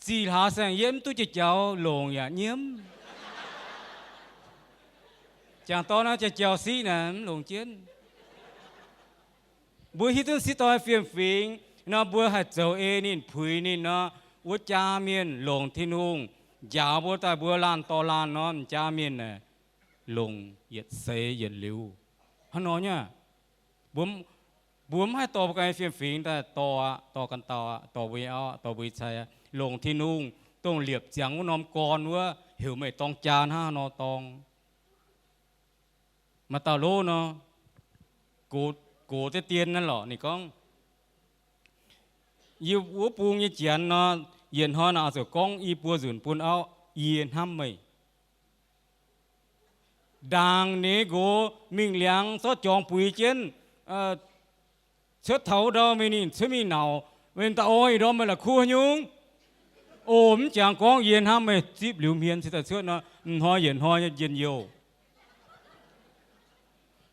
zih hlaax saeng-yietv mv duqv jai-jaux longc yaac nyiemv. M'jangc dorn nor jai-jaux siqv naaic mv longc jienv. Mbuo hiuv duqv m'sieqv dorn fiem-fingx nor, mbuo haih zoux ei ninh, puix ninh nor, wuov jaa mienh longc Tin-Hungh njaaux mbuo daaih mbuo laanh dorh laanh nor, m'jaa mienh aah, longc yietc seix yietc liuz. Hnangv nor nyei, mbuo mv haih dorh mbuo ganh nyei fiem-fingx daaih dorh aqv, dorh ganh dauh aqv, dorh mbuo nyei auv aqv, dorh mbuo nyei cai aqv, longc Tin-Hungh dongh liepc ziangx wuov norm gorn wuov, heuc meih dorng jaa hnangv haaix nor dorng. Maaih dauh lov nor, gox deix dien naaiv lorqc, ninh gorngv, yie wuov bung nyei janx nor, yietc hnoi naaic oix zuqc gorngv i buo nzunc bun auv, yie hnamv meih. Ndaangc ninh nqox mingh liangx zorqv jorngx buix jienv, cuotv taux wuov ndau mingh, ninh cuotv mingh nauc, mingh daaih oix ih ndorm meih la'kuqv haaix nyungc? Oc, mv jangx gorngv yie hnamv meih. Zipv liuz hmien cingx daaih cuotv nor, m'hnoi yietc hnoi nyei njien-youh.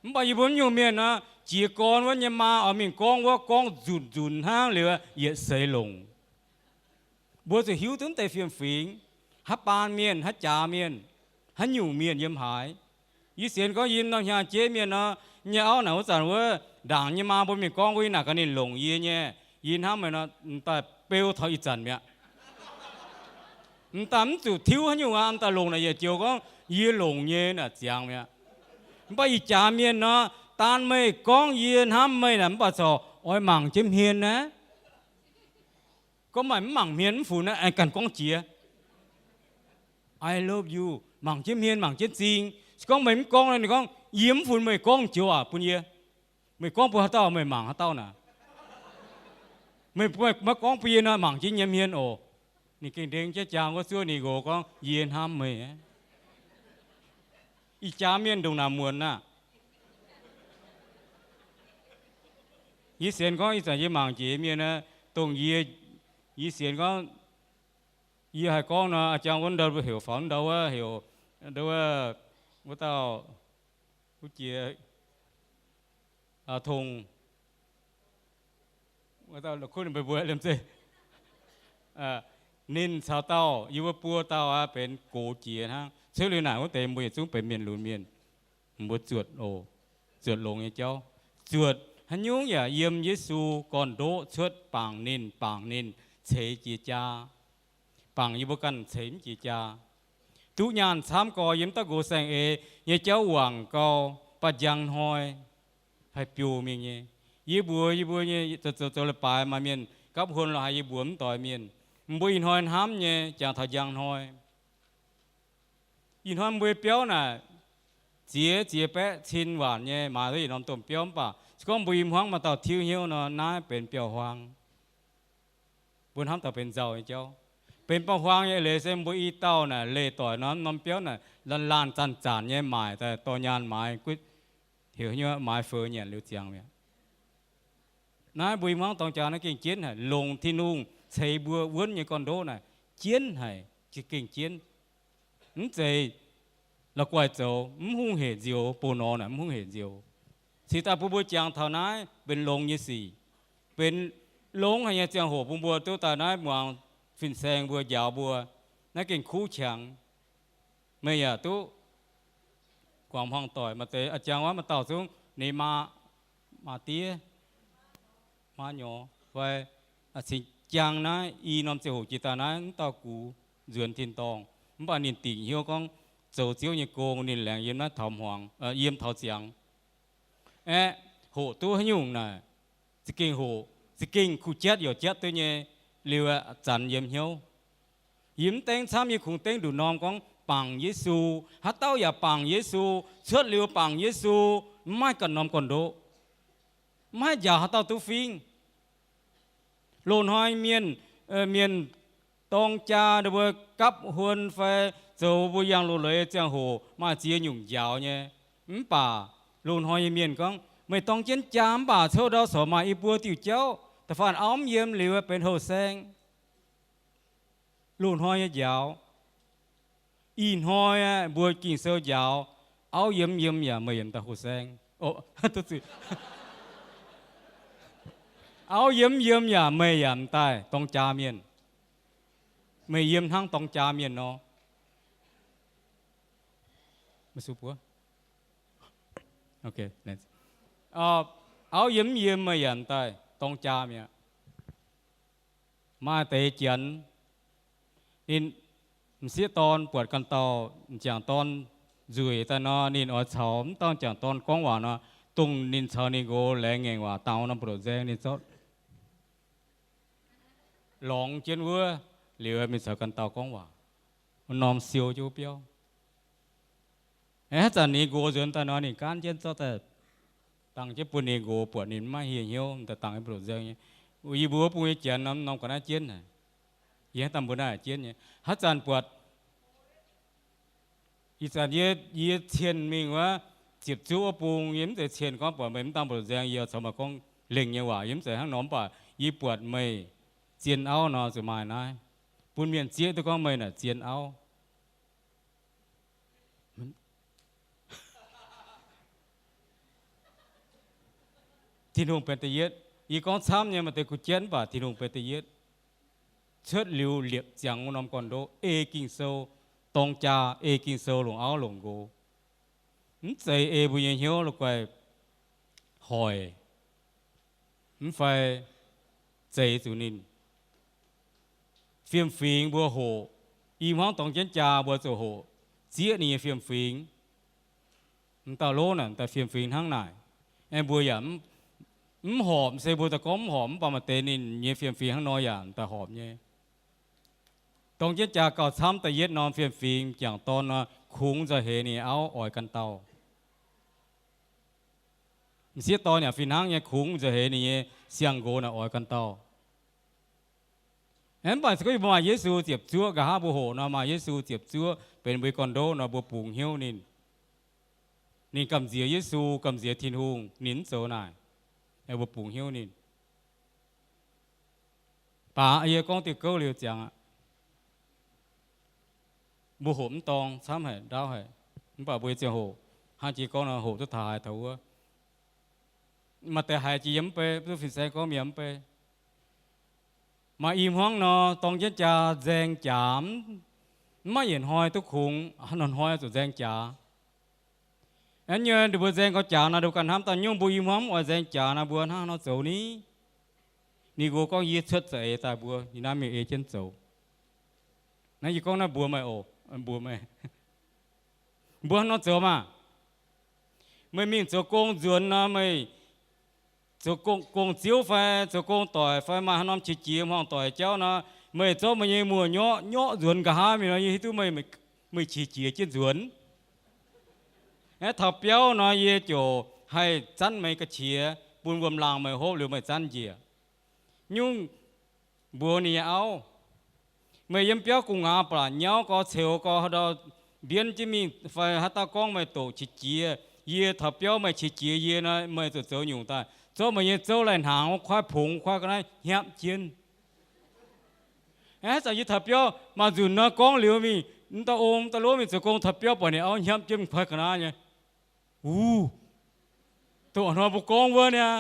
Mv baac yie mbuo mv nyungc mienh nor, jiez gorn wuov nyei maa oix mingh gorngv wuov, gorngv nzunc nzunc hnangv liuz, yietc seix longc. Mbuo zuqc hiuv duqv deix fiem-fingx, haaix baan mienh, haaix jaax mienh, haaix nyungc mienh yiem haaix. Yie sienx gorngv yie norm hnyangx-jeiv mienh nor, nyei auv naaic wuov zanc wuov, ndaangc nyei maa mbuo mingh gorngv wuov, yie naaic gaax ninh longc yie nyei, yie hnamv meih nor, m'daaih beu taux ih zanc mi'aqv. M'daaih mv zuqc tiuv haaix nyungc aqv, m'daaih longc naaic yietc joux gorngv, Yie longc nyei naaic ziangx mi'aqv. Mv baac ih jaax mienh nor, daan meih gorngv yie hnamv meih naaic, mv baac corc oix mangc jienv hmien naaiv. Gorngv maaih mv mangc hmien mv funx naaiv, aengx ganh gorngv jiex, I love you, mangc jienv hmien, mangc jienv zing. Se gorngv meih mv gorngv, ninh gorngv, yie mv funx meih gorngv joux aac bun yie. Meih gorngv bun haaix dauh, meih mangc haaix dauh naaic. Meih maiv gorngv bun yie nor, mangc jienv nyei hmien oc. Ninh gengh ndengv jienv jangx wuov zuov ninh nqox gorngv, yie hnamv meih. Ih jaax mienh ndongc naaic muonc aqv. Yie sienx gorngv ih zanc yie mangc jiex mienh, dongh yie, yie sienx gorngv, yie haih gorngv nor, a'jang wuov ndau heuc faaux ndau wuov, heuc ndau wuov, wuov dauh, wuov jiex, Tongx, wuov dauh kuv ninh mbuo, ninh caux dauh yie mbuo buo dauh aqv, benx gox jiex hnangv. Cuotv liuz naaic wuov deix mbuo yietc zungv benx mienh lunx mienh. Mbuo zuotc oc, zuotc longx nyei jauv. Zuotc haaix nyungc yaac yiem Yesu gorn-ndoqv cuotv bangc ninh, bangc ninh ceix jiex jaa, bangc yie mbuo ganh ceix mv jiex jaa. Duqv nyaanh camv gorx yiem dauh nqox saeng-eix nyei jauv wangc gau, mv baac njang hnoi haih biou mingh nyei. Yie mbuox yie mbuo nyei zoux zoux leiz-baaix maaih mienh gapv huon lorz haaix yie mbuox mv doix mienh. Mbuo ih hnoi hnamv nyei jangx taux njang hnoi. Ih hnoi mbuo biauv naaic ziex ziex baeqv cin waanc nyei, maaiz duqv yietc norm domh biauv, mv baac se gorngv mbuo i hmuangv maaih dauh tiuv hnyouv nor, naaiv benx biauv-huaang. Mbuo hnamv taux benx nzauh nyei jauv. Benx biauv-huaang nyei eix leiz se mbuo i dauh naaic leih doic norm, norm biauv naaic laanh laanh zanc-zanc nyei maaic daaih dorh nyaanh maaiz, heuc nyei maaiz feux nyanc liuz ziangx mi'aqv. Naaiv mbuo i hmuangv dorng jaa naaiv gengh jienv haic, longc Tin-Hungh ceix mbuo wuonv nyei gorn-ndoqv naaic jienv haic, gengh jienv. Mv zeiz la'guaih zoux, mv hungh hec nzioux, bouh norm naaic mv hungh hec nzioux. Cingx daaih bun mbuo jangx taux naaiv benx longx nyei sic, benx longx haic nyei ziangh hoc bun mbuo duqv daaih naaiv muangx fin-saeng mbuo njaaux mbuo. Naaiv gengh kuv qangx. Meih yaac duqv guangc hmuangx doic, maaih deix a'jang wuov maaih dauh zungv ninh maa, maa diev, maa nyorx fai cingx jangx naaiv i norm ziangh hoc jiex daaih naaiv mv dauh gux nzuonx tin-dorngh, mv baac ninh dingc hnyouv gorngv zoux Ziouv nyei gong ninh laengz yiem naaiv taux hmuangx, yiem taux ziangx. Aeqv, hoqc duqv haaix nyungc naaic, za'gengh hoqc, za'gengh kuh jatv youc jatv duqv nyei. Liuz aeqv, zanc yiem hnyouv. Yie mv dengv camv, yie kungx dengv nduqc norm gorngv bangc Yesu. Haaix dauh yaac bangc Yesu, cuotv liuz bangc Yesu, mv maaih ganh norm gorn-ndoqv, mv maaih njaaux haaix dauh duqv fingv. Loz-hnoi mienh, mienh dorng jaa ninh mbuo gapv huon fai zoux mbuo yangh loz-leiz ziangh hoc maaih ziex nyungc njaaux nyei. Mv baac loz-hnoi nyei mienh gorngv, meih dorng jienv jaa mv baac coux ndau corc maaih i buo diuh jauv, da'faanh auv mv yiem liuz benx houh saeng. Loz-hnoi nyei njaaux. Ih hnoi aeqv, mbuo Ging-Sou njaaux, auv yiem mv yiem yaac meih yaac m'daaih houh saeng. Auv yiem mv yiem yaac meih yaac m'daaih dorng jaa mienh. Meih yiem hnangv dorng jaa mienh nor. Auv yiem mv yiem meih yaac m'daaih dorng jaa mi'aqv. Maaih deix janx, ninh m'sieqv dorn buatc ganh dauh m'jangc dorn nzueic daaih nor, ninh oix caux mv dauh m'jangc dorn gorngv waac nor, dongh ninh caux ninh nqox laengz ngaengc waac dangx norm buoz-ndoqv nzaeng, ninh zorqv lorngx jienv wuov liuz, mingh caux ganh dauh gorngv waac, wuov norm siou jienv wuov biauv. Haaix zanc ninh nqox nzuonx daaih nor, ninh gaanv jienv zorqv daaih dangx jienv bun ninh nqox buatc, ninh maiv hieh hnyouv daaih dangx nyei buoz-ndoqv nzaeng nyei. Yie mbuo wuov bung nyei janx norm ga'naaiv jienv haic. Yie haaix dauh mbuo naaiv jienv nyei. Haaix zanc buatc, ih zanc yie, yie cienh mingh wuov, ziepc zuoqv wuov bung, yie mv zeiz cienh gorngv buatc meih mv dangx buoz-ndoqv nzaeng, yie caux meih gorngv lengh nyei waac, yie mv zeiz hnangv nor, mv baac yie buatc meih zien auv nor zuqc maaih naaiv, bun mienh zieqv duqv gorngv meih naaic zien auv. Tin-Hungh benx da'yietv. Yie gorngv camv nyei, maaih deix kuh jienv, mv baac Tin-Hungh benx da'yietv. Cuotv liuz liepc ziangx wuov norm gorn-ndoqv, ei Ging-Sou dorng jaa, ei Ging-Sou longc auv longc nqox. Mv zeiz ei mbuo nyei hnyouv la'guaih hoic, mv fai zeix zuqc ninh. Fiem-fingx mbuo hoqc, i hmuangv dorng jienv jaa mbuo zuqc hoqc, zieqv ninh nyei fiem-fingx. M'dauh lov naaic, m'daaih fiem-fingx hnangv naaic. Aengx mbuo yaac mv horpc, se mbuo daaih gorngv mv horpc, mv baac maaih deix ninh nyei fiem-fingx hnangv nor yaac m'daaih horpc nyei. Dorng jienv jaa gauh camv da'yietv norm fiem-fingx m'jangc dorn nor, kungx nzauh heix ninh nyei auv oix ganh dauh. M'sieqv dorn yaac fih hnangv nyei, kungx nzauh heix ninh nyei siang-nqox naaic oix ganh dauh. Mv baac se gorngv mbuo maaih Yesu ziepc zuoqv, nqa'haav mbuo hoqc nor maaih Yesu ziepc zuoqv benx mbuo nyei gorn-ndoqv nor, mbuo bungx hnyouv ninh. Ninh gamh nziex Yesu, gamh nziex Tin-Hungh, ninh mv zoux naaic. Mbuo bungx hnyouv ninh. Baac yie gorngv diuh gouv liuz ziangx aqv. Mbuo hoqc mv dorng camv haic, ndaauv haic. Mv baac mbuo nyei ziangh hoc hnangv jiex gorngv nor, hoqc duqv taux haaix taux wuov. Maaih deix haiz jiex yiem mv bei, duqv fin-saeng gorngv yiem mv bei. Maaih i hmuangv nor, dorng jienv jaa nzaeng jaax, mv maiv yietc hnoi duqv kungx, hnoi-hnoi zuqc nzaeng jaax. Aa, nyei ninh mbuo nzaeng gau jaax nor, ninh mbuo ganh hnamv daaih nyungc, mbuo i hmuangv mv oix nzaeng jaax nor, mbuo hnangv haaix nor zoux ni? Ninh mbuo gorngv, yie cuotv za'eix daaih mbuo yiem naaiv mingh ei jienv zoux. Naaiv yie gorngv naaiv mbuox meih oc, mbuox meih. Mbuo hnangv haaix nor zoux maah? Meih mingh zoux gong nzuonx nor, meih zoux gong-ziouv fai zoux gong doic fai maaih haaix norm qiex jiez hmuangx doic jauv nor, meih zorqv meih nyei muoz-nyorqv nyorqv nzuonx nqa'haav mingh nor, yie hiuv duqv meih, meih qiex jiez jienv nzuonx. Aeqv, taux biauv nor yie ziouc haih zanv meih ga'qiex bun wuom-laangh meih hopv liuz meih zanv njiec. Nyungc mbuox ninh nyei auv, meih yiem biauv gu'nguaaz ba'laqc nyauv gau, ceux gau, haaix ndau mbienv jienv mingh fai haaix dauh gorngv meih doqc qiex jiez, yie taux biauv meih qiex jiez yie nor, meih zuqc zoux nyungc daaih zorqv meih nyei zouv lai-hnaangx wuov kuaaiv pongx kuaaiv ga'naaiv hnyapv jienv. Aav, haaix zanc yie taux biauv maaih nzunc nor gorngv liuz mingh, m'dauh ong m'dauh lov mingh zoux gong taux biauv buatc ninh auv hnyapv jienv kuaaiv ga'naaiv nyei. Uv, dongh hnoi mbuo gorngv wuov niaa,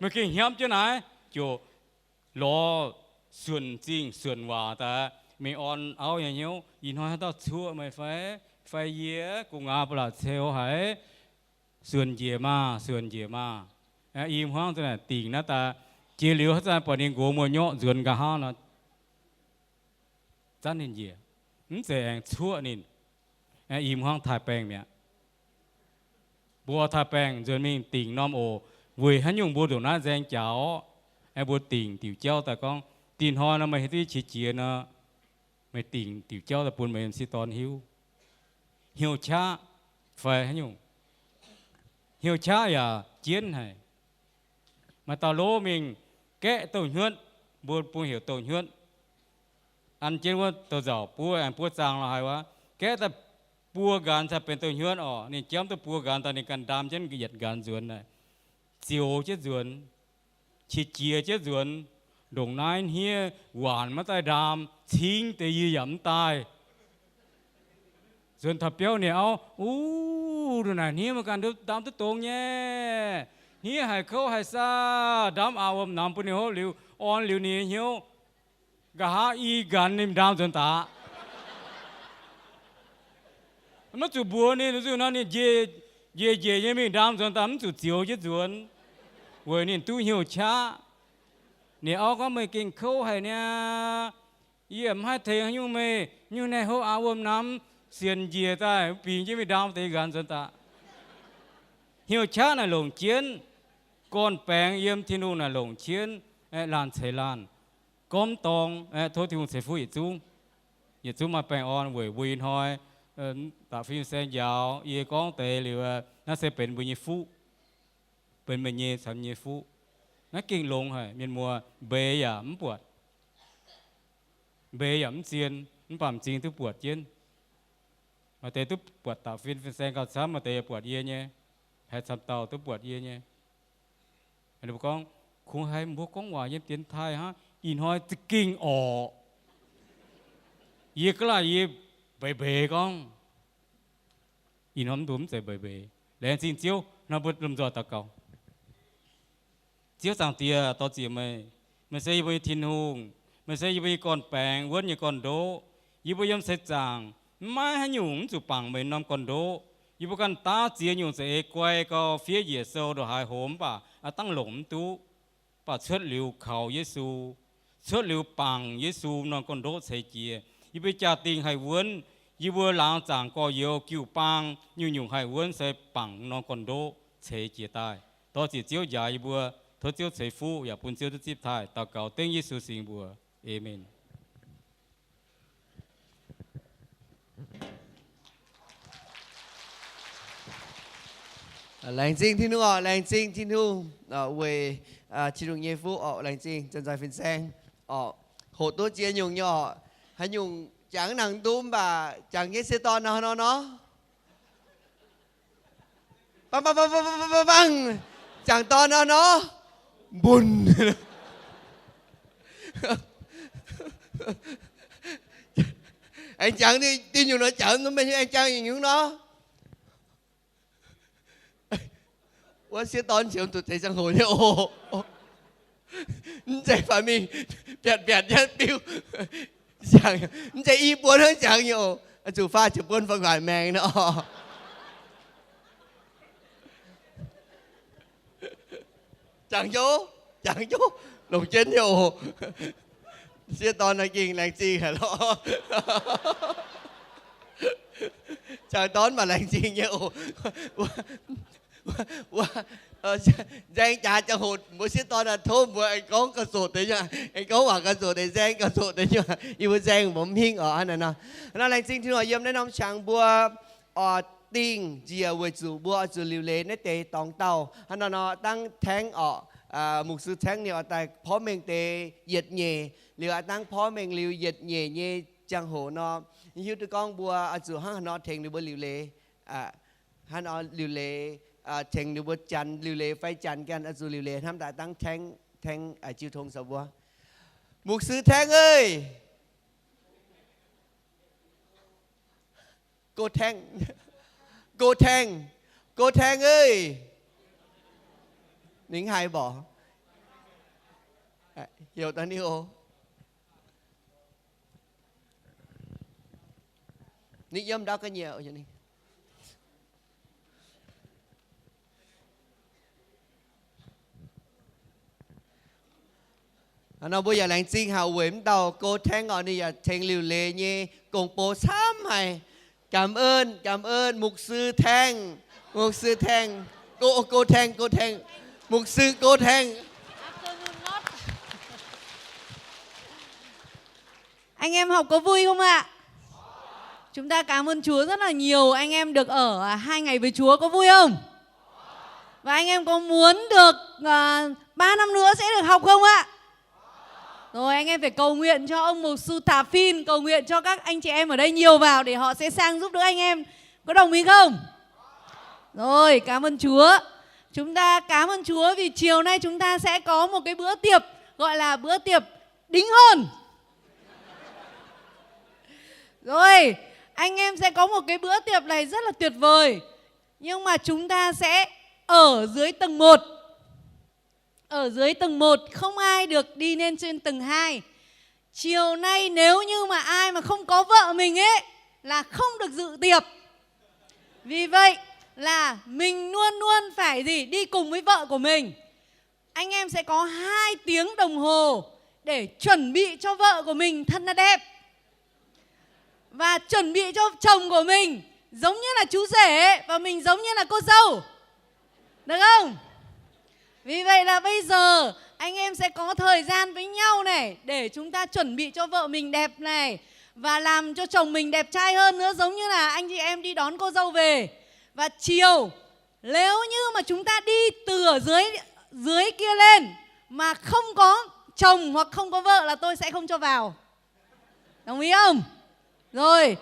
meih gengh hnyapv jienv naaiv, ziouc lorz suonc zingh suonc waac daaih mingh orn auv nyei hnyouv, ih hnoi haaix dauh cuoqv meih fai, fai yie gu'nguaaz ba'laqc ceux haic, suonc njiec maah, suonc njiec maah. I hmuangv zanc naaic dingc naaiv daaih, jiex liuz haaix zanc buatc ninh nqox muoz-nyorqv nzuonx nqa'haav nor, zanv ninh njiec, mv zeiz aengx cuoqv ninh. I hmuangv taaih baengh mi'aqv. Mbuo taaih baengh nzuonx mingh dingc norm oc. Weic haaix nyungc mbuo ndongc naaiv nzaeng jaax orqv? Aengx mbuo dingc diuc jauv daaih gorngv, dinh hnoi nor meih hiuv duqv qiex jiez nor, meih dingc diuc jauv daaih bun meih m'sieqv dorn hiuv. Hnyouv qaqv fai haaix nyungc? Hnyouv qaqv yaac jienv haic. Maaih dauh lov mingh gaeqv douh hnyuotv, mbuo bung heuc douh hnyuotv. An jienv wuov douh nzauc buov, aengx buov zaang lorz haaix wuov. Gaeqv daaih buo nqanx cingx benx douh hnyuotv orqc. Ninh jamv duqv buo nqanx daaih, ninh ganh ndaam jienv yietc nqanx nzuonx naaic, zioux jienv nzuonx, qiex jiez jienv nzuonx, ndongc naaiv hniev waanc maiv daaih ndaam, cingv deix yie yaac mv daaih. Nzuonx taux biauv ninh auv, Uv, ndongc naaic hniev meih ganh ndaam duqv dongz nyei. Hniev haic kouv haic saah, ndaamv aqc wuom-namx bun ninh hopv liuz, orn liuz ninh nyei hnyouv. Nqa'haav i nqanx ninh ndaam nzuonx daaih. Maiv zuqc mbuox ninh, nzunc nor ninh njiec njiec nyei mingh ndaam nzuonx daaih, mv zuqc zioux jienv nzuonx, weic ninh duqv hnyouv qaqv. Ninh auv gorngv, Meih gengh kouv haic niaa. Yie mv haih tengx haaix nyungc meih, nyungc naaiv hopv aqc wuom-namx sienx njiec daaih, bingx jienv mingh ndaam deix nqanx nzuonx daaih. Hnyouv qaqv naaic longc jienv. Gorn-baengx yiem Tin-Hungh naaic longc jienv. Laanh ceix laanh, gormx dorng, tov Tin-Hungh ceix fuqv yietc zungv. Yietc zungv maaih baengh orn weic mbuo ih hnoi da'fim saeng njaaux. Yie gorngv deix liuz, naaiv se benx mbuo nyei fuqv, benx meih nyei caux yie nyei fuqv. Naaiv gengh longx haic, mienh muoz. Mbeix yaac mv buatc, mbeix yaac mv zien, mv baac m'zing duqv buatc jienv. Maaih deix duqv buatc da'fim fin-saeng gauh camv, maaih deix yaac buatc yie nyei, haaix camv dauh duqv buatc yie nyei. Ninh mbuo gorngv, Kungx haiz mbuo gorngv waac yiem dienx taaih hnangv, ih hnoi za'gengh orqc. Yie ga'laaic yie mbeix mbeix gorngv, ih hnoi mv dungx mv zeiz mbeix mbeix. Laengz zingh Ziouv. Nor mbuo lomh nzoih daux gaux. Ziouv Zaangc Diex, dor-ziec meih. Meih se yie mbuo nyei Tin-Hungh. Meih se yie mbuo nyei gorn-baengx, wuonv nyei gorn-ndoqv. Yie mbuo yiem seix zaangc maiv haaix nyungc mv zuqc bangc meih norm gorn-ndoqv. Yie mbuo ganh daav ziex nyungc za'eix guai gau, fiev njiec sou ndongc haaix hoz mv baac a'dangh longc mv duqv. Mv baac cuotv liuz kaux Yesu, cuotv liuz bangc Yesu norm gorn-ndoqv ceix jiez, yie mbuo jaa-dingh haih wuonv. Yie mbuo laangz zaangc gorx-youz jiu-baang nyungc-nyungc haih wuonv se bangc norm gorn-ndoqv ceix jiez daaih. Dor ziec Ziouv njaaux yie mbuo, tov Ziouv ceix fuqv yaac bun Ziouv duqv zipv taaih. Daux gaux dengv Yesu singx mbuox. Aamen. Laengz zingh Tin-Hungh oc, laengz zingh Tin-Hungh weic Tin-Hungh nyei fuqv oc. Laengz zingh, zanc-zanc fin-saeng oc, hoqc duqv ziex nyungc nyei oc. Haaix nyungc jangx nangc ndum mv baac jangx nyei sie dorn nor nor, bang bang bang bang, jangx dorn nor nor, mbunc. Aengx jangx diuh nyungc nor jangx, mv baac aengx jangx nyungc nor. Wuov sieqv dorn ziouc zuqc deix ziangh hoc nyei oc. Mv zeiz faaux mingh biatc biatc nyei biuv. Mv zeiz i buo hnangv jangx nyei oc. Zuqc faah ziouc buonv faaux nqaaic maengx nor. Jangx hnyouv, jangx hnyouv, longc jienv nyei oc. Sieqv dorn naaiv gengh laengz zingh haic lorqc. Jangx dorn mv baac laengz zingh nyei oc. Nzaeng jaax ziangh hoc mbuo sieqv dorn naaic tov mbuo aengx gorngv gauh zoqc deix nyei, aengx gorngv waac gauh zoqc deix, nzaeng gauh zoqc deix nyei. Yie mbuo nzaeng mbuo mv hingh oc. Hnangv naaiv nor laengz zingh Tin-Hungh yiem naaiv norm qangx mbuo oix dingh njiec weic zuqc mbuo oix zuqc liuc leiz naaiv deix dorngx dauh. Hnangv naaiv nor dangv Taengv oc, mục sư Taengv ninh oix daaih porv mengh deix yietc nyeic liuz, aav dangv porv mengh liuz yietc nyeic nyei ziangh hoc nor, hiuv duqv gorngv mbuo oix zuqc hnangv haaix nor tengx ninh mbuo liuc leiz, hnangv nor liuc leiz, tengx ninh mbuo janx liuc leiz fai janx ganh oix zuqc liuc leiz hnamv daaih dangv Taengv, Taengv jiu tong caux mbuo. Mục sư Taengv aac, Go Taengv, Go Taengv, Go Taengv aac, ninh haih mborqc, heuc daaih ninh oc. Ninh yiem ndau ga'nyiec. Nor mbuo yaac laengz zingh haic weic mv dauh Go Taengv oc, ninh yaac tengx liuc leiz nyei gong-bou camv haic. Cảm ơn, cảm ơn mục sư Thanh, mục sư Thanh, Go, Go Taengv, Go Taengv, mục sư Go Taengv. Anh em học có vui không ạ? Chúng ta cảm ơn Chúa rất là nhiều, anh em được ở hai ngày với Chúa, có vui không? Và anh em có muốn được à, ba năm nữa sẽ được học không ạ? Rồi anh em phải cầu nguyện cho ông mục sư Thả Phin, cầu nguyện cho các anh chị em ở đây nhiều vào để họ sẽ sang giúp đỡ anh em. Có đồng ý không? Rồi, cảm ơn Chúa. Chúng ta cảm ơn Chúa vì chiều nay chúng ta sẽ có một cái bữa tiệc gọi là bữa tiệc đính hôn. Rồi, anh em sẽ có một cái bữa tiệc này rất là tuyệt vời. Nhưng mà chúng ta sẽ ở dưới tầng một. Ở dưới tầng một, không ai được đi lên trên tầng hai. Chiều nay nếu như mà ai mà không có vợ mình ấy là không được dự tiệc. Vì vậy là mình luôn luôn phải gì đi cùng với vợ của mình. Anh em sẽ có hai tiếng đồng hồ để chuẩn bị cho vợ của mình thật là đẹp. Và chuẩn bị cho chồng của mình giống như là chú rể và mình giống như là cô dâu. Được không? Vì vậy là bây giờ anh em sẽ có thời gian với nhau này để chúng ta chuẩn bị cho vợ mình đẹp này và làm cho chồng mình đẹp trai hơn nữa giống như là anh chị em đi đón cô dâu về. Và chiều nếu như mà chúng ta đi từ ở dưới dưới kia lên mà không có chồng hoặc không có vợ là tôi sẽ không cho vào. Đồng ý không? Rồi,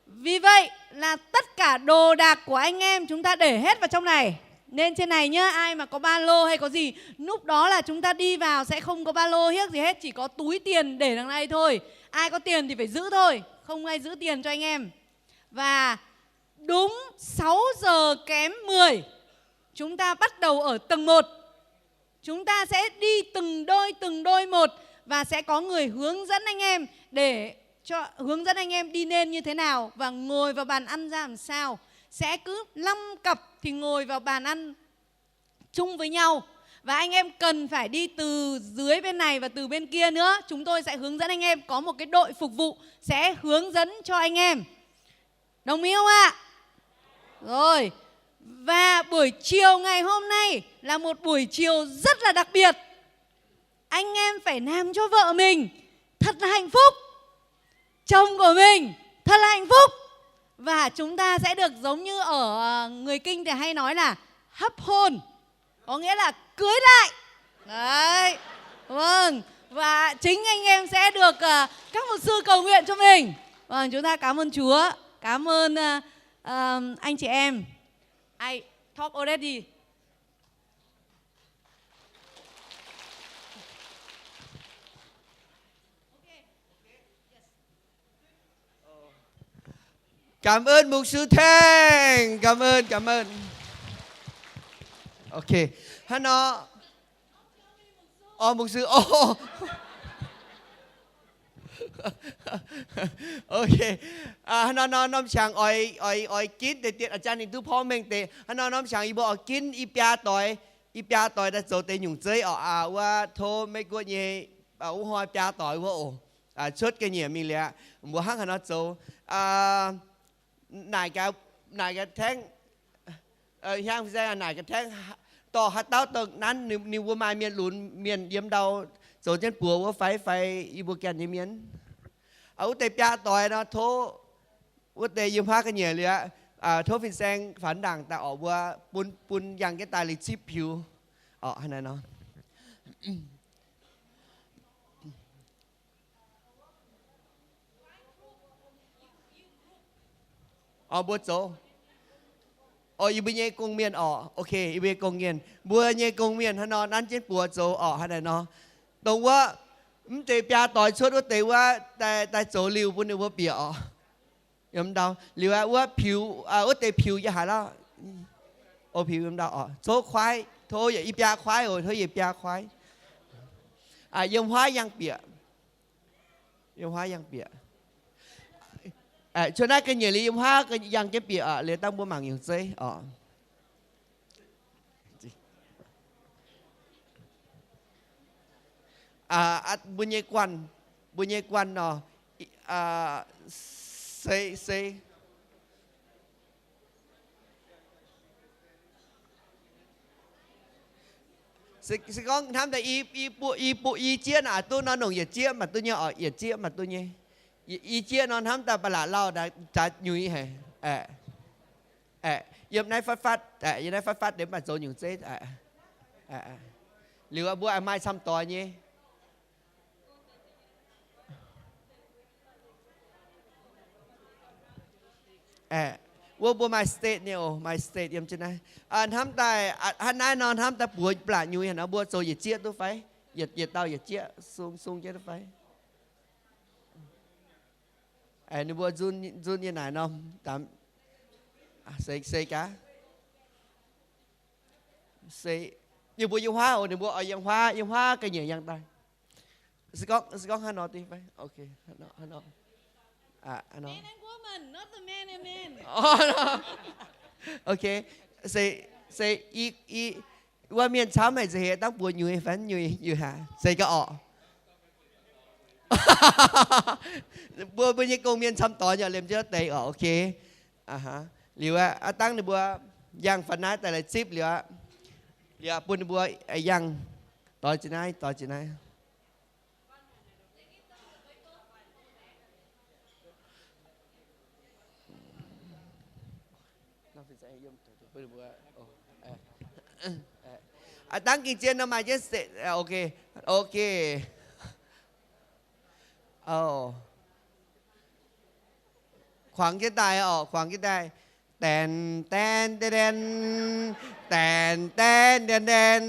vì vậy là tất cả đồ đạc của anh em chúng ta để hết vào trong này. Nên trên này nhá, ai mà có ba lô hay có gì, lúc đó là chúng ta đi vào sẽ không có ba lô hiếc gì hết, chỉ có túi tiền để đằng này thôi. Ai có tiền thì phải giữ thôi, không ai giữ tiền cho anh em. Và đúng sáu giờ kém mười, chúng ta bắt đầu ở tầng một. Chúng ta sẽ đi từng đôi, từng đôi một và sẽ có người hướng dẫn anh em để cho hướng dẫn anh em đi nên như thế nào và ngồi vào bàn ăn ra làm sao. Sẽ cứ năm cặp thì ngồi vào bàn ăn chung với nhau. Và anh em cần phải đi từ dưới bên này và từ bên kia nữa. Chúng tôi sẽ hướng dẫn anh em, có một cái đội phục vụ sẽ hướng dẫn cho anh em. Đồng ý không ạ? Rồi. Và buổi chiều ngày hôm nay là một buổi chiều rất là đặc biệt. Anh em phải làm cho vợ mình thật là hạnh phúc. Chồng của mình thật là hạnh phúc. Và chúng ta sẽ được giống như ở, ờ, người Kinh thì hay nói là hấp hôn. Có nghĩa là cưới lại. Đấy. Vâng. Và chính anh em sẽ được, ờ, các mục sư cầu nguyện cho mình. Vâng, chúng ta cảm ơn Chúa. Cảm ơn, ờ, ờ, anh chị em. I talk already. Cảm ơn mục sư Thanh. Cảm ơn, cảm ơn. Ok. Hano. Ov, mục sư. Ov. Ok. Aa, hano nor norm qangx oix, oix, oix ginv deix, dien a'jang ninh duqv porv mengh deix. Hano norm qangx yie mbuo oix ginv i biaa doix, i biaa doix daaih zoux deix nyungc zeiv orqc. Aa, wuov tov Meiv Guoqv nyei, aa, wuov hnoi biaa doix wuov oc. Aa, cuotv ga'nyiec mingh liuz aqv, mbuo hnangv haaix nor zoux. Aa, naaic gaax, naaic gaax tengv, hiang saeng naaic gaax tengv, dorh haaix dauh dongh nanv ninh, ninh mbuo maaih mienh lunx mienh yiem ndau zoux jienv buoz wuov fai, fai yie mbuo ganh nyei mienh. Aa, wuov deix biaa doix nor tov, wuov deix yiem haav ga'nyiec liuz aqv, aa, tov fin-saeng faanx ndaangc daaih orqc, mbuo bun, bun yangh jienv daaih liuz zipv piux orqc, hnangv naaiv nor. Orqc, mbuo zoux. Orqc, yie mbuo nyei gong-mienh orqc. Ok, yie mbuo nyei gong-mienh, mbuo nyei gong-mienh hnangv nor nanv jienv buoz zoux orqc, hnangv naaiv nor. Dongh wuov, mv deix biaa doix cuotv wuov deix wuov, daaih, daaih zoux liuh bun ninh mbuo bieqc orqc. Yiem ndau liuz aqv, wuov piux, aa, wuov deix piux yie haiz lauh. O, piux yiem ndau orqc. Tov kuaaiv, tov yietc i biaa kuaaiv oc, tov yietc biaa kuaaiv. Aa, yiem huaav yangh bieqc. Yiem huaav yangh bieqc. Aa, cuotv naaiv ga'nyiec liuz yiem huaav yangh jienv bieqc orqc, liuz dangh mbuo mangc nyungc zeiv orqc. Aa, mbuo nyei guanh, mbuo nyei guanh nor, aa, se, se Se, se gorngv hnamv daaih i, i buo, i buo, i jieqv naaic duqv nor nongc yietc jieqv maaih duqv nyei orqc, yietc jieqv maaih duqv nyei. I, i jieqv nor hnamv daaih ba'laqc lauh jaax nyuiz haic. Aeqv, yiem naaiv fatv fatv, aeqv, yiem naaiv fatv fatv liuz mv baac zoux nyungc zeiv. Liuz mbuo maaih camv doix nyei. Aeqv, wuov mbuo maaih state nyei oc, maaih state yiem jienv naaiv. Hnamv daaih, hnangv naaiv nor hnamv daaih buoz ba'laqc nyuiz haic nor mbuo zoux yietc jieqv duqv fai? Yietc, yietc dauh yietc jieqv sung, sung jienv duqv fai? Aeqv, ninh mbuo nzun, nzun nyei naaic norm, se, se gaax. Se, ninh mbuo yiem huaav oc, ninh mbuo oix yiem huaav, yiem huaav ga'nyiec yangh daaih. Se gorngv, se gorngv hnangv nor dingh fai? Ok, hnangv nor, hnangv nor. Aa, hnangv nor. Man and woman, not the man and man. Ok, se, se i, i, wuov mienh camv haic nza'heix dangv buoz nyuiz fai nyuiz, nyuiz haaix? Se gaax orqc. Mbuo, mbuo nyei gong-mienh camv doix nyei, liemh jienv deix orqc. Ok. Liuz aqv, dangv ninh mbuo yangh faaux naaiv daaih la'zipv liuz aqv. Liuz aqv, bun ninh mbuo yangh doix jiex naaiv, doix jiex naaiv. Aa, dangv gengh zien nor maaih jienv, ok, ok. Kuangx jienv daaih orqc, kuangx jienv daaih. Daen, daen, daen, daen. Daen, daen, daen, daen.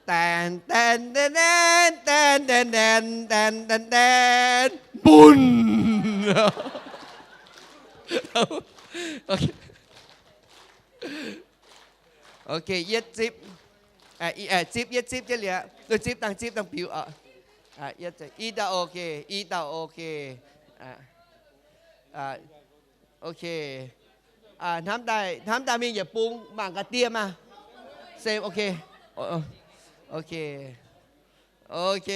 Daen, daen, daen, daen. Daen, daen, daen, daen. Daen, daen, daen. Mbunv. Ok, yietv zipv. Zipv, yietv zipv jienv liuz, zipv dangh, zipv dangh biux. I dauh ok, i dauh ok. Ok. Hnamv daaih, hnamv daaih mingh yietc bung mangc gaax dieh maah. Se ok. Ok. Ok.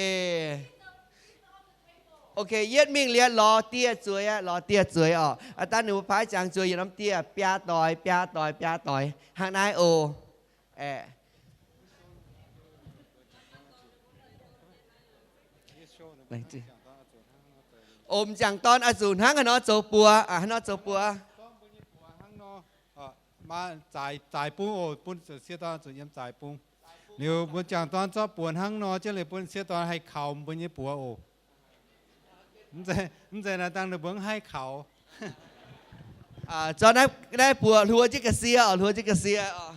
Ok, yietv mingh liuz lorz dieh zueiz aqv, lorz dieh zueiz oc. Aav dangh ninh mbuo paaiv ziangx zueiz yietc norm dieh biaa doix, biaa doix, biaa doix hnangv naaiv oc. Oc, m'jangc dorn oix zuqc hnangv haaix nor zoux buoz, hnangv haaix nor zoux buoz. Zaaic bung oc, bun sieqv dorn zuqc yiem zaaic bung. Liuz mbuo m'jangc dorn zorqv buoz hnangv nor jienv liuz bun sieqv dorn haih kaux mbuo nyei buoz oc. Mv zeiz naaiv dangh ninh mbuo mv haih kaux. Zorqv naaiv buoz hluo jienv ga'sie oc, hluo jienv ga'sie oc.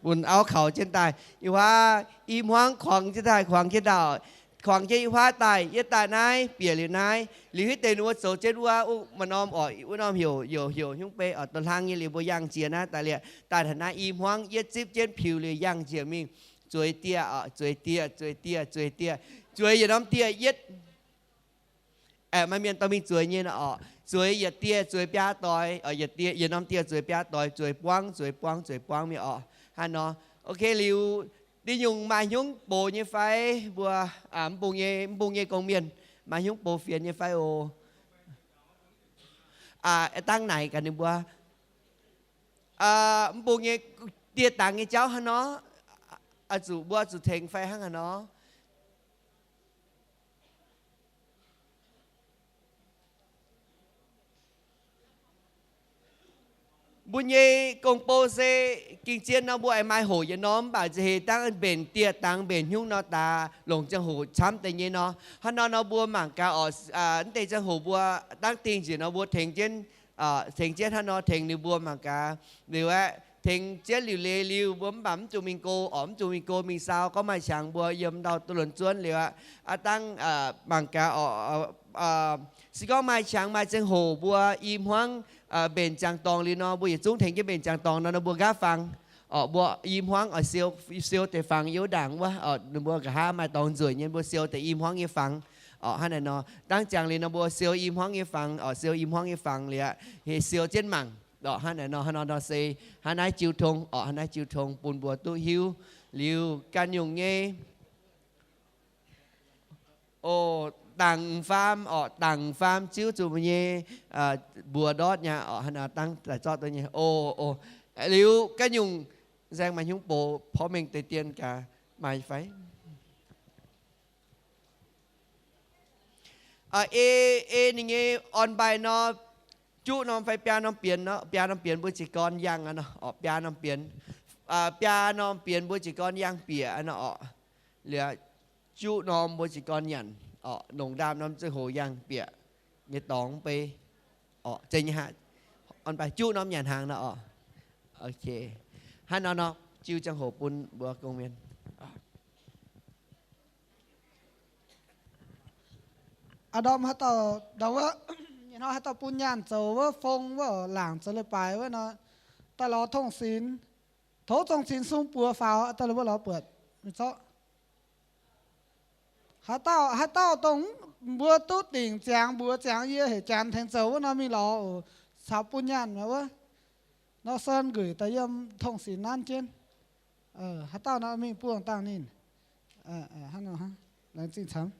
Bun auv kaux jienv daaih, i huaav i hmuangv kuangx jienv daaih, kuangx jienv daaih, kuangx jienv i huaav daaih, yietv daaih naaiv, bieqc liuz naaiv, liuz hitv deix ninh mbuo zoux jienv wuov, maaih norm oc, wuov norm heuc, heuc, heuc hnyungv bei oc, doh hlang nyei liuz mbuo yangh jiex naaiv daaih liuz, daaih taux naaiv i hmuangv yietv zipv jienv piux liuz yangh jiex mingh, zueiz dieh oc, zueiz dieh, zueiz dieh, zueiz dieh, zueiz yietc norm dieh yietv Maaih mienh dorh mingh zueiz nyei nor oc. Zueiz yietc dieh, zueiz biaa doix, yietc dieh, yietc norm dieh zueiz biaa doix, zueiz buangv, zueiz buangv, zueiz buangv mingh oc. Hnangv nor. Ok liuz, diuh nyungc maaih hnyungv box nyei fai? Mbuo mv bung nyei, mv bung nyei gong-mienh maaih hnyungv box fienx nyei fai oc? Dangh naaic gaax ninh mbuo, mv bung nyei dieh dangx nyei jauv hnangv nor, oix zuqc, mbuo zuqc tengx fai hnangv haaix nor? Mbuo nyei gong-bou se ging-zien nor mbuo aengx maaih hoqc yietc norm, mv baac nziex heix dangv mbenc dieh dangx mbenc hnyungv nor daaih longc ziangh hoc camv deix nyei nor. Hnangv nor nor mbuo mangc gaax oc, mv deix ziangh hoc mbuo dangv dingh njiec nor mbuo tengx jienv, tengx jienv hnangv nor tengx ninh mbuo mangc gaax. Liuz aeqv, tengx jienv liuc leiz liuz mbuo mv baac mv zuqc mingh go oc, mv zuqc mingh go mingh saau gorngv maaih qangx mbuo yiem ndau duqv lunx zuonv liuz aqv. Aav dangh mangc gaax oc, se gorngv maaih qangx maaih ziangh hoc mbuo i hmuangv mbenc ziangx dorngx liuz nor, mbuo yietc zungv tengx jienv mbenc ziangx dorngx nor, nor mbuo nqaapv fangx oc, mbuo i hmuangv oix siou, siou deix fangx yiem wuov ndaangc wuov oc, ninh mbuo nqa'haav maaih dorngx nzueic nyei, mbuo siou deix i hmuangv nyei fangx oc. Hnangv naaic nor, dangv ziangx liuz nor mbuo siou i hmuangv nyei fangx oc, siou i hmuangv nyei fangx liuz aqv, siou jienv mangc oc. Hnangv naaic nor, hnangv nor nor se hnangv naaiv jiu tong oc, hnangv naaiv jiu tong bun mbuo duqv hiuv liuz ganh nyungc nyei oc, dangx faam oc, dangx faam ziouv zuqc mbuo nyei mbuox ndortv nyei oc. Hnangv naaiv dangh daaih zorqv duqv nyei oc. Liuz ganh nyungc nzaeng maaih hnyungv box porv mengh deix dien gaax maaih fai? Ei, ei ninh nyei orn-mbaih nor, juqv norm fai biaa norm bienx, biaa norm bienx mbuo jiez gorn yangh aqv nor oc, biaa norm bienx, biaa norm bienx mbuo jiez gorn yangh bieqc aqv nor oc. Liuz juqv norm mbuo jiez gorn nyanc oc, longc ndaamv norm ziangh hoc yangh bieqc nyei dorngx mv bei oc, zeiz nyei haic. Orn-mbaih juqv norm nyanc hnaangx nor oc. Ok, hnangv nor nor jiu ziangh hoc bun mbuo gong-mienh. A'ndorm haaix dauh, ndau wuov, ih hnoi haaix dauh bun nyaanh zoux wuov fong wuov, laangc zoux leiz-baaix wuov nor, daaih lorz tong-sinx, tov tong-sinx sung buoz faaux, daaih lorz wuov lorz buatc, zorqv. Haaix dauh, haaix dauh dongh mbuo duqv dingc ziangx mbuox ziangx yie heuc janx tengx zoux wuov nor mingh lorz oc, caux bun nyaanh wuov. Nor Sen Nquih daaih yiem tong-sinx nanv jienv. Haaix dauh nor mingh buangh dangh ninh. Hnangv nor, laengz zingh camv.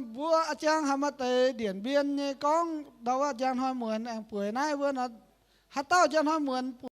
Mbuo a'jang haaix maaih deix Ndienc Mbien nyei gorngv ndau wuov njang hnoi muonz aengx bueix naaiv wuov nor, haaix dauh njang hnoi muonz